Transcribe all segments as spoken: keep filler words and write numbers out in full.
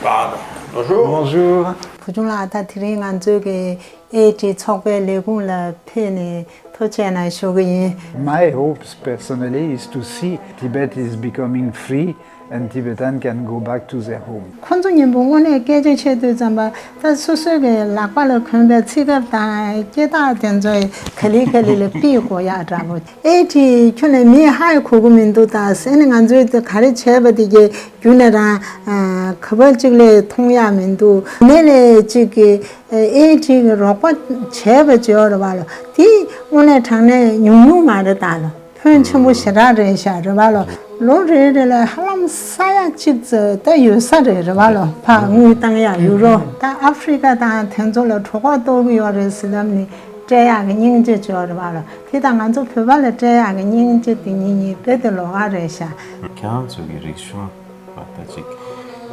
Bonjour. བུ་ཆུང་ལགས། ད་དེ་རིང་ང་ཚོའི་གི་ཨེ་ཨི་ཊི་ཚོགས་པའི་ལས་ཁུངས་ལ་ཕེབས་ནས་ཐུགས་རྗེ་གནང་ཞུ་གི་ཡིན། My hopes personally is to see Tibet is becoming free and Tibetan can go back to their home. ཁོང་ཚོ་མཉམ་པོ་དངོས་གནས་སྐད་ཆ་བཤད་དུས་ཙམ་པ། ད་སོ་སོའི་གི་ལག་པ་ལ་གོན་པའི་ཚིག་སྐབས་དང་སྐེ་ཐག་དེ་ཚོ་ག་ལེ་ག་ལེ་ལ་ཕྱིས་དགོས་ཡག་འདྲ་པོ། ཨེ་ཨི་ཊི་ཁྱོན་ནས་མི་ཧ་གོ་གི་མི་འདུག་ད་ཟེར་ནས། ང་ཚོས་དེ་ག་རེ་བྱས་པ་དེ་གི་རྒྱུ་ནས་རང་ག་པར་ཅིག་ལས་མཐོང་ཡག་མི་འདུག་ནས་ལས་ཅིག་གི་ཨེ་ཨི་ཊི་གི་རོགས་པ་བྱས་པ་བྱས་ཡོད་རེད་པ་ལོ། དེ་དངོས་གནས་དྲང་གནས་ཉུང་ཉུང་མ་རེད་ད་ལོ། ཕོན་ཆེན་པོ་ཞེ་དྲག་རེད་ཤག་རེད་པ་ལོ། ལོ་རེ་རེ་ལ་ཧ་ལམ་ས་ཡ་གཅིག་ཙམ་ད་ཡོད་ས་རེད། རེད་པ་ལོ། ཕར་དངུལ་བཏང་ཡག་ཡུ་རོ། ད་ཨ་ཧྥི་རི་ཀ་དང་དེ་ཚོ་ལ་གྲོད་ཁོག་ལྟོགས་ཀྱི་ཡོད་རེད་ཟེར་ལབ་ནས་སྤྲད་ཡག་གི་སྙིང་རྗེ་བྱོས་རེད་པ་ལོ། དེ་དང་ང་ཚོ་བོད་པ་ལ་སྤྲད་ཡག་གི་སྙིང་རྗེ་དེ་གཉིས་གཉིས་དཔེ་དེ་ལོགས་ཀ་རེད་ཤག་ཁྱེད་རང་ཚོ་གི་རིག་གཞུང་བ་ད་ཅིག་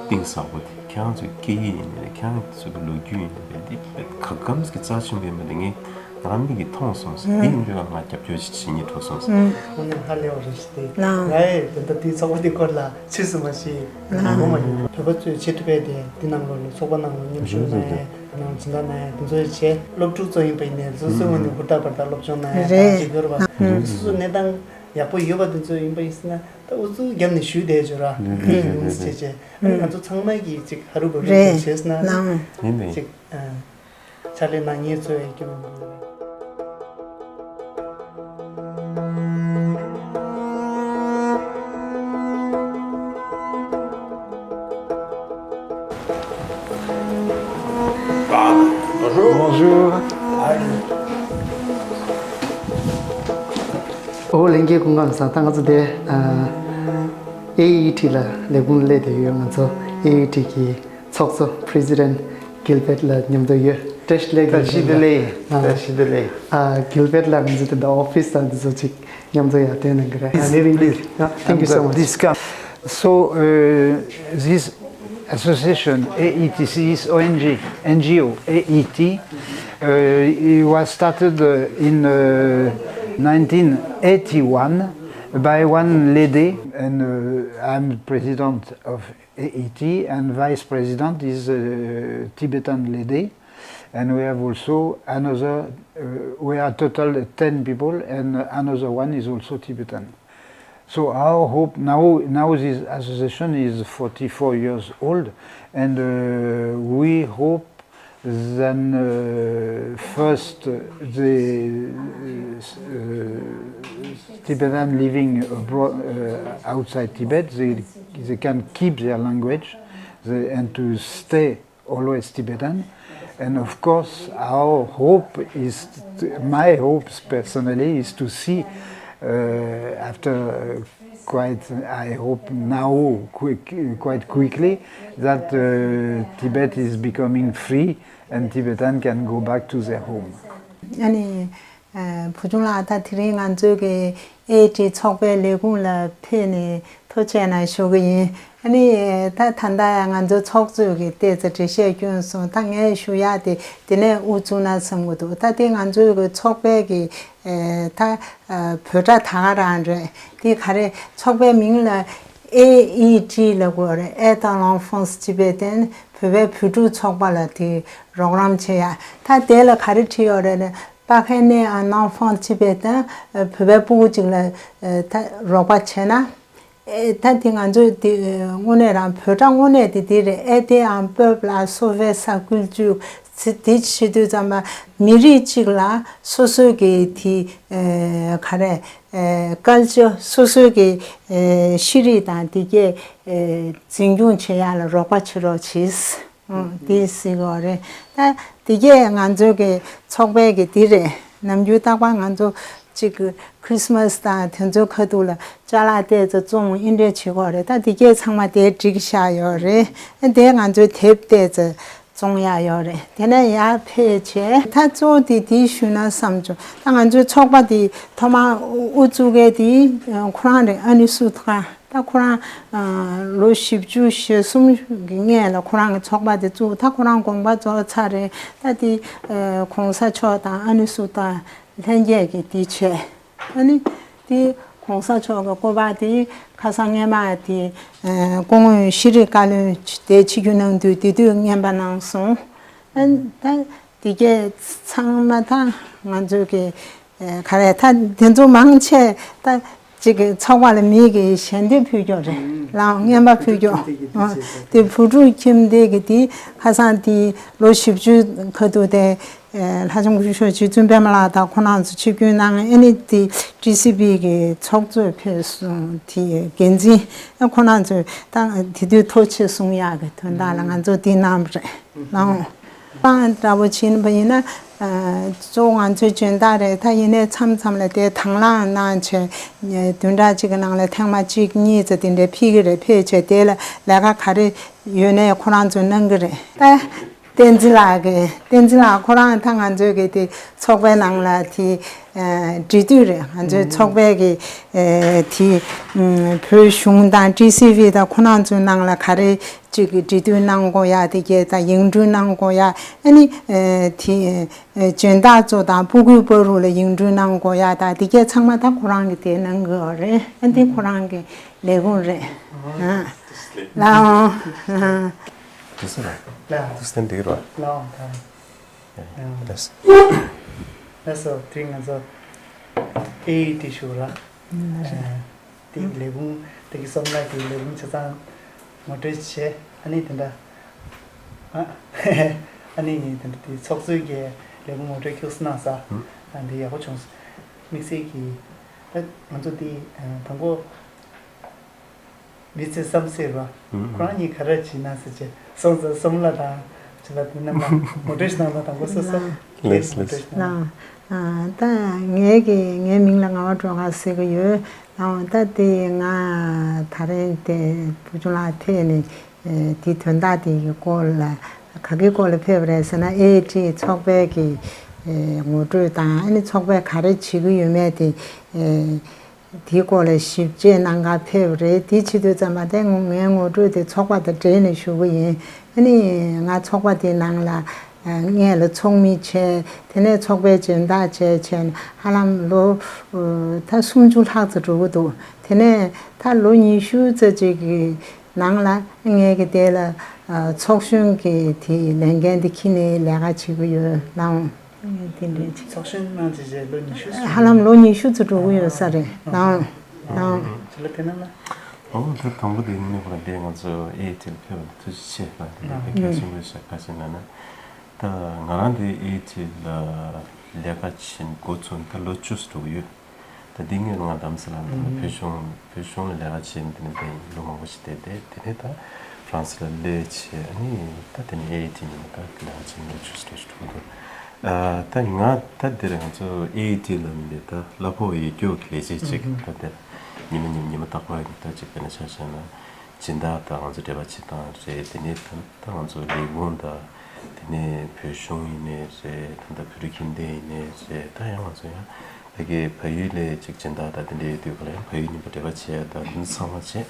གཏིང་ཟབ་པོ་དེ། ཁྱེད་རང་ཚོའི་སྐད་ཡིག་ཡིན་ནའི་ཁྱེད་རང་ཚོའི་ལོ་རྒྱུས་ཡིན་ནའི་དེ་དཔེ་ག་གམ་གི་རྩ་ཆེན་པོ་ཡིན་པ་དེ་ངས་ང་རང་མིག་གིས་མཐོང་སོང་ཟེར། དེ་ཡིན་དུས་ང་རྒྱབ་སྐྱོར་ཞིག་བྱེད་སྙིང་བྲོ་སོང་ཟེར། དངོས་གནས་ཧ་ལས་པ་རེད་ཤག་དེ། ལའང་། ང་ཡི་དེ་འདྲ་དེའི་ཚོགས་པ་དེའི་སྐོར་ལ་ཆེས་སུ་མ་ཤེས། ལའང་། ངོ་མ་ཡིན། བོད་པ་ཚོས་བྱེད་ཐུབ་པའི་དེ་འདི་ནང་ལོགས་ལ་ཚོགས་པ་ནང་ལ་མཉམ་ཞུགས་གནང་ཡས། ནང་སྦྱིན་བདག་གནང་ཡས་དེ་ཚོ་བྱས། སློབ་ཕྲུག་ཚོ་ཡིན་པ་ཡིན་ནའི་སོ་སོའི་ངོས་ནས་ཧུར་ཐག་འབད་ཐག་སློབ་སྦྱོང་གནང་ཡས་རེད། དང་ཅིག་ཡོད་རེད་པ། ཨ། སོ་སོའི་གནས་སྟངས་ཡག་པོ་ཡོད་པ་དེ་ཚོ་ཡིན་པ་ཡིན་ཟེར་ན་ད་ཨུ་ཚུགས་བརྒྱབ་ནས་ཞུས་བསྡད་ཡོད་ར། ཨ། ཡོང་ཟེར་བྱས་བྱས། ཨ་ནི་ང་ཚོ་ཚང་མ་གིས་ཅིག་ཧ་རུ་བུ་རུ་རེད། བྱས་ཟེར་ན་ལའང་། ཡིན་པས། ཅིག་ཨ། ཕྱག་ལས་གནང་མཁན་ཚོ་ཡང་སྐྱོན་མི་འདུག Bonjour. ཨོ་ལྷན་རྒྱས་སྐུ་ཁམས་བཟང་། ད་ང་ཚོ་དེ་ཨེ་ཨི་ཊི་ལ་ལས་ཁུངས་སླེབས་བསྡད་ཡོད། ང་ཚོ་ཨེ་ཨི་ཊི་གི་ཚོགས་གཙོ་President Gilbert ལ་མཉམ་དུ་ཡོད། བཀྲ་ཤིས་བདེ་ལེགས། བཀྲ་ཤིས་བདེ་ལེགས། ཨ། བཀྲ་ཤིས་བདེ་ལེགས། ཨ། Gilbert ལགས་ང་ཚོ་དེ་འདྲ་ཨོ་ཕི་སི་དང་དེ་ཚོ་ཅིག་མཉམ་དུ་ཡར་སྟོན་གནང་གི་རེད། Please, please. Yeah, thank you so much. This come. So, uh, this association, A E T C, is O N G, N G O, A E T, uh, it was started, uh, in, uh, nineteen eighty-one by one lady, and, uh, I'm president of A E T, and vice president is a Tibetan lady, and we have also another, uh, we are total ten people, and another one is also Tibetan. So our hope now, now this association is forty-four years old, and, uh, we hope then, uh, first, uh, the, uh, Tibetan living abroad, uh, outside Tibet, they, they can keep their language, they, and to stay always Tibetan. And of course, our hope is, my hopes personally, is to see, uh, after quite, I hope now, quick, quite quickly, that, uh, Tibet is becoming free and Tibetan can go back to their home. ཨ་ནི། ཨ། བུ་ཆུང་ལགས། ད་དེ་རིང་ང་ཚོའི་གི་ཨེ་ཨི་ཊི་ཚོགས་པའི་ལས་ཁུངས་ལ་ཕེབས་ནས་ཐུགས་རྗེ་གནང་ཞུ་གི་ཡིན། ཨ་ནི། ད་ད་ལྟ་ང་ཚོའི་ཚོགས་གཙོས་ཀྱིས་ཏོག་ཙམ་འགྲེལ་བཤད་བསྐྱོན་སོང་། ད་ངས་ཞུ་ཡག་དེ་དེ་ནས་དབུ་བཙུགས་ན་བསམ་གྱི་འདུག་ད་དེ་ང་ཚོའི་གི་ཚོགས་པའི་གི། ཨ། ད། ཨ། བོད་སྒྲ་ད་ག་རང་རེད། དེ་ག་རེ། ཚོགས་པའི་མིང་ལ་ཨེ་ཨི་ཊི་ལབ་དགོས་རེད། Aide à l'enfance tibétaine། བོད་པའི་བུ་ཕྲུག་ཚོགས་པ་ལ་དེ་རོགས་རམ་བྱེད་ཡག་ད་དེ་ལ་ག་རེ་བྲིས་ཡོད་རེད་ན། Parrainer un enfant tibétain། བོད་པའི་སྤུ་གུ་ཅིག་ལ་ད་རོགས་པ་བྱས་ན། ཨེ། ད་དེ་ང་ཚོས་དེ་དངོས་གནས་རང་བོད་སྒྲ་དངོས་གནས་དེ་དེ་རེད། Aider un peuple à sauver sa culture། དེ་བྱེད་དུས་ཙམ་པ་མི་རིགས་གཅིག་ལ་སོ་སོའི་གི་དེ། ཨེ། ག་རེ། ཨེ། culture། སོ་སོའི་གི། ཨེ། ཤེས་རིག་དང་དེ་གས། ཨེ། འཛིན་སྐྱོང་བྱེད་ཡག་ལ་རོགས་པ་བྱེད་རོགས་བྱེད། ཨང་། དེ་ཟེར་གི་རེད། ད་དེ་གས་ང་ཚོའི་གི་ཚོགས་པའི་གི་དེ་རེད། ནམ་རྒྱུན་རྟག་པར་ང་ཚོ་གཅིག་གི་ཁྲིས་མས་དང་དེ་ཚོའི་ཁ་ཐུག་ལ་ཅ་ལག་ཏོག་ཙམ་བཙོང་འདི་འདྲས་བྱེད་གི་རེད། ད་དེ་གས་ཚང་མ་དེ་བསྒྲིགས་བཞག་ཡོད་རེད། དེ་ང་ཚོའི་དེབ་ཏོག་ཙམ་བཙོང་ཡག་ཡོད་རེད། དེ་ནས་ཡར་ཕེབས་བྱས། ད་གཙོ་བོ་དེ་དེ་ཞུས་ན་བསམ་བྱུང་། ད་ང་ཚོའི་ཚོགས་པ་དེ་ཐོག་མར་དབུ་བཙུགས་མཁན་དེ་ཁོ་རང་རེད། ཨ་ནི་སུ་ཐ། ད་ཁོ་རང་ལོ་བཞི་བཅུ་ཞེ་གསུམ་གི་སྔོན་ལ་ཁོ་རང་གི་ཚོགས་པ་དེ་བཙུགས། ད་ཁོ་རང་དགོངས་པ་རྫོགས་ཚར་རེད། ད་དེ་གོང་ས་མཆོག་དང་ཨ་ནི་སུ་ཐ་ལྷན་རྒྱས་ཀྱིས་དེ་བྱས། ཨ་ནི་དེ། ༸གོང་ས་མཆོག་གི་སྐུ་པར་དེ་ཁ་སང་སྔས་མ་དེ་སྐུ་ངོ་ཤེས་རིག་བཀའ་བློན་དེ་ཆིབས་བསྒྱུར་གནང་དུས་དེ་དུས་རྔན་པ་གནང་སོང་། ཨ་ད་དེ་གས་ཚང་མ་ད་ང་ཚོའི་གི་ག་རེ་ད་དེ་ཚོ་མང་ཆེ་ད་ཅིག་གི་ཚོགས་པ་ལ་མི་གི་ཞལ་འདེབས་ཕུལ་རྒྱུ་རེད་ལའང་རྔན་པ་ཕུལ་རྒྱུ། དེ་བུ་ཕྲུག་ཁྱིམ་སྡེ་གི་དེ་ཁ་སང་དེ་ལོ་བཞི་བཅུ་ཁ་ཐུག་དེ། ལྷ་ལྕམ་སྐུ་ཞབས་རྗེ་བཙུན་པད་མ་ལགས་དང་ཁོང་རྣམ་ཚོ་ཆིབས་བསྒྱུར་གནང་། ཨ་ནི་དེ་ཊི་སི་བི་གི་ཚོགས་གཙོས་ཕེབས་སོང་། དེ་འགན་འཛིན་ཨ་ཁོང་རྣམ་ཚོས་ད་དེ་དུས་ཐུགས་ཆེ་གསུང་ཡག་གི་དོན་དག་ལ་ང་ཚོ་དེ་གནང་བ་རེད་ལགས། པང་འདྲ་པོ་ཕྱིན་པ་ཡིན་ན་གཙོ་བོ་ང་ཚོའི་འཇོན་ཐང་རེད། ད་ཡིན་ནའི་མཚམས་མཚམས་ལ་དེ་དང་བླངས་གནང་བྱས་བདུན་ཕྲག་གཅིག་གི་ནང་ལ་ཐེངས་མ་གཅིག་གཉིས་ཙམ་དེ་འདྲའི་ཕེབས་ཀྱི་རེད། ཕེབས་བྱས་དེ་ལ་ལས་ཀ་ག་རེ་ཡོད་ནའི་ཁོ་རང་ཚོས་གནང་གི་རེད། ད། བསྟན་འཛིན་ལགས་ཀྱིས། བསྟན་འཛིན་ལགས་ཁོ་རང་ད་ང་ཚོའི་གི་དེ་ཚོགས་པའི་ནང་ལ་དེ་ཨ་འབྲེལ་མཐུད་རེད། ང་ཚོའི་ཚོགས་པའི་གི་ཨ་དེ་ཨ་བོད་གཞུང་དང་ཊི་སི་ཝི་དང་ཁོ་རང་ཚོའི་ནང་ལ་ག་རེ་ཅིག་གི་འབྲེལ་མཐུད་གནང་དགོས་ཡ་དེ་གས་དང་ཡིག་འབྲེལ་གནང་དགོས་ཡ། ཨ་ནི་ཨ་དེ་ཨ་འཇོན་ཐང་ཚོ་དང་སྤུ་གུ་སྤུ་རུ་ལ་ཡིག་འབྲེལ་གནང་དགོས་ཡ་དང་དེ་གས་ཚང་མ་ད་ཁོ་རང་གི་དེ་གནང་གི་ཡོད་རེད། ཨ་འདི་ཁོ་རང་གི་ལས་ཁུངས་རེད། ཨ་ལའང་ཨ། དེ་སུ་རེད། ལ། དེ་སུ་དེ་འདི་རེད། ལའང་ད། ལགས་སོ། ལགས་སོ། དེ་ང་ཚོ་ཨེ་ཨི་ཊི་ཞུ་ར། དེ་ལས་ཁུངས་དེ་གི་སོམ་ལ་གི་ལས་ཁུངས་ཆ་ཚང་ངོ་སྤྲོད་བྱས། ཨ་ནི་དེ་འདྲ། ཨ་ནི་དེ་འདྲ་དེ་ཚོགས་གཙོས་ཀྱི་ལས་ཁུངས་ངོ་སྤྲོད་ཁྱུག་སེ་གནང་ས། ཨ་འདི་ཡག་པོ་བྱུང་སོང་། དམིགས་བསལ་གྱི་ད་ང་ཚོ་དེ་དང་པོ། མི་ཚེ་བསམ་སྲིད་པ། ཁོ་རང་གཉིས་ག་རེ་བྱེད་ན་ཟེར་བྱས་སོང་ཙང་སོམ་ལ་དང་བྱེད་ལ་དེ་རྣམས་ལ་ངོ་སྤྲོད་ཞིག་གནང་དང་དང་པོ་སོ་སོ་ལགས་ལགས་ངོ་སྤྲོད་ཞིག་གནང་། ལགས། ད་ངའི་གི་ངའི་མིང་ལ་ངག་དབང་སྒྲོལ་དཀར་ཟེར་གི་ཡོད། ལགས་ད་དེ་ང་ད་རེས་དེ་བུ་ཆུང་ལགས་ཐད་ནས་དེ་དོན་དག་དེ་གི་སྐོར་ལ་ག་གི་སྐོར་ལ་ཕེབས་པ་རེད་ཟེར་ན་ཨེ་ཨི་ཊི་ཚོགས་པའི་གི་ངོ་སྤྲོད་དང་ཨ་ནི་ཚོགས་པས་ག་རེ་བྱེད་ཀྱི་ཡོད་མེད་དེ། དེའི་སྐོར་ལ་ཞིབ་དཔྱད་གནང་གར་ཕེབས་རེད། དེ་བྱེད་དུས་ཙམ་པ་དེ་ངའི་ངོ་སྤྲོད་དེ་ཚོགས་པ་དང་འབྲེལ་ནས་ཞུ་གི་ཡིན། ཨ་ནི་ང་ཚོགས་པ་དེའི་ནང་ལ་སྔོན་ལ་ཚོགས་མི་བྱས། དེ་ནས་ཚོགས་པའི་སྦྱིན་བདག་བྱས་བྱས་ནས་ཧ་ལམ་ལོ་ད་སུམ་ཅུ་ལྷག་ཙམ་འགྲོ་གི་འདུག་དེ་ནས་ད་ལོ་ཉི་ཤུ་ཙམ་ཅིག་གི་ནང་ལ་ངས་ཀྱི་དེ་ལ་ཚོགས་གཞོན་གྱི་དེ་ལས་འགན་དེ་འཁྱེར་ནས་ལས་ཀ་བྱེད་ཀྱི་ཡོད་ལགས། དེ་འདྲའི་ཅིག་ཚོགས་གཞོན་གནང་བྱས་རྗེས་ལོ་ཉི་ཤུ་ཧ་ལམ་ལོ་ཉི་ཤུ་ཙམ་འགྲོ་གི་ཡོད་ས་རེད་ལགས། ལགས། ཅི་ལ་དེ་ན་ལ། ཨོ་ད་དང་པོ་དེ་ནི་ཁོ་རང་དེ་ང་ཚོ་ཨེ་ཨི་ཊི་ལ་ཕེབས་པ་ཐུགས་རྗེ་ཆེ་ལ་དེ་ལ་ཕེབས་མཁན་ཆེན་པོ་ཞིག་ག་ཅི་ན་ན། ད་ང་རང་དེ་ཨེ་ཨི་ཊི་ལ་ལས་ཀ་བྱེད་འགོ་ཚུགས་ད་ལོ་བཅུ་ཙམ་འགྲོ་གི་ཡོད། ད་འདི་ངས་ང་དམ་སེ་ལ་ད་ལྟ་བོད་གཞུང་བོད་གཞུང་ལ་ལས་ཀ་བྱེད་འདི་ནས་ལོ་མང་པོ་ཞིག་བསྡད་དེ་དེ་ནས་ད་ཧྥ་རན་སི་ལ་སླེབས་བྱས་ཨ་ནི་ད་དེ་ནས་ཨེ་ཨི་ཊི་ནས་ད་ལས་ཀ་བྱེད་འགོ་ཚུགས་ཏེ་འགྲོ་འདུག་ད་ང་ད་འདིར་ང་ཚོ་ཨེ་ཨི་ཊི་ལ་མི་འདི་ད་གླ་ཕོགས་ཡོད་རྒྱུ་གི་ལས་བྱེད་ཅིག་ད་དེ་ཉི་མ་ཉི་མ་ཉི་མ་རྟག་པར་གྱི་ད་ཅིག་དཔེར་ན་ཆ་བཞག་ན། སྦྱིན་བདག་དང་ང་ཚོ་འབྲེལ་བ་བྱེད་སྟངས་རེད། དེ་ནས་ད་ད་ང་ཚོ་ལས་ཁུངས་དང་དེ་ནས་བོད་གཞུང་ཡིན་ནའི་རེད། ད་ལྟ་བོད་རིགས་ཁྱིམ་སྡེ་ཡིན་ནའི་རེད། ད་ཡང་ང་ཚོ་ཡང་ཕ་གི་བལ་ཡུལ་ལ་ཅིག་སྦྱིན་བདག་དང་དེ་འདྲ་ཡོད་དུས་ག་ལ་ཡང་བལ་ཡུལ་མཉམ་པོ་འབྲེལ་བ་བྱེད་ཡ་དང་དེ་ཚོ་ཚང་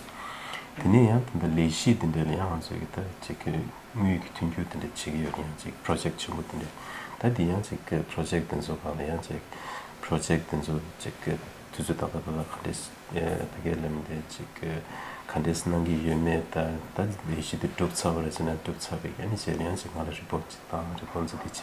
མ་བྱེད། དེ་ནས་ཡང་ད་ལྟ་ལས་གཞི་དེ་འདྲ་ལ་ཡང་ང་ཚོ་གི་ད་ཅིག་གི་དངུལ་གྱི་མཐུན་འགྱུར་དེ་འདྲ་བྱེད་ཀྱི་ཡོད་ཀྱང་ཅིག་པྲོ་ཇེག་ཆེན་པོ་དེ་འདྲ་ད་དེ་ཡང་ཅིག་གི་པྲོ་ཇེག་དེ་ཚོ་སྒང་ལ་ཡང་ཅིག་པྲོ་ཇེག་དེ་ཚོ་ཅིག་གི་དུས་ཚོད་ཏག་ཏག་ཏག་ཏག་ག་འདྲས་ཕ་གིར་ལབ་མི་དེ་ཅིག་གི་ག་འདྲས་གནང་གི་ཡོད་མེད་ད་ད་ལས་གཞི་དེ་གྲུབ་ཚར་བ་རེད་ཟེར་ན་གྲུབ་ཚར་བའི་ཨ་ནི་རྗེས་ལ་ཡང་ཅིག་ང་ལ་རི་པོ་ཊི་ཅིག་བཏང་རི་པོ་ཊི་ཅིག་དེ་བྱས་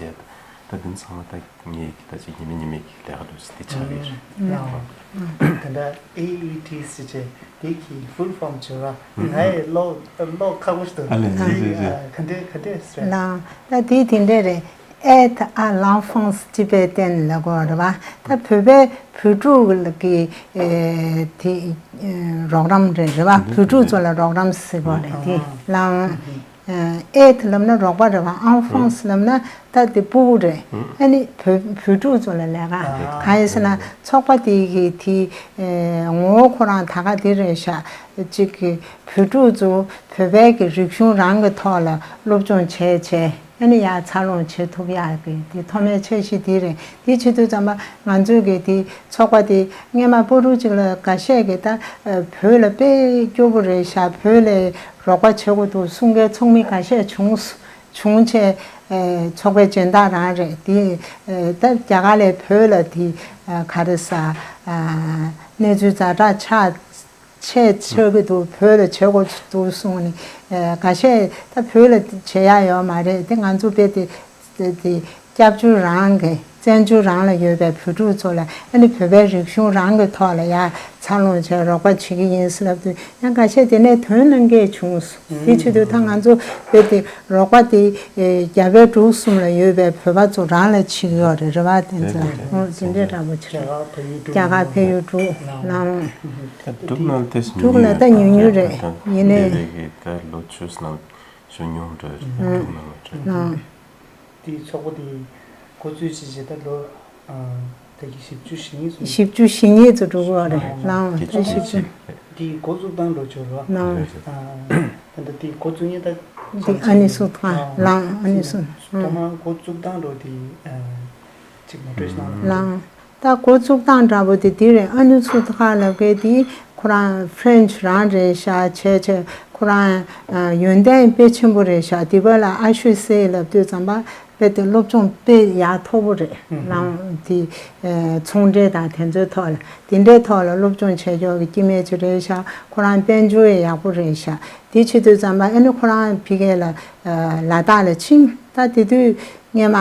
ད་དེ་ཚང་མ་ད་ངེད་ཀྱི་ད་ཅིག་ཉི་མ་ཉི་མའི་གི་ལས་ཀ་འདྲ་ཞིག་དེ་ཆགས་ཀྱི་རེད། དེ་འདྲ་ཨེ་ཨི་ཊི་ཟེར་བྱས་དེ་གི་ཕུལ་ཧྥོམ་བྱོས་ར་ང་ཡི་ཀློག་ཀློག་ཁག་པོ་ཞིག་འདུག་ཨ་ལས་ལས་ལས་ལས། ག་འདྲས་ག་འདྲས་ཟེར། ལགས་ད་དེ་དེ་འདྲས་རེད། Aide à l'enfance tibétaine ལབ་དགོས་རེད་བ། ད་བོད་པའི་བོད་ཕྲུག་ལ་གི་དེ་རོགས་རམ་རེད་རེད་བ། བོད་ཕྲུག་ཚོ་ལ་རོགས་རམ་ཟེར་དགོས་རེད་དེ་ལགས། Aide ལབ་ན་རོགས་པ་རེད་བ། Enfance ལབ་ན་ད་དེ་སྤུ་གུ་རེད། ཨ་ནི་བོད་བོད་ཕྲུག་ཚོ་ལ་ལས་ཀ་གང་ཡིན་ཟེར་ན་ཚོགས་པ་དེ་གི་དེ་ངོ་བོ་ཁོ་རང་ད་ག་དེ་རེད་ཤག་ཅིག་གི་བོད་ཕྲུག་ཚོ་བོད་པའི་གི་རིག་གཞུང་རང་གི་ཐོག་ལ་སློབ་སྦྱོང་བྱས་བྱས། ཨ་ནི་ཡར་འཚར་ལོངས་བྱེད་ཐུབ་ཡག་གི་དེ་ཐོག་མའི་འཆར་གཞི་དེ་རེད། དེ་བྱེད་དུས་ཙམ་པ་ང་ཚོའི་གི་དེ་ཚོགས་པ་དེ་སྔས་མ་པོ་རུ་ཅིག་ལ་འགའ་ཤས་ཀྱིས་ད་བོད་ལ་དཔེ་སྐྱོ་པོ་རེད་ཤག་བོད་ལ་རོགས་པ་བྱེད་དགོས་འདུག་གསུང་མཁན་ཚོགས་མི་འགའ་ཤས་བྱུང་བྱུང་བྱས་ཚོགས་པའི་སྦྱིན་བདག་རང་རེད། དེ་ད་རྒྱ་གར་ལ་བོད་ལ་དེ་ག་རེ་ཟ། གནས་ཚུལ་ཛ་དྲག་ཆགས་ཆེ་ཆགས་ཀྱི་འདུག་བོད་ལ་བྱེད་དགོས་འདུག་གསུངས་ནས། ཨ། འགའ་ཤས་ད་བོད་ལ་བྱེད་ཡ་ཡོད་མ་རེད། དེ་ང་ཚོ་དཔེ་དེ་དེ་དེ་སྐྱབས་བཅོལ་རང་གི་བཙན་བྱོལ་རང་ལ་ཡོད་པའི་བོད་ཕྲུག་ཚོ་ལ། ཨ་ནི་བོད་པའི་རིག་གཞུང་རང་གི་ཐོག་ལ་ཡ་འཚར་ལོངས་བྱས་རོགས་པ་བྱེད་ཀྱི་ཡིན་ཟེར་ལབ་དུས། ཡང་འགའ་ཤས་དེ་ནས་དོན་གནང་མཁན་བྱུང་སོང་། དེ་བྱེད་དུས་ད་ང་ཚོ་བོད་དེ་རོགས་པ་དེ་རྒྱ་བལ་འབྲུག་གསུམ་ལ་ཡོད་པའི་བོད་པ་ཚོ་རང་ལ་བྱེད་ཀྱི་ཡོད་རེད། རེད་བ། བསྟན་འཛིན་ལགས། འོ་དེ་འདྲའི་འདྲ་པོ་ཅིག་རེད། རྒྱ་གར་ཕ་ཡུལ་འབྲུག་ལའང་། འབྲུག་ནང་ལ་ད་ཉུང་ཉུང་རེད། ཡིན་ནའི་ད་ལོ་བཅུ་ནང་ཞུ་མྱོང་འདྲ་རེད། འབྲུག་ནང་ལ་རེད། དེའི་ཚོགས་པ་དེ་འགོ་བཙུགས་བྱས་རྗེས་ད་ལོ་ད་གི་བཞི་བཅུ་ཞེ་གཉིས་སོང་། བཞི་བཅུ་ཞེ་གཉིས་ཙམ་འགྲོ་གི་ཡོད་རེད། ལའང་ད་བཞི་བཅུ། དེའི་འགོ་བཙུགས་སྟངས་འགྲོ་ཆོག་རོགས། ལའང་ད་ལྟ་དེའི་འགོ་བཙུགས་མཁན་ད་དེ་ཨ་ནི་སུ་ཐང་། ལའང་ཨ་ནི་སུ། ཐོག་མར་འགོ་བཙུགས་སྟངས་འགྲོ་དེ་ཅིག་ངོ་སྤྲོད་གནང་རོགས། ལའང་། ད་འགོ་བཙུགས་སྟངས་འདྲ་པོ་དེ་འདི་རེད། ཨ་ནི་སུ་ཐ་ཁ་ལབ་མཁན་དེ་ཁོ་རང་ཕ་རན་ཆི་རང་རེད་ཤག་བྱས་བྱས་ཁོ་རང་ཡོན་ཏན་དཔེ་ཆེན་པོ་རེད་ཤག་དེ་བ་ལ་ཨ་ཤོད་སེ་ལབ་དུས་ཙམ་པ་དཔེ་དེ་སློབ་སྦྱོང་དཔེ་ཡག་མཐོ་པོ་རེད། ལའང་དེ་ཚོང་འབྲེལ་དང་དེ་ཚོའི་ཐོག་ལ་དེ་འདྲའི་ཐོག་ལ་སློབ་སྦྱོང་བྱས་ཆོག་གི་སྐྱེ་དམན་ཅིག་རེད་ཤག་ཁོ་རང་དཔལ་འབྱོར་ཡང་ཡག་པོ་རེད་ཤག་དེ་བྱེད་དུས་ཙམ་པ་ཨ་ནི་ཁོ་རང་ཕ་གི་ལ་ལ་དྭགས་ལ་ཕྱིན། ད་དེ་དུས་སྔས་མ།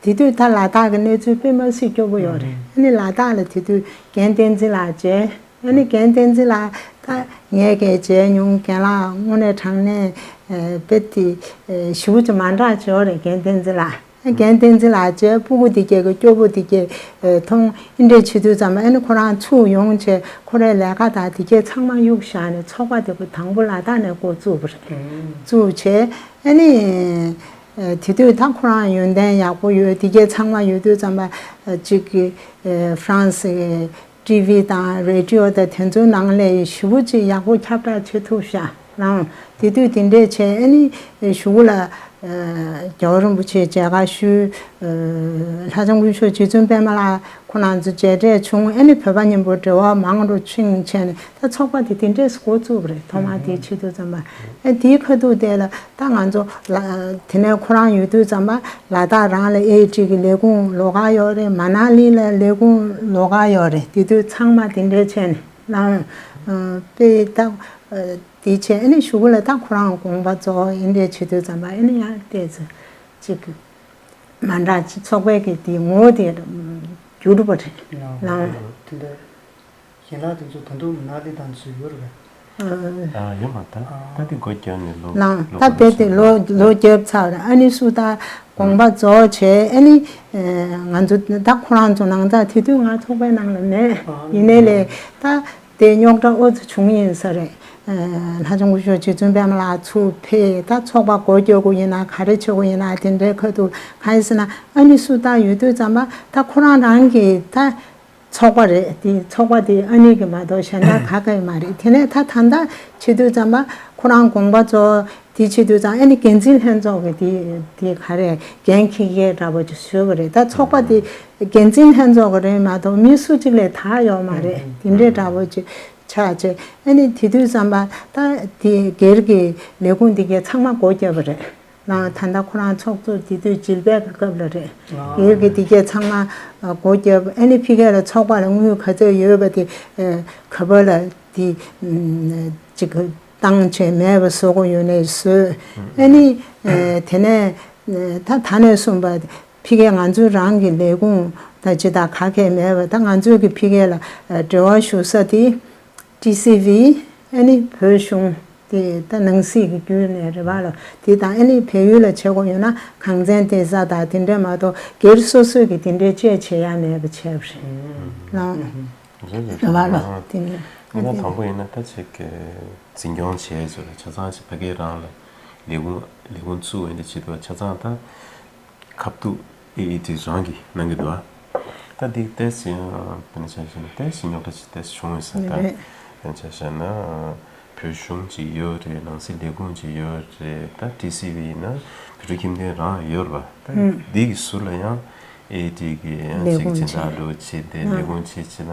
དེ་དུས་ད་ལ་དྭགས་ཀྱི་གནས་ཚུལ་དཔེ་མ་སྲིད་སྐྱོ་པོ་ཡོད་རེད། ཨ་ནི་ལ་དྭགས་ལ་དེ་དུས་རྒན་བསྟན་འཛིན་ལགས་མཇལ། ཨ་ནི་རྒན་བསྟན་འཛིན་ལགས་ད་ངས་ཀྱང་མཇལ་མྱོང་། རྒན་ལགས་དངོས་གནས་དྲང་གནས་དཔེ་དེ་ཞེ་པོ་ཅིག་མ་འདྲ་ཅིག་ཡོད་རེད། རྒན་བསྟན་འཛིན་ལགས། རྒན་བསྟན་འཛིན་ལགས་མཇལ། སྤུ་གུ་དེ་གྱད་ཀྱི་སྐྱོ་པོ་དེ་གྱད་མཐོང་། ཨེ་འདྲས་བྱེད་དུས་ཙམ་པ་ཨ་ནི་ཁོ་རང་ཚུར་ཡོང་བྱས་ཁོ་རའི་ལས་ཀ་དང་དེ་གྱད་ཚང་མ་གཡུག་བཞག་ནས་ཚོགས་པ་དེ་ཁོ་དང་པོ་ལ་དྭགས་ནས་འགོ་བཙུགས་པ་རེད། བཙུགས་བྱས་ཨ་ནི། ཨ། དེ་དུས་ད་ཁོ་རང་ཡོན་ཏན་ཡག་པོ་ཡོད། དེ་གྱད་ཚང་མ་ཡོད་དུས་ཙམ་པ་ཨ་གཅིག་གི་ཨ་ཧྥ་རན་སི་གི་ཊི་ཝི་དང་རེ་ཌི་ཡོ་དང་དེ་ཚོའི་ནང་ལས་ཞེ་པོ་ཅིག་ཡག་པོ་ཁྱབ་བསྒྲགས་བྱེད་ཐུབ་ཤག་ལའང་དེ་དུས་དེ་འདྲས་བྱས། ཨ་ནི་གཞུག་ལ་ཨ་རྒྱལ་བ་རིན་པོ་ཆེ་མཇལ་ཁ་ཞུས། ཨ་ལྷ་ལྕམ་སྐུ་ཞབས་རྗེ་བཙུན་པད་མ་ལགས་ཁོང་རྣམ་ཚོ་མཇལ་འཕྲད་བྱུང་། ཨ་ནི་བོད་པ་མཉམ་པོ་འབྲེལ་བ་མང་རུ་ཕྱིན་བྱས་ནས་ད་ཚོགས་པ་དེ་དེ་འདྲས་འགོ་བཙུགས་པ་རེད། ཐོག་མར་དེའི་ཆེད་དུ་ཙམ་པ། ཨ་དེའི་ཁ་ཐུག་དེ་ལ་ད་ང་ཚོ་ལ་དེ་ནས་ཁོ་རང་ཡོད་དུས་ཙམ་པ་ལ་དྭགས་རང་ལ་ཨེ་ཨའི་ཊི་གི་ལས་ཁུངས་ལོགས་ཀ་ཡོད་རེད། མ་ན་ལི་ལ་ལས་ཁུངས་ལོགས་ཀ་ཡོད་རེད། དེ་དུས་ཚང་མ་དེ་འདྲས་བྱས་ནས་ལའང་ཨ་དཔེ་ད་ཨ་དེ་བྱས། ཨ་ནི་གཞུག་གུ་ལ་ད་ཁོ་རང་དགོངས་པ་རྫོགས། ཨེ་འདྲས་བྱེད་དུས་ཙམ་པ་ཨ་ནི་ཡང་ཏོག་ཙམ་ཅིག་མ་འདྲ་ཅིག་ཚོགས་པའི་གི་དེ་ངོ་བོ་དེ་འགྱུར་བ་རེད། ལའང་། ལའང་། དེ་འདྲ། ཞལ་ལག་དེ་ཚོ་ད་དུང་མ་ན་ལི་དང་ཚུར་ཡོད་རེད་པས། ཨ། ཡོད་མ་ད། ད་དེ་སྒོ་བརྒྱབ་ནས་ལོ། ལའང་ད་རྦད་དེ་ལོ་ལོ་བརྒྱབ་ཚར་རེད། ཨ་ནི་སུ་ད་དགོངས་པ་རྫོགས་བྱས། ཨ་ནི་ང་ཚོ་ད་ཁོ་རང་ཚོ་ནང་ད་དེ་དུས་ང་ཚོགས་པའི་ནང་ལ་མེད། ཡིན་ནའི་ལས་ད་དེ་རྙོག་དྲ་ཨོ་ཙི་བྱུང་ཡིན་ས་རེད། ལྷ་ལྕམ་སྐུ་ཞབས་རྗེ་བཙུན་པད་མ་ལགས་ཚུར་ཕེབས། ད་ཚོགས་པ་སྒོ་བརྒྱབ་དགོས་ཡིན་ན་ག་རེ་བྱེད་དགོས་ཡིན་ན་དེ་འདྲའི་ཁ་ཐུག་གང་ཡིན་ཟེར་ན་ཨ་ནི་སུ་ད་ཡོད་དུས་ཙམ་པ་ད་ཁོ་རང་རང་གི་ད། ཚོགས་པ་རེད། དེ་ཚོགས་པ་དེ་ཨ་ནི་གི་མ་གཏོགས་གཞན་དག་ག་གེ་མ་རེད། དེ་ནས་ད་ད་ལྟ་བྱེད་དུས་ཙམ་པ་ཁོ་རང་དགོངས་པ་རྫོགས། དེ་བྱེད་དུས་ཙམ་ཨ་ནི་འགན་འཛིན་ལྷན་ཚོགས་ཀྱི་དེ་དེ་ག་རེ་འགན་འཁྱེར་མཁན་འདྲ་པོ་ཅིག་བཟོས་པ་རེད། ད་ཚོགས་པ་དེ་འགན་འཛིན་ལྷན་ཚོགས་ཀྱི་རེད་མ་གཏོགས་མི་སུ་གཅིག་ལས་དག་ཡོད་མ་རེད། དེ་འདྲའི་འདྲ་པོ་ཅིག་ཆགས་བྱས། ཨ་ནི་དེ་དུས་ཙམ་པ་ད་དེ་སྒེར་གྱི་ལས་ཁུངས་དེ་གའི་ཚང་མ་སྒོ་བརྒྱབ་པ་རེད། ལའང་ད་ལྟ་ཁོ་རང་ཚོགས་གཙོ་དེ་དུས་ཇིལ་པད་ཀྱི་སྐབས་ལ་རེད། ཡུལ་གྱི་དེ་གས་ཚང་མ་སྒོ་བརྒྱབ། ཨ་ནི་ཕ་གི་ལ་ཚོགས་པ་ལ་དངུལ་ག་ཚོད་ཡོད་པ་དེ་ག་པ་ལ་དེ་ཅིག་བཏང་བྱས་མེད་པ་བཟོ་དགོས་ཡོད་ནས་བཟོས། ཨ་ནི་དེ་ནས་ད་ད་ནས་གསུངས་པ་ཕ་གི་ང་ཚོའི་རང་གི་ལས་ཁུངས་ད་ཅི་ད་ག་གས་མེད་པ། ད་ང་ཚོའི་གི་ཕ་གི་ལ་འབྲེལ་བ་ཞུ་ས་དེ། ཊི་སི་ཝི། ཨ་ནི་བོད་གཞུང་དེ་ད་ནང་སྲིད་ཀྱི་བརྒྱུད་ནས་རེད་པ་ལ། དེ་དང་ཨ་ནི་བལ་ཡུལ་ལ་བྱེད་དགོས་ཡོད་ན་གངས་ཅན་བདེ་རྩ་དང་དེ་འདྲ་མ་གཏོགས་སྒེར་སོ་སོས་ཀྱི་དེ་འདྲའི་ཅིག་བྱེད་ཡ་མེད་པ་བྱས་པ་རེད། ལའང་། རེད་རེད། རེད་པ་ལ། དེ་ནི་ང་ད་དང་པོ་ཡིན་ན་ད་ཅིག་གི་འཛིན་སྐྱོང་བྱས་ཚོད་ཆ་ཚང་ཞིག་ཕ་གིའི་རང་ལ་ལས་ཁུངས་ལས་ཁུངས་བཙུགས། ཨེ་འདྲ་བྱེད་དུས་ཆ་ཚང་ད། ཁ་ཐུག་ཨེ་ཨའི་ཊི་རང་གིས་གནང་གི་འདུག་ཨ། ད་འདི་ཏོག་ཙམ་ཡང་དཔེར་ན་ཆ་བཞག་ན་ཏོག་ཙམ་རྙོག་དྲ་ཅིག་ཏོག་ཙམ་བྱུང་ཡོད་ས། ད་རེད། དཔེར་ན་ཆ་བཞག་ན་བོད་གཞུང་ཅིག་ཡོད་རེད། ནང་སྲིད་ལས་ཁུངས་ཅིག་ཡོད་རེད། ད་ཊི་སི་ཝི་ཡིན་ན་བོད་ཕྲུག་ཁྱིམ་སྡེ་རང་ཡོད་རེད་པ། ད་འདི་གི་ཟུར་ལ་ཡང་ཨེ་ཨའི་ཊི་གི་ཡང་ལས་ཅིག་ཁུངས་སྦྱིན་བདག་ཅིག་འགྲོ་བྱས་ཏེ་ལས་ཁུངས་ཅིག་བྱས་ན་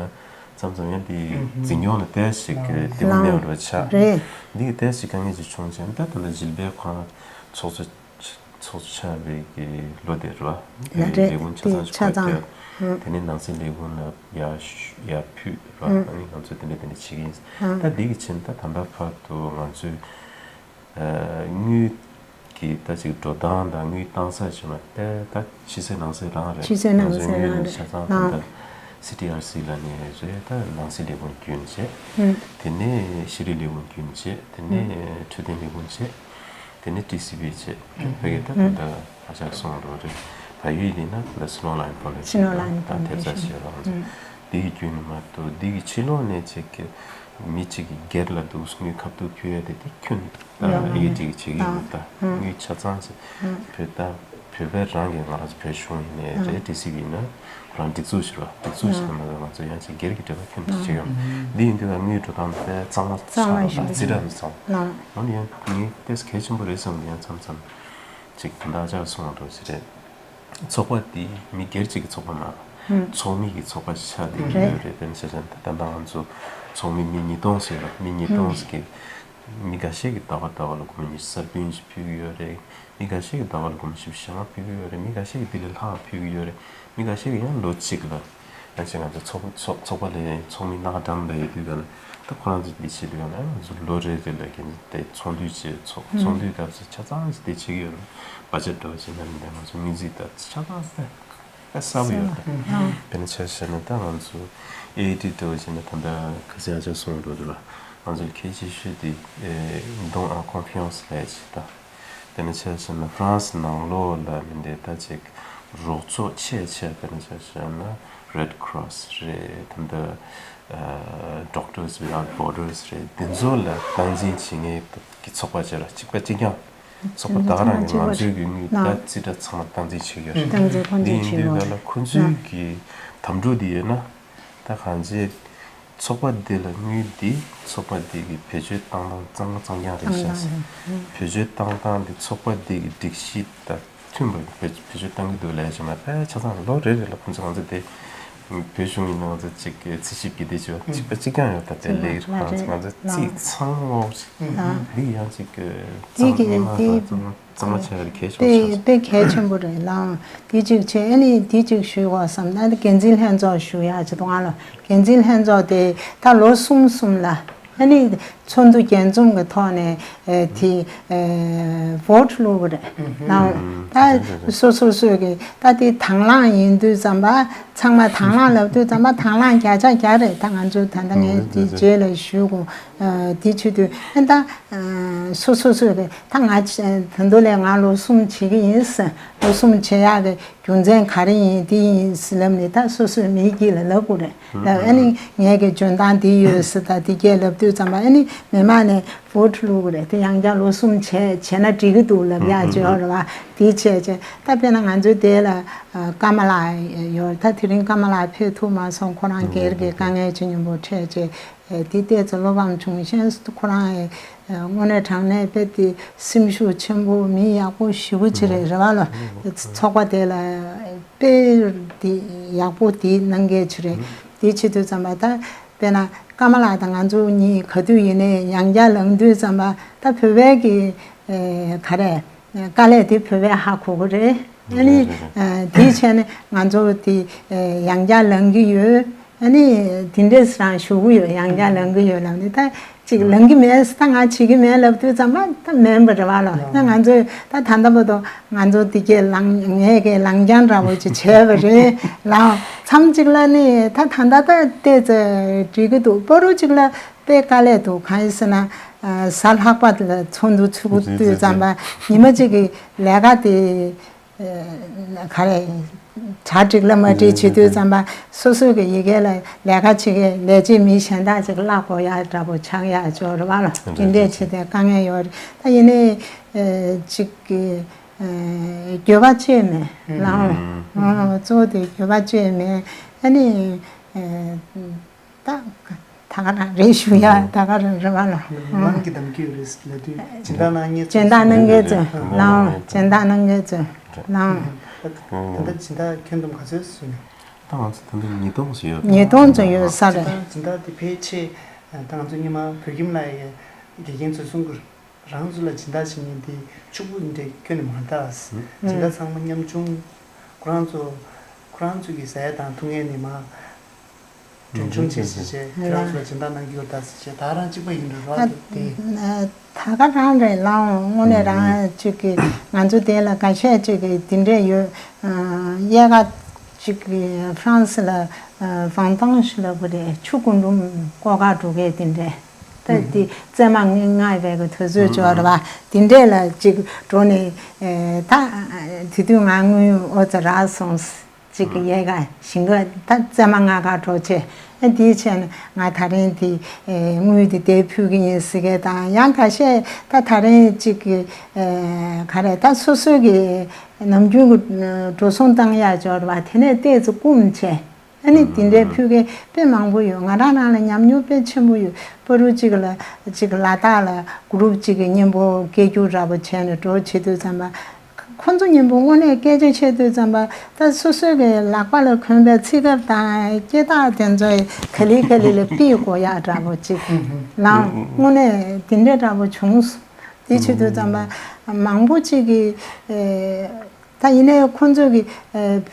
མཚམས་མཚམས་ཡང་འདི་འཛིན་སྐྱོང་ལ་ཏོག་ཙམ་ཞིག་གི་བདེ་པོ་མེད་པ་ཆགས། རེད། འདི་གི་ཏོག་ཙམ་དཀའ་ངལ་ཅིག་བྱུང་བྱས་ན་ད་ད་ལྟ་ཇིལ་པད་ཁང་ཚོགས་གཙོ། ཚོགས་ཆགས་པའི་གི་ལོ་དེ་རེད་བ། ལ་རེད། ལས་ཁུངས་ཆ་ཚང་ཞིག་ཆ་ཚང་། ཁོ་ཐོས། དེ་ནས་ནང་སྲིད་ལས་ཁུངས་ལ་ཡར་ཞུ་ཡར་ཕུལ་རེད་བ། ཨ་ནི་ང་ཚོས་དེ་འདྲ་དེ་འདྲ་བྱེད་ཀྱི་ཡིན། ད་འདི་གི་ཕྱིན་ད་ད་ལྟ་བར་དུ་ང་ཚོས་དངུལ་གྱི་ད་ཅིག་འགྲོ་སྟངས་དང་དངུལ་བཏང་ས་བྱས་ན་དཔེ་ད་ཕྱི་གསལ་ནང་གསལ་རང་རེད། ཕྱི་གསལ་ནང་གསལ་རང་རེད། ང་ཚོའི་དངུལ་ནི་ཆ་ཚང་ད་ལྟ་སི་ཊི་ཨར་སི་ལབ་ནས་རེད། ད་ནང་སྲིད་ལས་ཁུངས་བརྒྱུད་ནས་བྱས། དེ་ནས་ཤེས་རིག་ལས་ཁུངས་བརྒྱུད་ནས་བྱས། དེ་ནས་འཕྲོད་བསྟེན་ལས་ཁུངས་བྱས། དེ་ནས་ཊི་སི་བི་བྱས། བོད་ཀྱི་ད་ད་ལྟ་ཨ་ཅག་གསུངས་འགྲོ་རེད། བལ་ཡུལ་ཡིན་ན་ད་ལྟ་སི་ནོ་ལའིན་ཕའོན་ཌེ་ཤན་ལ་ད་ཐེབས་རྩ་བྱས་རོགས་ཚོ། འདི་ཡི་བརྒྱུད་ནས་མ་གཏོགས་འདི་གི་ཕྱི་ལོགས་ནས་ཅིག་གི་མི་གཅིག་གི་སྒེར་ལ་འདུག་དངུལ་ཁ་ཐུག་ཕུལ་ཡ་དེ་དེ་ཁྱོན་ད་ཨེ་ཡི་ཊི་གི་བྱེད་ཀྱི་ཡོད། ད་དངུལ་ཆ་ཚང་ཅིག་བོད་ད་བོད་པའི་རང་གི་ང་རང་ཚོ་བོད་གཞུང་ཡིན་ནའི་རེད། ཊི་སི་བི་ཡིན་ན་ཁོ་རང་སྒྲིག་འཛུགས་ཞིག་རེད་བ། སྒྲིག་འཛུགས་ཞིག་ལ་མ་ལ་ང་ཚོ་ཡང་ཅིག་སྒེར་གྱི་འབྲེལ་བ་ཁྱོན་ནས་བྱེད་ཀྱི་ཡོད། འདི་ཡིན་དུས་ད་དངུལ་འགྲོ་སྟངས་དཔེ་གཙང་མ་ཆགས་རེད། རྩིས་ཁྲ་ནས་ཚང་། འོ་ན་ཡང་ངས་ཏོག་ཙམ་གལ་ཆེན་པོ་རེད་བསམ་གྱི། ཡང་མཚམས་མཚམས་ཅིག་ད་ལྟ་ཨ་ཅག་གསུངས་པ་འདྲ་ཞིག་རེད། ཚོགས་པ་འདི་མི་སྒེར་གཅིག་གི་ཚོགས་པ་མ་རེད། ཚོགས་མི་གི་ཚོགས་པ་ཆགས་བསྡད་ཀྱི་ཡོད་རེད། དཔེར་ན་ཆ་བཞག་ན་ད་ལྟ་ང་ཚོ་ཚོགས་མི་མི་ཉིས་སྟོང་ཟེར་ལ་མི་ཉིས་སྟོང་ཟེར་གི་མི་འགའ་ཤས་ཀྱིས་ཟླ་བ་ཟླ་བ་ལ་སྒོར་མོ་ཉི་ཤུ་རྩ་བདུན་ཞིག་ཕུལ་གྱི་ཡོད་རེད། མི་འགའ་ཤས་ཀྱིས་ཟླ་བ་ལ་སྒོར་མོ་བཞི་བཅུ་ཞེ་ལྔ་ཕུལ་གྱི་ཡོད་རེད། མི་འགའ་ཤས་ཀྱིས་དེ་ལས་ལྷག་ཕུལ་གྱི་ཡོད་རེད། མི་འགའ་ཤས་ཀྱིས་ཡང་ལོ་གཅིག་ལ་ཡང་ཅིག་ང་ཚོ་ཚོགས་ཚོགས་ཚོགས་པ་ལས་ཚོགས་མི་སྣ་ཁ་གྲངས་ལ་ཡོད་དུས་ག་ལ་ད་ཁོ་རང་ཚོ་འདི་བྱེད་དུས་ག་ལ་ང་ཚོ་ལོ་རེ་རེ་ལ་གན་དེ་ཚོགས་འདུ་བྱེད། ཚོགས་ཚོགས་འདུའི་སྐབས་སུ་ཆ་ཚང་ཞིག་དེ་བྱེད་ཀྱི་ཡོད་རེད། བ་ཇེཊ་འདྲ་བོ་བྱེད་ན་མི་འདྲ་ང་ཚོ་དངུལ་རྩིས་ད་ཆ་ཚང་ཞིག་ད་གསལ་པོ་ཡོད་རེད། དཔེར་ན་ཆ་བཞག་ན་ད་ང་ཚོ་ཨེ་ཨའི་ཊི་འདྲ་བོ་བྱེད་ན་ད་ལྟ་ཁ་སང་ཨ་ཅག་གསུངས་འགྲོ་འདུག་ལ། ང་ཚོ་གལ་ཆེ་ཤོས་དེ་ཨེ་don en confiance ལབ་ཅིག་ད། དཔེར་ན་ཆ་བཞག་ན་ཧྥ་རན་སི་ནང་ལོགས་ལ་མི་འདྲ་ད་ཅིག་རོགས་ཚོགས་ཆེ་ཆེ་དཔེར་ན་ཆ་བཞག་ན་Red Cross རེད། ད་ལྟ་Doctors Without Borders རེད། འདི་ཚོ་ལ་སྟངས་འཛིན་བྱེད་མཁན་གྱི་ཚོགས་པ་བྱས་ལ་གཅིག་པ་གཅིག་རྐྱང་ཚོགས་པ་ད་ག་རང་གི་ང་ཚོའི་གི་དངུལ་ད་རྩིས་ཁྲ་ཚང་མ་སྟངས་འཛིན་བྱེད་ཀྱི་ཡོད་རེད། འདི་ཡིན་དུས་ག་ལ་ཁོ་ཚོའི་གི་དམ་བསྒྲུབ་འདི་ཡོད་ན། ད་གང་ཅི། ཚོགས་པ་འདི་ལ་དངུལ་འདི་ཚོགས་པ་འདི་གི་བེད་སྤྱོད་བཏང་སྟངས་གཙང་མ་གཙང་རྐྱང་རེད་ཤག། བེད་སྤྱོད་བཏང་སྟངས་འདི་ཚོགས་པ་འདི་གི་སྒྲིག་གཞི་དང་མཐུན་པར་བེད་བེད་སྤྱོད་བཏང་གི་འདུག་ལས་བྱེད་མ་ཕལ་ཆ་ཚང་ལོ་རེ་རེ་ལ་ཁོང་ཚོ་ང་ཚོ་དེ་བོད་གཞུང་ཡིན་ན་ང་ཚོ་གཅིག་གི་རྩིས་ཞིབ་ཀྱི་དེ་བྱས་པ་གཅིག་པ་གཅིག་རྐྱང་ཡོད། ད་དེ་ལས་ཁོང་ཚོ་ང་ཚོ་རྩིས་ཚང་མ་འདི་ཡང་གཅིག་གི་གཙང་མ་གཙང་མ་གཙང་མ་བྱས་པ་གལ་ཆེན་པོ་དེ་ཆགས་སོང་། དཔེ་གལ་ཆེན་པོ་རེད་ལགས། དེ་གཅིག་བྱས། ཨ་ནི་དེ་གཅིག་ཞུ་དགོས་བསམ་ན་འགན་འཛིན་ལྷན་ཚོགས་ཞུ་ཡག་ཅིག་འདུག་ཨ་ལོ། འགན་འཛིན་ལྷན་ཚོགས་དེ་ད་ལོ་གསུམ་གསུམ་ལ་ཨ་ནི་ཚོགས་འདུ་རྒྱས་འཛོམས་ཀྱི་ཐོག་ནས་ཨེ་དེ་ཨེ་བོ་ཊི་བླུག་གི་རེད་ལགས། ད་སོ་སོ་སོ་གི་ད་དེ་དང་བླངས་ཡིན་དུས་ཙམ་པ་ཚང་མ་དང་བླངས་ལབ་དུས་ཙམ་པ་དང་བླངས་བརྒྱ་ཆ་བརྒྱ་རེད། ད་ང་ཚོ་ད་ལྟ་ངས་དེ་རྗེས་ལ་ཞུ་དགོས། དེ་བྱེད་དུས་ཨ་ད་སོ་སོ་སོ་རེད། ད་ང་ད་དུང་ལས་ང་ལོ་གསུམ་བྱེད་ཀྱི་ཡིན་ཟེར། ལོ་གསུམ་བྱེད་ཡག་གི་རྒྱུ་མཚན་ག་རེ་ཡིན་འདི་ཡིན་ཟེར་ལབ་ནས་ད་སོ་སོའི་མིའི་དཀྱིལ་ལ་ལབ་དགོས་རེད་ལབ། ཨ་ནི་ངས་ཀྱི་འཇོན་ཐང་འདི་ཡོད་ཟེར་ད་འདི་སྐད་ལབ་དུས་ཙམ་པ་ཨ་ནི་མི་མང་ནས་བོ་ཊི་བླུག་དགོས་རེད། དེ་ཡང་བསྐྱར་ལོ་གསུམ་བྱས་བྱས་ན་འགྲིག་གི་འདུག་ལབ་ཡག་ཅིག་ཡོད་རེད་བ། དེ་བྱས་བྱས་ད་དཔེར་ན་ང་ཚོའི་དེ་ལ་ཀ་མ་ལ་ཡོད། ད་དེ་རིང་ཀ་མ་ལ་ཕེབས་ཐུབ་མ་སོང་། ཁོ་རང་སྒེར་གྱི་དཀའ་ངལ་ཅིག་མཉམ་པོ་འཕྲད་བྱས། དེ་ལྟས་ཚོ་བློ་ཕམ་བྱུང་ཤེས་སུ་ཁོ་རང་དངོས་གནས་དྲང་གནས་དཔེ་དེ་སེམས་ཤུགས་ཆེན་པོ་མི་ཡག་པོ་ཞེ་པོ་ཅིག་རེད་རེད་བ་ལོ། ཚོགས་པ་དེ་ལ་དཔེ་དེ་ཡག་པོ་དེ་གནང་མཁན་ཅིག་རེད། དེ་བྱེད་དུས་ཙམ་པ་ད་དཔེར་ན་ཀ་མ་ལགས་དང་ང་ཚོ་གཉིས་ག་དུས་ཡིན་ནའི་ཡང་བསྐྱར་ལངས་དུས་ཙམ་པ་ད་བོད་པའི་གི་ག་རེ་དཀའ་ལས་དེ་བོད་པས་ཧ་གོ་གི་རེད། ཨ་ནི་དེའི་ཆ་ནས་ང་ཚོ་དེ་ཡང་བསྐྱར་ལངས་ཀྱི་ཡོད། ཨ་ནི་དེ་འདྲས་རང་ཞུ་གི་ཡོད། ཡང་བསྐྱར་ལངས་ཀྱི་ཡོད་ལབ་ནས་ད་ཅིག་ལངས་ཀྱི་མེད་ད་ང་བྱེད་ཀྱི་མེད་ལབ་དུས་ཙམ་པ་ད་མིན་པ་རེད་བ་ལོ། ད་ང་ཚོས་ད་ད་ལྟ་བར་དུ་ང་ཚོ་དེ་གས་ལངས་ངས་གས་ལངས་རྐྱང་འདྲ་བོ་ཅིག་བྱས་པ་རེད་ལགས། མཚམས་གཅིག་ལ་ནི་ད་ད་ལྟ་ད་བལྟས་ཚེ་འགྲིག་གི་འདུག་པ་རུ་གཅིག་ལ་དཔེ་དཀའ་ལས་འདུག་གང་ཡིན་ཟེར་ན་གཟའ་ལྷག་པ་ལ་ཚོགས་འདུ་ཚུགས་དུས་ཙམ་པ་ཉི་མ་གཅིག་གི་ལས་ཀ་དེ། ག་རེ། གྲ་སྒྲིག་ལ་མ་སྒྲིག་བྱེད་དུས་ཙམ་པ་སོ་སོ་གི་ཡི་གེ་ལ་ལས་ཀ་བྱེད་མཁན་ལས་བྱེད་མི་གཞན་དག་ཅིག་གླ་དགོས་ཡག་འདྲ་པོ་ཆགས་ཡག་ཅིག་ཡོད་རེད་བ་ལ། དེ་འདྲས་བྱེད་དུས་དཀའ་ངལ་ཡོད་རེད། ད་ཡིན་ནའི་ཅིག་གི་འགྱོད་པ་སྐྱེས་མེད་ལ། གཙོ་བོ་དེ་འགྱོད་པ་སྐྱེས་མེད། ཨ་ནི། ད་ད་ག་རང་རེད་ཞུ་ཡ་ད་ག་རང་རེད་བ་ལ། མི་མང་གི་གདམ་གྱི་ཡོད་རེད་ལབ་དུས་སྦྱིན་བདག་གནང་མཁན་ཚོ། སྦྱིན་བདག་གནང་མཁན་ཚོ་ལའང་སྦྱིན་བདག་གནང་མཁན་ཚོ་ལའང་། ད་ལྟ་སྦྱིན་བདག་ཁྱོན་བསྡོམས་ག་ཚོད་ཟིན་ནས། ད་ང་ཚོ་ད་ལྟ་ཉིས་སྟོང་ཙམ་ཡོད། ཉིས་སྟོང་ཙམ་ཡོད་ས་རེད། སྦྱིན་བདག་དེ་ཕལ་ཆེར་ད་ང་ཚོ་སྔོན་མ་བོད་ཁྱིམ་ལ་ཡ་དགེ་རྒན་ཚོས་གསུང་གི་རེད། རང་ཚོ་ལ་སྦྱིན་བདག་བྱེད་མཁན་དེ་ཕྱུག་པོ་འདྲ་ཁྱོན་ནས་མ་རེད་ད། སྦྱིན་བདག་ཚང་མ་ཉམ་ཆུང་། ཁོ་རང་ཚོ་ཁོ་རང་ཚོ་གི་ཟ་ཡ་དང་འཐུང་ཡ་ནས་མར་གྲོན་ཆུང་བྱས་ཟེར་བྱས། ཁྱེད་རང་ཚོ་ལ་སྦྱིན་བདག་གནང་གི་ཡོད་ད་ཟེར་བྱས། ད་རང་གཅིག་པ་ཡིན་འགྲོ་རོགས་དེ། ད་ག་རང་རེད་ལགས། དངོས་གནས་རང་ཅིག་གི་ང་ཚོ་དེ་ལ་འགའ་ཤས་ཅིག་གི་དེ་འདྲས་ཡོད། གཡས་ཁ་ཅིག་གི་ཧྥ་རན་སི་ལ་ཝང་ཏང་ཞིག་ལབ་དགོས་རེད། ཆུ་རྐུན་འབྲུམ་བཀོག་ག་འགྲོ་མཁན་དེ་འདྲས། ད་དེ་བཙས་མ་མངགས་པའི་གི་དུས་ཚོད་འབྱོར་བ་དེ་འདྲས་ལ་ཅིག་འགྲོ་ནས། ད་དེ་དུས་ང་དངུལ་ཨོ་ཙི་རག་སོང་། གཅིག་གི་ཡལ་ག་ཞིང་ཁ་ད་བཙས་མ་མངགས་ག་འགྲོ་བྱས། ཨ་དེའི་ཆེད་ནས་ང་ད་རིང་དེ་དངུལ་དེ་དེ་ཕུལ་གི་ཡིན་ཟེར་མཁན་དང་། ཡང་ཁ་ཤས་ད་ད་རིང་གཅིག་གི་ག་རེ་ད་སོ་སོའི་གི་ནམ་རྒྱུན་གི་འགྲོ་སོང་བཏང་ཡག་འབྱོར་བ་དེ་ནས་ཏོག་ཙམ་སྐུམ་བྱས། ཨ་ནི་དེ་འདྲའི་ཕུལ་མཁན་དཔེ་མང་པོ་ཡོད། ང་རང་རང་ལ་ཉམས་མྱོང་དཔེ་ཆེན་པོ་ཡོད། པ་རུ་གཅིག་ལ་གཅིག་ལ་དྭགས་ལ་གུ་རུབ་གཅིག་གི་མཉམ་པོ་སྐད་སྒྱུར་འདྲ་པོ་བྱས་ནས་འགྲོ་བྱེད་དུས་ཙམ་པ། ཁོ་ཚོ་མཉམ་པོ་དངོས་གནས་སྐད་ཆ་བཤད་དུས་ཙམ་པ། ད་སོ་སོའི་གི་ལག་པ་ལ་གོན་པའི་ཚིགས་ཁ་དང་སྐེ་ཐག་དེ་ཚོ་ག་ལེ་ག་ལེ་ལ་ཕུད་དགོས་ཡག་འདྲ་པོ་ཅིག་ལངས། དངོས་གནས་དེ་འདྲ་འདྲ་པོ་བྱུང་སོང་། དེ་བྱེད་དུས་ཙམ་པ་མང་པོ་ཅིག་གིས། ད་ཡིན་ནའི་ཁོང་ཚོས་ཀྱི་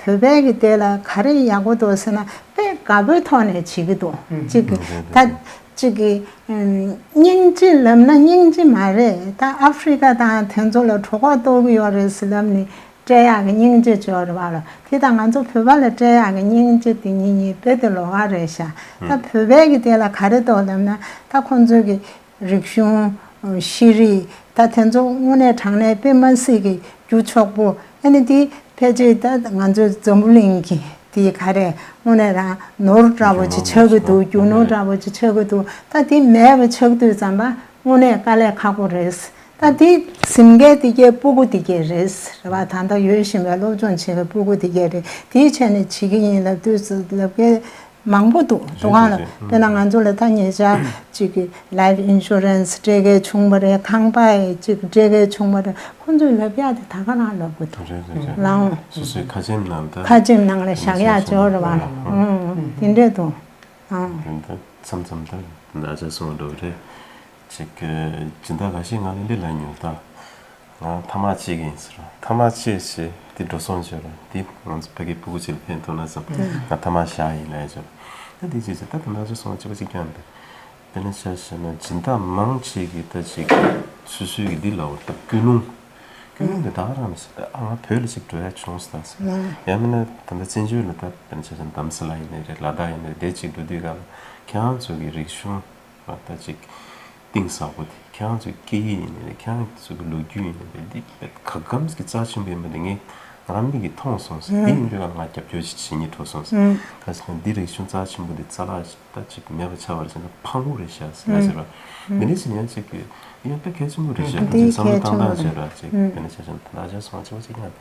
བོད་པའི་གི་དེ་ལ་ག་རེ་ཡག་པོ་འདུག་ཟེར་ན། དཔེ་དགའ་པོའི་ཐོག་ནས་བྱེད་ཀྱི་འདུག་གཅིག་གི་ད་གཅིག་གི་སྙིང་རྗེ་ལབ་ན་སྙིང་རྗེ་མ་རེད། ད་ཨ་ཧྥེ་རི་ཀ་དང་དེ་ཚོ་ལ་གྲོད་ཁོག་ལྟོགས་ཀྱི་ཡོད་རེད་ཟེར་ལབ་ནས་སྤྲད་ཡག་གི་སྙིང་རྗེ་འབྱོར་བ་ལ། དེ་དང་ང་ཚོ་བོད་པ་ལ་སྤྲད་ཡག་གི་སྙིང་རྗེ་དེ་གཉིས་གཉིས་དཔེ་དེ་ལོགས་ཀ་རེད་ཤག་ད་བོད་པའི་གི་དེ་ལ་ག་རེ་འདུག་ལབ་ན། ད་ཁོང་ཚོས་གི་རིག་གཞུང་། ཤེས་རིག་ད་དེ་ཚོ་དངོས་གནས་དྲང་གནས་དཔེ་མ་སྲིད་ཀྱི་རྒྱུ་ཕྱོགས་པོ། ཨ་ནི་དེ་ཕལ་ཆེར་ད་ང་ཚོའི་འཛམ་བུ་གླིང་གི་དེ་ག་རེ་དངོས་གནས་རང་ནོར་འདྲ་པོ་ཅིག་ཆགས་ཀྱི་འདུག་རྒྱུ་ནོར་འདྲ་པོ་ཅིག་ཆགས་ཀྱི་འདུག་ད་དེ་མེད་པ་ཆགས་དུས་ཙམ་པ་དངོས་གནས་དཀའ་ལས་ཁག་པོ་རེད། ད་དེ་ཟིན་མཁན་དེ་གའི་སྤུ་གུ་དེ་གའི་རེད། རེད་བ། ད་ལྟ་ཡོད་བཞིན་པའི་སློབ་སྦྱོང་བྱེད་པའི་སྤུ་གུ་དེ་གའི་རེད། དེའི་ཆ་ནས་བྱེད་ཀྱི་ཡིན་ལབ་དུས་ལབ་མཁན། མང་པོ་འདུག་འདུག་གང་ལ། རེད་རེད། དཔེར་ན་ང་ཚོ་ལ་ད་ཉེ་ཆར་གཅིག་གི་life insurance སྤྲད་མཁན་བྱུང་བ་རེད། ཁང་པ་གཅིག་སྤྲད་མཁན་བྱུང་བ་རེད། ཁོང་ཚོས་ལབ་ཡག་དེ་ད་ག་རང་ལབ་གི་འདུག་རེད་རེད་རེད། ལའང་། སོ་སོའི་ཁ་ཆེམས་ནང་ད། ཁ་ཆེམས་ནང་ལ་བཞག་ཡག་འབྱོར་བ། ཨང་། དེ་འདྲས་འདུག་ཨང་། དེ་འདྲ་མཚམས་མཚམས་ད་ད་ཆ་སོང་འགྲོ་གི་རེད། ཅིག་གི་སྦྱིན་བདག་འགའ་ཤས་ང་ལ་འདི་ལབ་མྱོང་ད། ང་ཐ་མག་གཅིག་ཡིན་ཟེར། ཐ་མག་གཅིག་བྱས་དེ་འགྲོ་སོང་བྱས་ར། དེ་ང་ཚོ་ཕ་གི་སྤུ་གུ་གཅིག་ལ་ཕན་ཐོགས་ན་བསམ། ང་ཐ་མག་བཞག་ཡིན་ལབ་བྱས་ར། ད་དེ་བྱས་ཚེ་ད་དེ་འདྲ་ཅིག་སོང་བ་གཅིག་པ་གཅིག་རྐྱང་རེད། དཔེར་ན་ཆ་བཞག་ན་སྦྱིན་བདག་མང་ཆེ་གི་ད་ཅིག་སོ་སོའི་གི་འདི་ལ་འོ་ད་ཀུན་སློང་། ཀུན་སློང་དེ་ད་ག་རང་རེད་ཟེར། ད་ཨ་ང་བོད་ལ་ཅིག་འགྲོ་ཡ་བྱུང་སོང་ད་ཟེར། ཡང་མིན་ན་ད་ལྟ་བཙན་བྱོལ་ལ་ད་དཔེར་ན་ཆ་བཞག་ན་རྡ་རམ་ས་ལ་ཡིན་ནའི་རེད། ལ་དྭགས་ཡིན་ནའི་རེད། དེ་ཅིག་འགྲོ་དུས་ག་ལ་ཁྱེད་རང་ཚོ་གི་རིག་གཞུང་། ད་ཅིག་གཏིང་ཟབ་པོ་དེ། ཁྱེད་རང་ཚོའི་སྐད་ཡིག་ཡིན་ནའི་རེད། ཁྱེད་རང་ཚོ་གི་ལོ་རྒྱུས་ཡིན་ནའི་རེད། འདི་དཔེ་ག་གམ་གྱི་རྩ་ཆེན་པོ་ཡིན་པ་དེ་ངས་ང་རང་མིག་གིས་མཐོང་སོང་ཟེར། འདི་ཡིན་དུས་ང་རྒྱབ་སྐྱོར་ཞིག་བྱེད་སྙིང་བྲོ་སོང་ཟེར། ག་ཟེར་ན་འདི་རིག་གཞུང་རྩ་ཆེན་པོ་འདི་རྩ་བརླག་ད་ཅིག་མེད་པ་ཆགས་པ་རེད་ཟེར་ན་ཕངས་པོ་རེད་ཤག་ཟེར་ལ་ཟེར་བ། འདི་འདྲ་ཞིག་ཡང་ཅིག་གི་ཡང་དཔེ་གལ་ཆེན་པོ་རེད་ཤག་ད་ཅིག་བསམ་བློ་བཏང་སྟངས་བྱས་ར་ཅིག་དཔེར་ན་ཆ་བཞག་ན་ད་ལྟ་ཆ་སོང་བ་ཅིག་པ་ཅིག་ཡང་།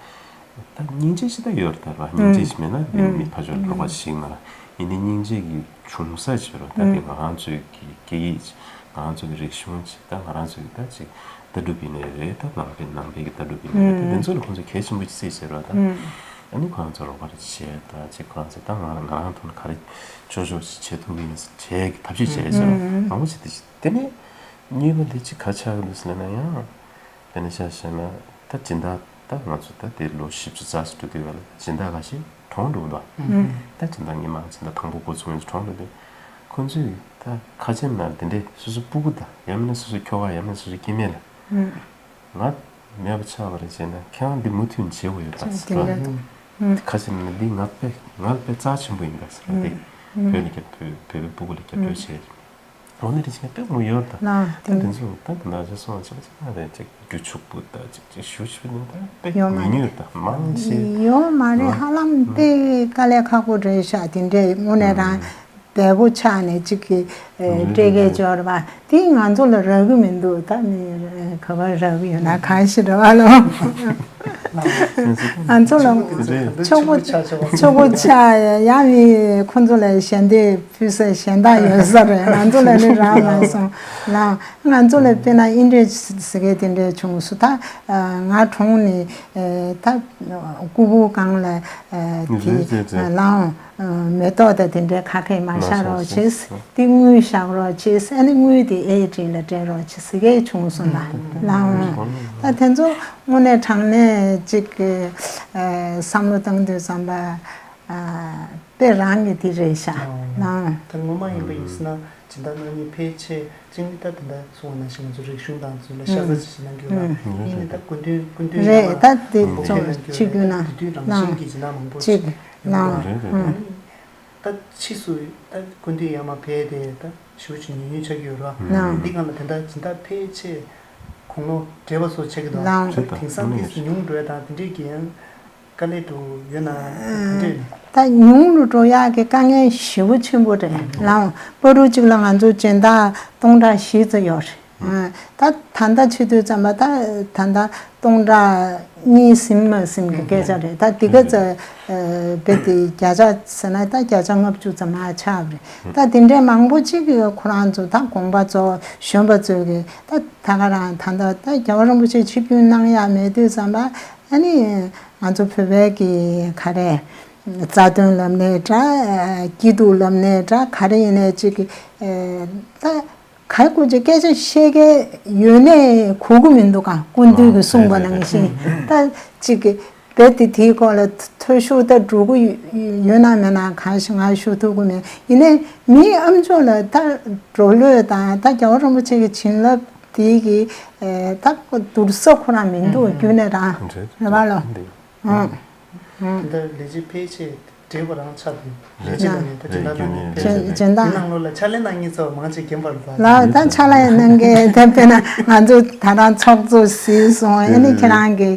ད་སྙིང་རྗེ་ཞིག་ད་ཡོད་རེད་ད་ར། སྙིང་རྗེ་ཞིག་མེད་ན་མི་མི་ཕར་ཕྱོགས་ལ་ལོག་པ་ཞིག་མ་རེད། ཡིན་ནའི་སྙིང་རྗེ་གི་བྱུང་ས་ཞིག་རེད་ད། དེ་ང་རང་ཚོའི་གི་སྐད་ཡིག་ཅིག་ང་རང་ཚོ་གི་རིག་གཞུང་ཅིག་ད་ང་རང་ཚོ་གི་ད་ཅིག་ལྟ་གྲུབ་ཡིན་ནའི་རེད། ད་ནང་པའི་ནང་པའི་གི་ལྟ་གྲུབ་ཡིན་ནའི་རེད། ད་དེ་ཚོ་ལ་ཁོང་ཚོ་གལ་ཆེན་པོ་ཅིག་བརྩིས་བྱས་རེད་ད། ཨ་ནི་ཁོ་རང་ཚོ་རོགས་པ་རེ་བྱས་ད་ཅིག་ཁོ་རང་ཚོ་ད་ང་རང་ང་རང་ཐོག་ནས་ག་རེ་ཆོག་ཆོག་ཅིག་བྱེད་ཐུབ་ཀྱི་ཡིན་ཟེར་བྱས་ཀྱི་ཐབས་ཤེས་བྱས་ཟེར་བ་མང་པོ་ཅིག་དེ་ཅིག་དེ་ནས་གཉིས་པ་དེ་ཅིག་ག་ཆགས་ཀྱི་འདུག་ཟེར་ན་ཡང་། དཔེར་ན་ཆ་བཞག་ན་ད་སྦྱིན་བདག་ད་ང་ཚོ་ད་དེ་ལོ་བཞི་བཅུ་རྩ་ཞིག་འགྲོ་དུས་ག་ལ་སྦྱིན་བདག་ཁ་ཤས་གྲོངས་འགྲོ་གི་འདུག་ད་སྦྱིན་བདག་སྔོན་མ་སྦྱིན་བདག་དང་པོ་འགོ་ཚུགས་མཁན་ཚོ་གྲོངས་འགྲོ་དུས། ཁོ་ཚོས་ད་ཁ་ཆེམས་ནང་དེ་འདྲའི་སོ་སོ་སྤུ་གུ་དང་ཡང་མིན་ན་སོ་སོ་ཁྱོ་ག་ཡང་མིན་ན་སོ་སོ་སྐྱེ་དམན་ལ་ང་མེད་པ་ཆགས་པ་རེད་བྱས་ན་ཁྱེད་རང་འདི་མུ་མཐུད་བྱེད་དགོས་ཡོད་ད་ཟེར་བ། ཁ་ཆེམས་ནང་འདི་ང་དཔེ་ང་ལ་དཔེ་རྩ་ཆེན་པོ་ཡིན་ད་ཟེར་བ། དེ་བོད་ལ་ཁྱབ་བོད་བོད་པའི་སྤུ་གུ་ལ་རྒྱབ་སྐྱོར་བྱས། འོ་ནི་རེ་ཆེ་དཔེ་མོ་ཡོད་ད། ལགས་དེ་འདི་ཚོ་ད་ད་ལྟ་ཅི་སོང་ཅི་པ་ཅི་ན་རེད་ཅིག་རྒྱུ་ཕྱུག་པོ་ད་ཅིག་ཅིག་ཞུ་ཞུ་ནི་ད་དཔེ་ཡོད་མ་ཉུང་ཉུང་ད་མང་ཆེ། ཡོད་མ་རེད། ཧ་ལམ་དཔེ་དཀའ་ལས་ཁག་པོ་རེད་ཤག་དེ་འདྲས་དངོས་གནས་རང་འབེལ་པོ་ཆགས་ནས་ཅིག་གི་སྤྲད་མཁན་འབྱོར་བ་དེ་ང་ཚོ་ལ་རག་གི་མི་འདུག་ད་མི་ག་པར་རག་གི་ཡོད་ན་གང་ཞིག་རེད་བ་ལོ། ང་ཚོ་ལ་ཕྱུག་པོ་ཕྱུག་པོ་ཆགས་ཡ་མི་ཁོང་ཚོ་ལ་ཞལ་འདེབས་ཕུལ་ས་གཞན་དག་ཡོད་ས་རེད། ང་ཚོ་ལ་ནི་རག་མ་སོང་ལ། ང་ཚོ་ལ་དཔེར་ན་ཨིན་འདྲེ་ཟེར་མཁན་དེ་འདྲས་བྱུང་སོང་། ད་ང་གྲོངས་ནས་ད་སྐུ་ཕུང་སྒང་ལ་དེ་རེད་རེད་རེད། ལའང་མེ་ཏོག་དང་དེ་འདྲའི་ཁ་ཁའི་མ་བཞག་རོགས་བྱེད། དེ་དངུལ་བཞག་རོགས་བྱེད། ཨ་ནི་དངུལ་དེ་ཨེ་ཌི་ལ་སྤྲད་རོགས་བྱེད་ཟེར་མཁན་བྱུང་སོང་ལ། ལའང་ད་དེ་ཚོ་དངོས་གནས་དྲང་གནས་ཅིག་གི་བསམ་བློ་བཏང་དུས་ཙམ་པ་དཔེ་རང་གི་དེ་རེད་ཤག་ལའང་། ད་ངོ་མ་ཡིན་པ་ཡིན་ཟེར་ན་སྦྱིན་བདག་གནང་མཁན་ཕལ་ཆེར་གཅིག་ནི་ད་དེ་འདྲ་སོང་བ་ནང་བཞིན་ང་ཚོ་རིག་གཞུང་དང་ཚུལ་ལ་ཤ་ཚ་ཅིག་གནང་གི་ཡོད་ལ། ཡིན་ནི་ད་སྐུ་མདུན་སྐུ་མདུན་རེད། ཡང་ད་དེ་འབོད་སྐུལ་གནང་གི་ཡོད་ལ། དེ་དུས་རང་བཞིན་གྱི་སྦྱིན་བདག་མང་པོ་ཅིག་ཡོང་གི་ཡོད་ལ། ད་ད་ཕྱིས་སུ་ད་སྐུ་མདུན་ཡར་མར་ཕེབས་ཏེ་ད་ཞེ་པོ་ཅིག་ཉུང་ཉུང་ཆགས་ཀྱི་ཡོད་རེད་བ། ལའང་། འདི་སྒང་ལ་དེ་འདྲ་སྦྱིན་བདག་ཕལ་ཆེར་དགུང་ལོ་བགྲེས་པ་སོགས་ཆགས་ཀྱི་འདུག་ལའང་། ད་དེང་སང་འདི་ཉུང་འགྲོ་ཡ་དང་དེ་འདྲས་ཀྱི་ཡང་དཀའ་ལས་འགྲོ་ཡོད་ན་དེ་འདྲས། ད་ཉུང་རུ་འགྲོ་ཡག་གི་དཀའ་ངལ་ཞེ་པོ་ཆེན་པོ་རེད། ལའང་བར་དུ་གཅིག་ལ་ང་ཚོ་སྦྱིན་བདག་སྟོང་ཕྲག་བཞི་ཙམ་ཡོད་རེད། ད་ད་ལྟ་བྱེད་དུས་ཙམ་པ་ད་ད་ལྟ་སྟོང་ཕྲག་གཉིས་ཟིན་མ་ཟིན་གྱི་སྐད་ཆ་རེད། ད་འདི་ག་ཚ་རྦད་དེ་བརྒྱ་ཆ་ཟེར་ན་ད་བརྒྱ་ཆ་ལྔ་བཅུ་ཙམ་མ་ཆགས་པ་རེད། ད་དེ་འདྲའི་མང་པོ་ཅིག་གིས་ཁོ་རང་ཚོ་ད་དགོངས་པ་ཚོ་གཞོན་པ་ཚོས་གི་ད་ད་ག་རང་ད་ལྟ་ད་རྒྱལ་བ་རིན་པོ་ཆེ་ཆིབས་བསྒྱུར་གནང་ཡག་མེད་དུས་ཙམ་པ་ཨ་ནི་ང་ཚོ་བོད་པའི་གི་ག་རེ་རྩ་དོན་ལབ་ནའི་འདྲ། སྐྱིད་སྡུག་ལབ་ནའི་འདྲ། ག་རེ་ཡིན་ནའི་ཅིག་གི་ད། ག་རེ་སྐུ་མཁྱེན་སྐད་ཆ་བཤད་མཁན་ཡོད་ནའི་གོ་གི་མི་འདུག་ག་སྐུ་མདུན་གྱིས་གསུངས་པ་ནང་བཞིན། ད་ཅིག་གི་རྦད་དེ་དེའི་སྐོར་ལ་ཐོས་ཞུགས་ད་འགྲོ་གི་ཡོད་ན་མེད་ན་གང་ཞིག་ང་ཞུ་ཐུབ་གི་མེད། ཡིན་ནའི་མིའི་ཨམ་ཅོག་ལ་ད་འགྲོ་ལོས་དང་ད་རྒྱལ་བ་རིན་པོ་ཆེ་གི་བྱིན་རླབས་དེ་གི་ད་བསྡུར་ས་ཁོ་རང་མི་འདུག་རྒྱུ་ནས་རང་རེད་བ་ལོ། ཨང་། ད་ལས་བྱེད་ཕལ་ཆེར་བགྲེས་པ་རང་ཆགས་འདུག་ལས་བྱེད་ནང་ནས་ད་སྦྱིན་བདག་གནང་མཁན་ཕལ་ཆེར་སྦྱིན་བདག་ནང་ལོགས་ལ་ཕྱག་ལས་གནང་མཁན་ཚོ་མང་ཆེ་རྒན་པ་རེད་པ། ལ་ད་ཕྱག་ལས་གནང་མཁན་ད་དཔེར་ན་ང་ཚོ་ད་རང་ཚོགས་གཙོ་ཟིན་སོང་། ཨ་ནི་ཁྱེད་རང་གི་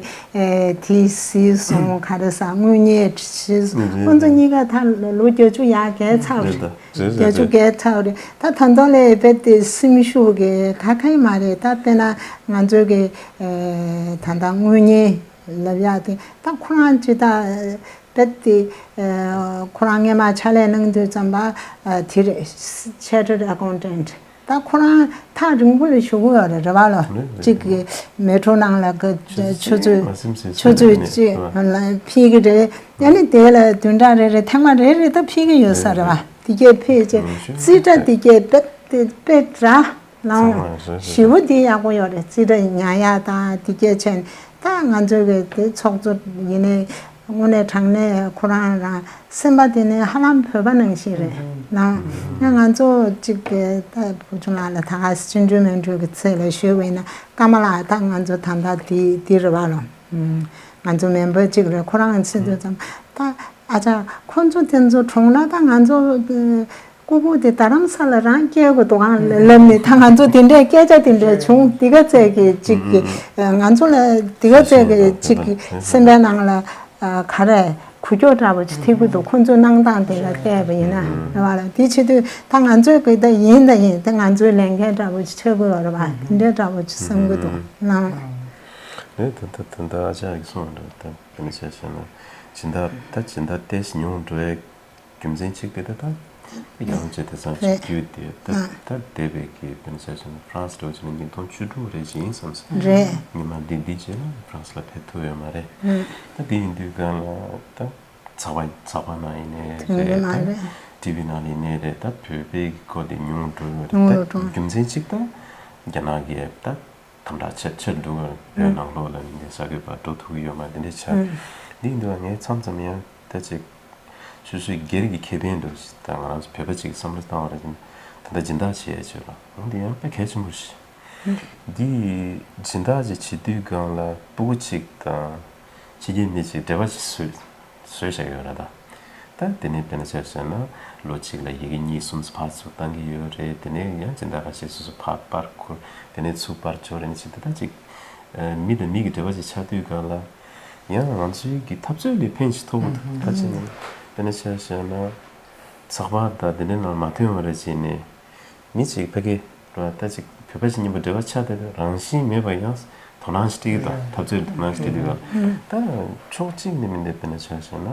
དེ་ཟིན་སོང་། ག་རེ་ཟ་དངུལ་གཉེར་ཟིན་སོང་། ཁོང་ཚོ་གཉིས་ཀ་ད་ལོ་བརྒྱད་ཅུ་ཡར་བརྒལ་ཚར་བ་རེད། བརྒྱད་ཅུ་བརྒལ་ཚར་བ་རེད། ད་ད་དུང་ལས་རྦད་དེ་སེམས་ཤུགས་ཀྱི་ག་གེ་མ་རེད། ད་དཔེར་ན་ང་ཚོ་གི་ད་ད་དངུལ་གཉེར་ལབ་ཡག་དེ་ད་ཁོ་རང་ཅི་ད། རྦད་དེ་ཁོ་རང་སྔས་མ་ཕྱག་ལས་གནང་དུས་ཙམ་པ་དེ་རེད། Chartered Accountant། ད་ཁོ་རང་ཐག་རིང་པོ་ལ་བཞུགས་ཡོད་རེད། རེད་བ་ལོ། གཅིག་གི་མེ་ཊོ་ནང་ལ་གི་ཆུ་ཚོད་ཆུ་ཚོད་གཅིག་ལ་ཕྱིན་གི་རེད། ཡ་ནི་དེ་ལ་བདུན་ཕྲག་རེ་རེ་ཐེངས་མ་རེ་རེ་ད་ཕྱིན་གི་ཡོད་ས་རེད་བ། དེ་གས་ཕྱིན་རྗེས་རྩིས་ཁྲ་དེ་གས་རྦད་དེ་དཔེ་འདྲ། ལའང་ཞེ་པོ་དེ་ཡག་པོ་ཡོད་རེད། རྩིས་ཁྲ་ཉར་ཡག་དང་དེ་གས་བྱས་ནས་ད་ང་ཚོ་གི་དེ་ཚོགས་གཙོ་ཡིན་ནའི་དངོས་གནས་དྲང་གནས་ཁོ་རང་རང་སེམས་པ་དེ་ནི་ཧ་ལམ་བོད་པ་ནང་བཞིན་རེད། ལའང་ང་ང་ཚོ་གཅིག་གི་ད་བུ་ཆུང་ལགས་ལ་ད་ག་སེ་ཅིན་ཀྲུའུ་མན་ཀྲུའུ་གི་ཚེ་ལ་ཞུས་པ་ཡིན་ན་ཀ་མ་ལགས་ད་ང་ཚོ་ད་ལྟ་དེ་དེ་རེད་བ་ལོ། ང་ཚོ་མེམ་བར་གཅིག་རེད། ཁོ་རང་ཚེ་དུས་ཙམ་ད་ཨ་ཅག་ཁོ་ཚོ་དེ་ཚོ་གྲོངས་ན་ད་ང་ཚོ་སྐུ་ཕུང་དེ་རྡ་རམ་ས་ལ་རང་སྐྱེལ་དགོས་འདུག་ཨང་ལབ་ནས་ད་ང་ཚོ་དེ་འདྲའི་སྐད་ཆ་དེ་འདྲ་བྱུང་། འདི་ག་ཚད་ཀྱི་གཅིག་གི་ང་ཚོ་ལ་འདི་ག་ཚད་ཀྱི་གཅིག་གི་སེམས་པའི་ནང་ལ་ག་རེ་འགུལ་སྐྱོད་འདྲ་པོ་ཅིག་ཐེབས་ཀྱི་འདུག་ཁོང་ཚོའི་གནང་སྟངས་དེ་ལ་བལྟས་པ་ཡིན་ན་རེད་བ་ལ། དེ་བྱེད་དུས་ད་ང་ཚོའི་གི་ད་ཡིན་ད་ཡིན་ད་ང་ཚོའི་ལས་འགན་འདྲ་པོ་ཅིག་ཆགས་ཀྱི་ཡོད་རེད་བ། དེ་འདྲའི་འདྲ་པོ་ཅིག་བསམ་གྱི་འདུག་ལའང་། རེད། ད་ད་ད་ད་ཨ་ཅག་གིས་གསུངས་པ་འདྲ་ད་དཔེར་ན་ཆ་བཞག་ན་སྦྱིན་བདག་ད་སྦྱིན་བདག་ཏོག་ཙམ་ཉུང་འགྲོ་ཡའི་རྒྱུ་མཚན་གཅིག་དེ་ད་ད་རྒྱལ་བ་རིན་པོ་ཆེ་དེང་སང་རེད། རྒྱུད་དེ་ད་ཨ་ད་འདས་པའི་གི་དཔེར་ན་ཆ་བཞག་ན་ཧྥ་རན་སི་འགྲོ་བྱས་ན་ཉིས་སྟོང་བཅུ་དྲུག་རེ་ཅིག་ཡིན་བསམ་སོང་། རེད། ཉི་མ་འདི་འདི་རྗེས་ལ་ཧྥ་རན་སི་ལ་ཕེབས་ཐུབ་ཡོད་མ་རེད། ཨ་ད་འདི་ཡིན་དུས་སྒང་ལ་ད་ཚགས་པར་ཚགས་པར་ནང་ཡིན་ནའི་དེ་འདྲ་མ་རེད། རེད། ཊི་ཝི་ནང་ཡིན་ནའི་རེད། ད་བོད་པའི་གི་སྐོར་དེ་ཉུང་འགྲོ་ཡོད་རེད། ཉུང་ད་རུ་འགྲོ། རྒྱུ་མཚན་གཅིག་ད་རྒྱ་ནག་གི་ད་དམ་དྲག་ཆེ་ཆེར་འདུག་བོད་ནང་ལོགས་ལ་ནི་གསར་འགོད་པ་འགྲོ་ཐུབ་ཀྱི་ཡོད་མ་རེད། འདི་འདྲ་ཆགས། འདི་ཡིན་དུས་ངས་མཚམས་མཚམས་ཡང་ད་ཅིག་སོ་སོའི་སྒེར་གྱི་ཁེ་ཕན་འདྲ་ཞིག་ད་ང་རང་ཚོ་བོད་པ་ཅིག་གིས་བསམ་བློ་བཏང་བ་རེད། ད་ལྟ་སྦྱིན་བདག་བྱེད་ཡ་བྱེད་རོགས་འདི་ཡང་དཔེ་གལ་ཆེན་པོ་རེད། འདི་སྦྱིན་བདག་ཅིག་བྱེད་དུས་སྒང་ལ་སྤུ་གུ་གཅིག་དང་ཕྱི་རྒྱལ་མི་གཅིག་འབྲེལ་བ་ཅིག་བཟོས་བཟོས་བཞག་ཡོད་རེད་ད། ད་དེ་ནས་དཔེར་ན་ཆ་བཞག་ན་ལོ་གཅིག་ལ་ཡི་གེ་གཉིས་གསུམ་ཕར་ཚུར་བཏང་གི་ཡོད་རེད། དེ་ནས་ཡང་སྦྱིན་བདག་ཁ་ཤས་སོ་སོ་ཕར་པར་ཁུར། དེ་ནས་ཚུར་པར་འབྱོར་རེད། ཅིག་ད་ད་ཅིག་མི་དང་མི་གི་འབྲེལ་བ་ཅིག་ཆགས་དུས་སྒང་ལ་ཡང་ང་ཚོའི་གི་འཐབ་རྩོད་ལས་ཕན་ཞིག་ཐོགས་ཀྱི་འདུག་ད་ཅིག་ནས་དཔེར་ན་ཆ་བཞག་ན་ཚགས་པར་དང་དེ་འདྲའི་ནང་མ་ཐོན་པ་རེད་ཅེས་ནས། མི་གཅིག་ཕ་གི་ར་ད་ཅིག་བོད་པ་ཞིག་མཉམ་པོ་འབྲེལ་བ་ཆགས་བསྡད་པའི་རང་བཞིན་མེད་པ་ཡང་དོ་ དོ་སྣང་ཞིག་སྤྲད་ཀྱི་འདུག་འཐབ་རྩོད་ལ་དོ་སྣང་ཞིག་སྤྲད་ཀྱི་འདུག་ད་ཕྱོགས་གཅིག་ནས་མི་འདོད་པས་ན་ཆ་བཞག་ན།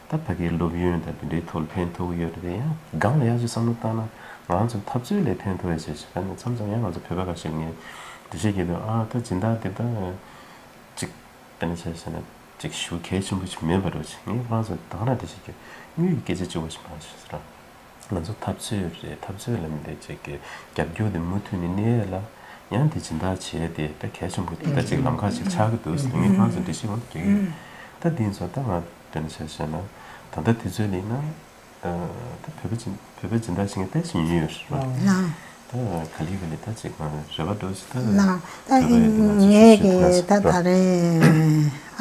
ད་ཕ་གིའི་སློབ་ཡོན་དང་དེ་འདྲའི་ཐོག་ལ་ཕན་ཐོགས་ཀྱི་ཡོད་རེད་དེ། ཡང་སྒང་ལ་ཡག་ཤོས་བསམ་བློ་བཏང་ན། ང་ཚོ་འཐབ་རྩོད་ལས་ཕན་ཐོགས་ཡ་ཆེ་ཤོས་ད་ནི་མཚམས་མཚམས་ཡང་ང་ཚོ་བོད་པ་ཁ་ཤས་ངས་འགྲེལ་བཤད་བརྒྱབ་དུས། ཨ་ད་སྦྱིན་བདག་དེ་ད་ཅིག་དཔེར་ན་ཆ་བཞག་ན་ཅིག་ཞེ་གལ་ཆེན་པོ་ཞིག་མེད་པ་འདྲ་བོ་ཅིག་ངས་ཁོ་རང་ཚོ་ད་ག་ནང་འགྲེལ་བཤད་བརྒྱབ། དངུལ་གྱི་སྐད་ཆ་གཅིག་པོ་ཞིག་མ་བྱས་ཟེར། ང་ཚོ་འཐབ་རྩོད་རེད། འཐབ་རྩོད་ལ་མི་འདོད་ཅིག་གི་རྒྱབ་སྐྱོར་དེ་མུ་མཐུད་ནས་གནས་ཡ་ལ། ཡང་དེ་སྦྱིན་བདག་བྱས་དེ་ད་གལ་ཆེན་པོ་དེ་ད་ཅིག་ལམ་ཁ་ཅིག་ཆགས་ཀྱི་འདུག་ཟེར་ངས་ཁོ་རང་ཚོ་འགྲེལ་བཤད་མང་པོ་བརྒྱབ་ཀྱི་ཡོད། ད་དེ་ཡིན་ཙང་ད་ང་དེ་འདྲ་བྱས་བཤད་ན། ད་ལྟ་དུས་ཚོད་ལ་ཡིན་ན། ཨ། ད་བོད་པ་སྦྱིན་བོད་པ་སྦྱིན་བདག་བྱེད་མཁན་དཔེ་ཞིག་ཉུང་ཡོད་རེད་བ། ལགས། ད་ག་ལེ་ག་ལེ་ད་ཅིག་ང་རེ་བ་འགྲོ་ཞིག་ད་ལགས། ད་བོད་པ་ཡིན་ན་ང་ཚོ་ངས་ཤུགས་ཤུགས་ཀྱིས་ད་ད་ད་རེས་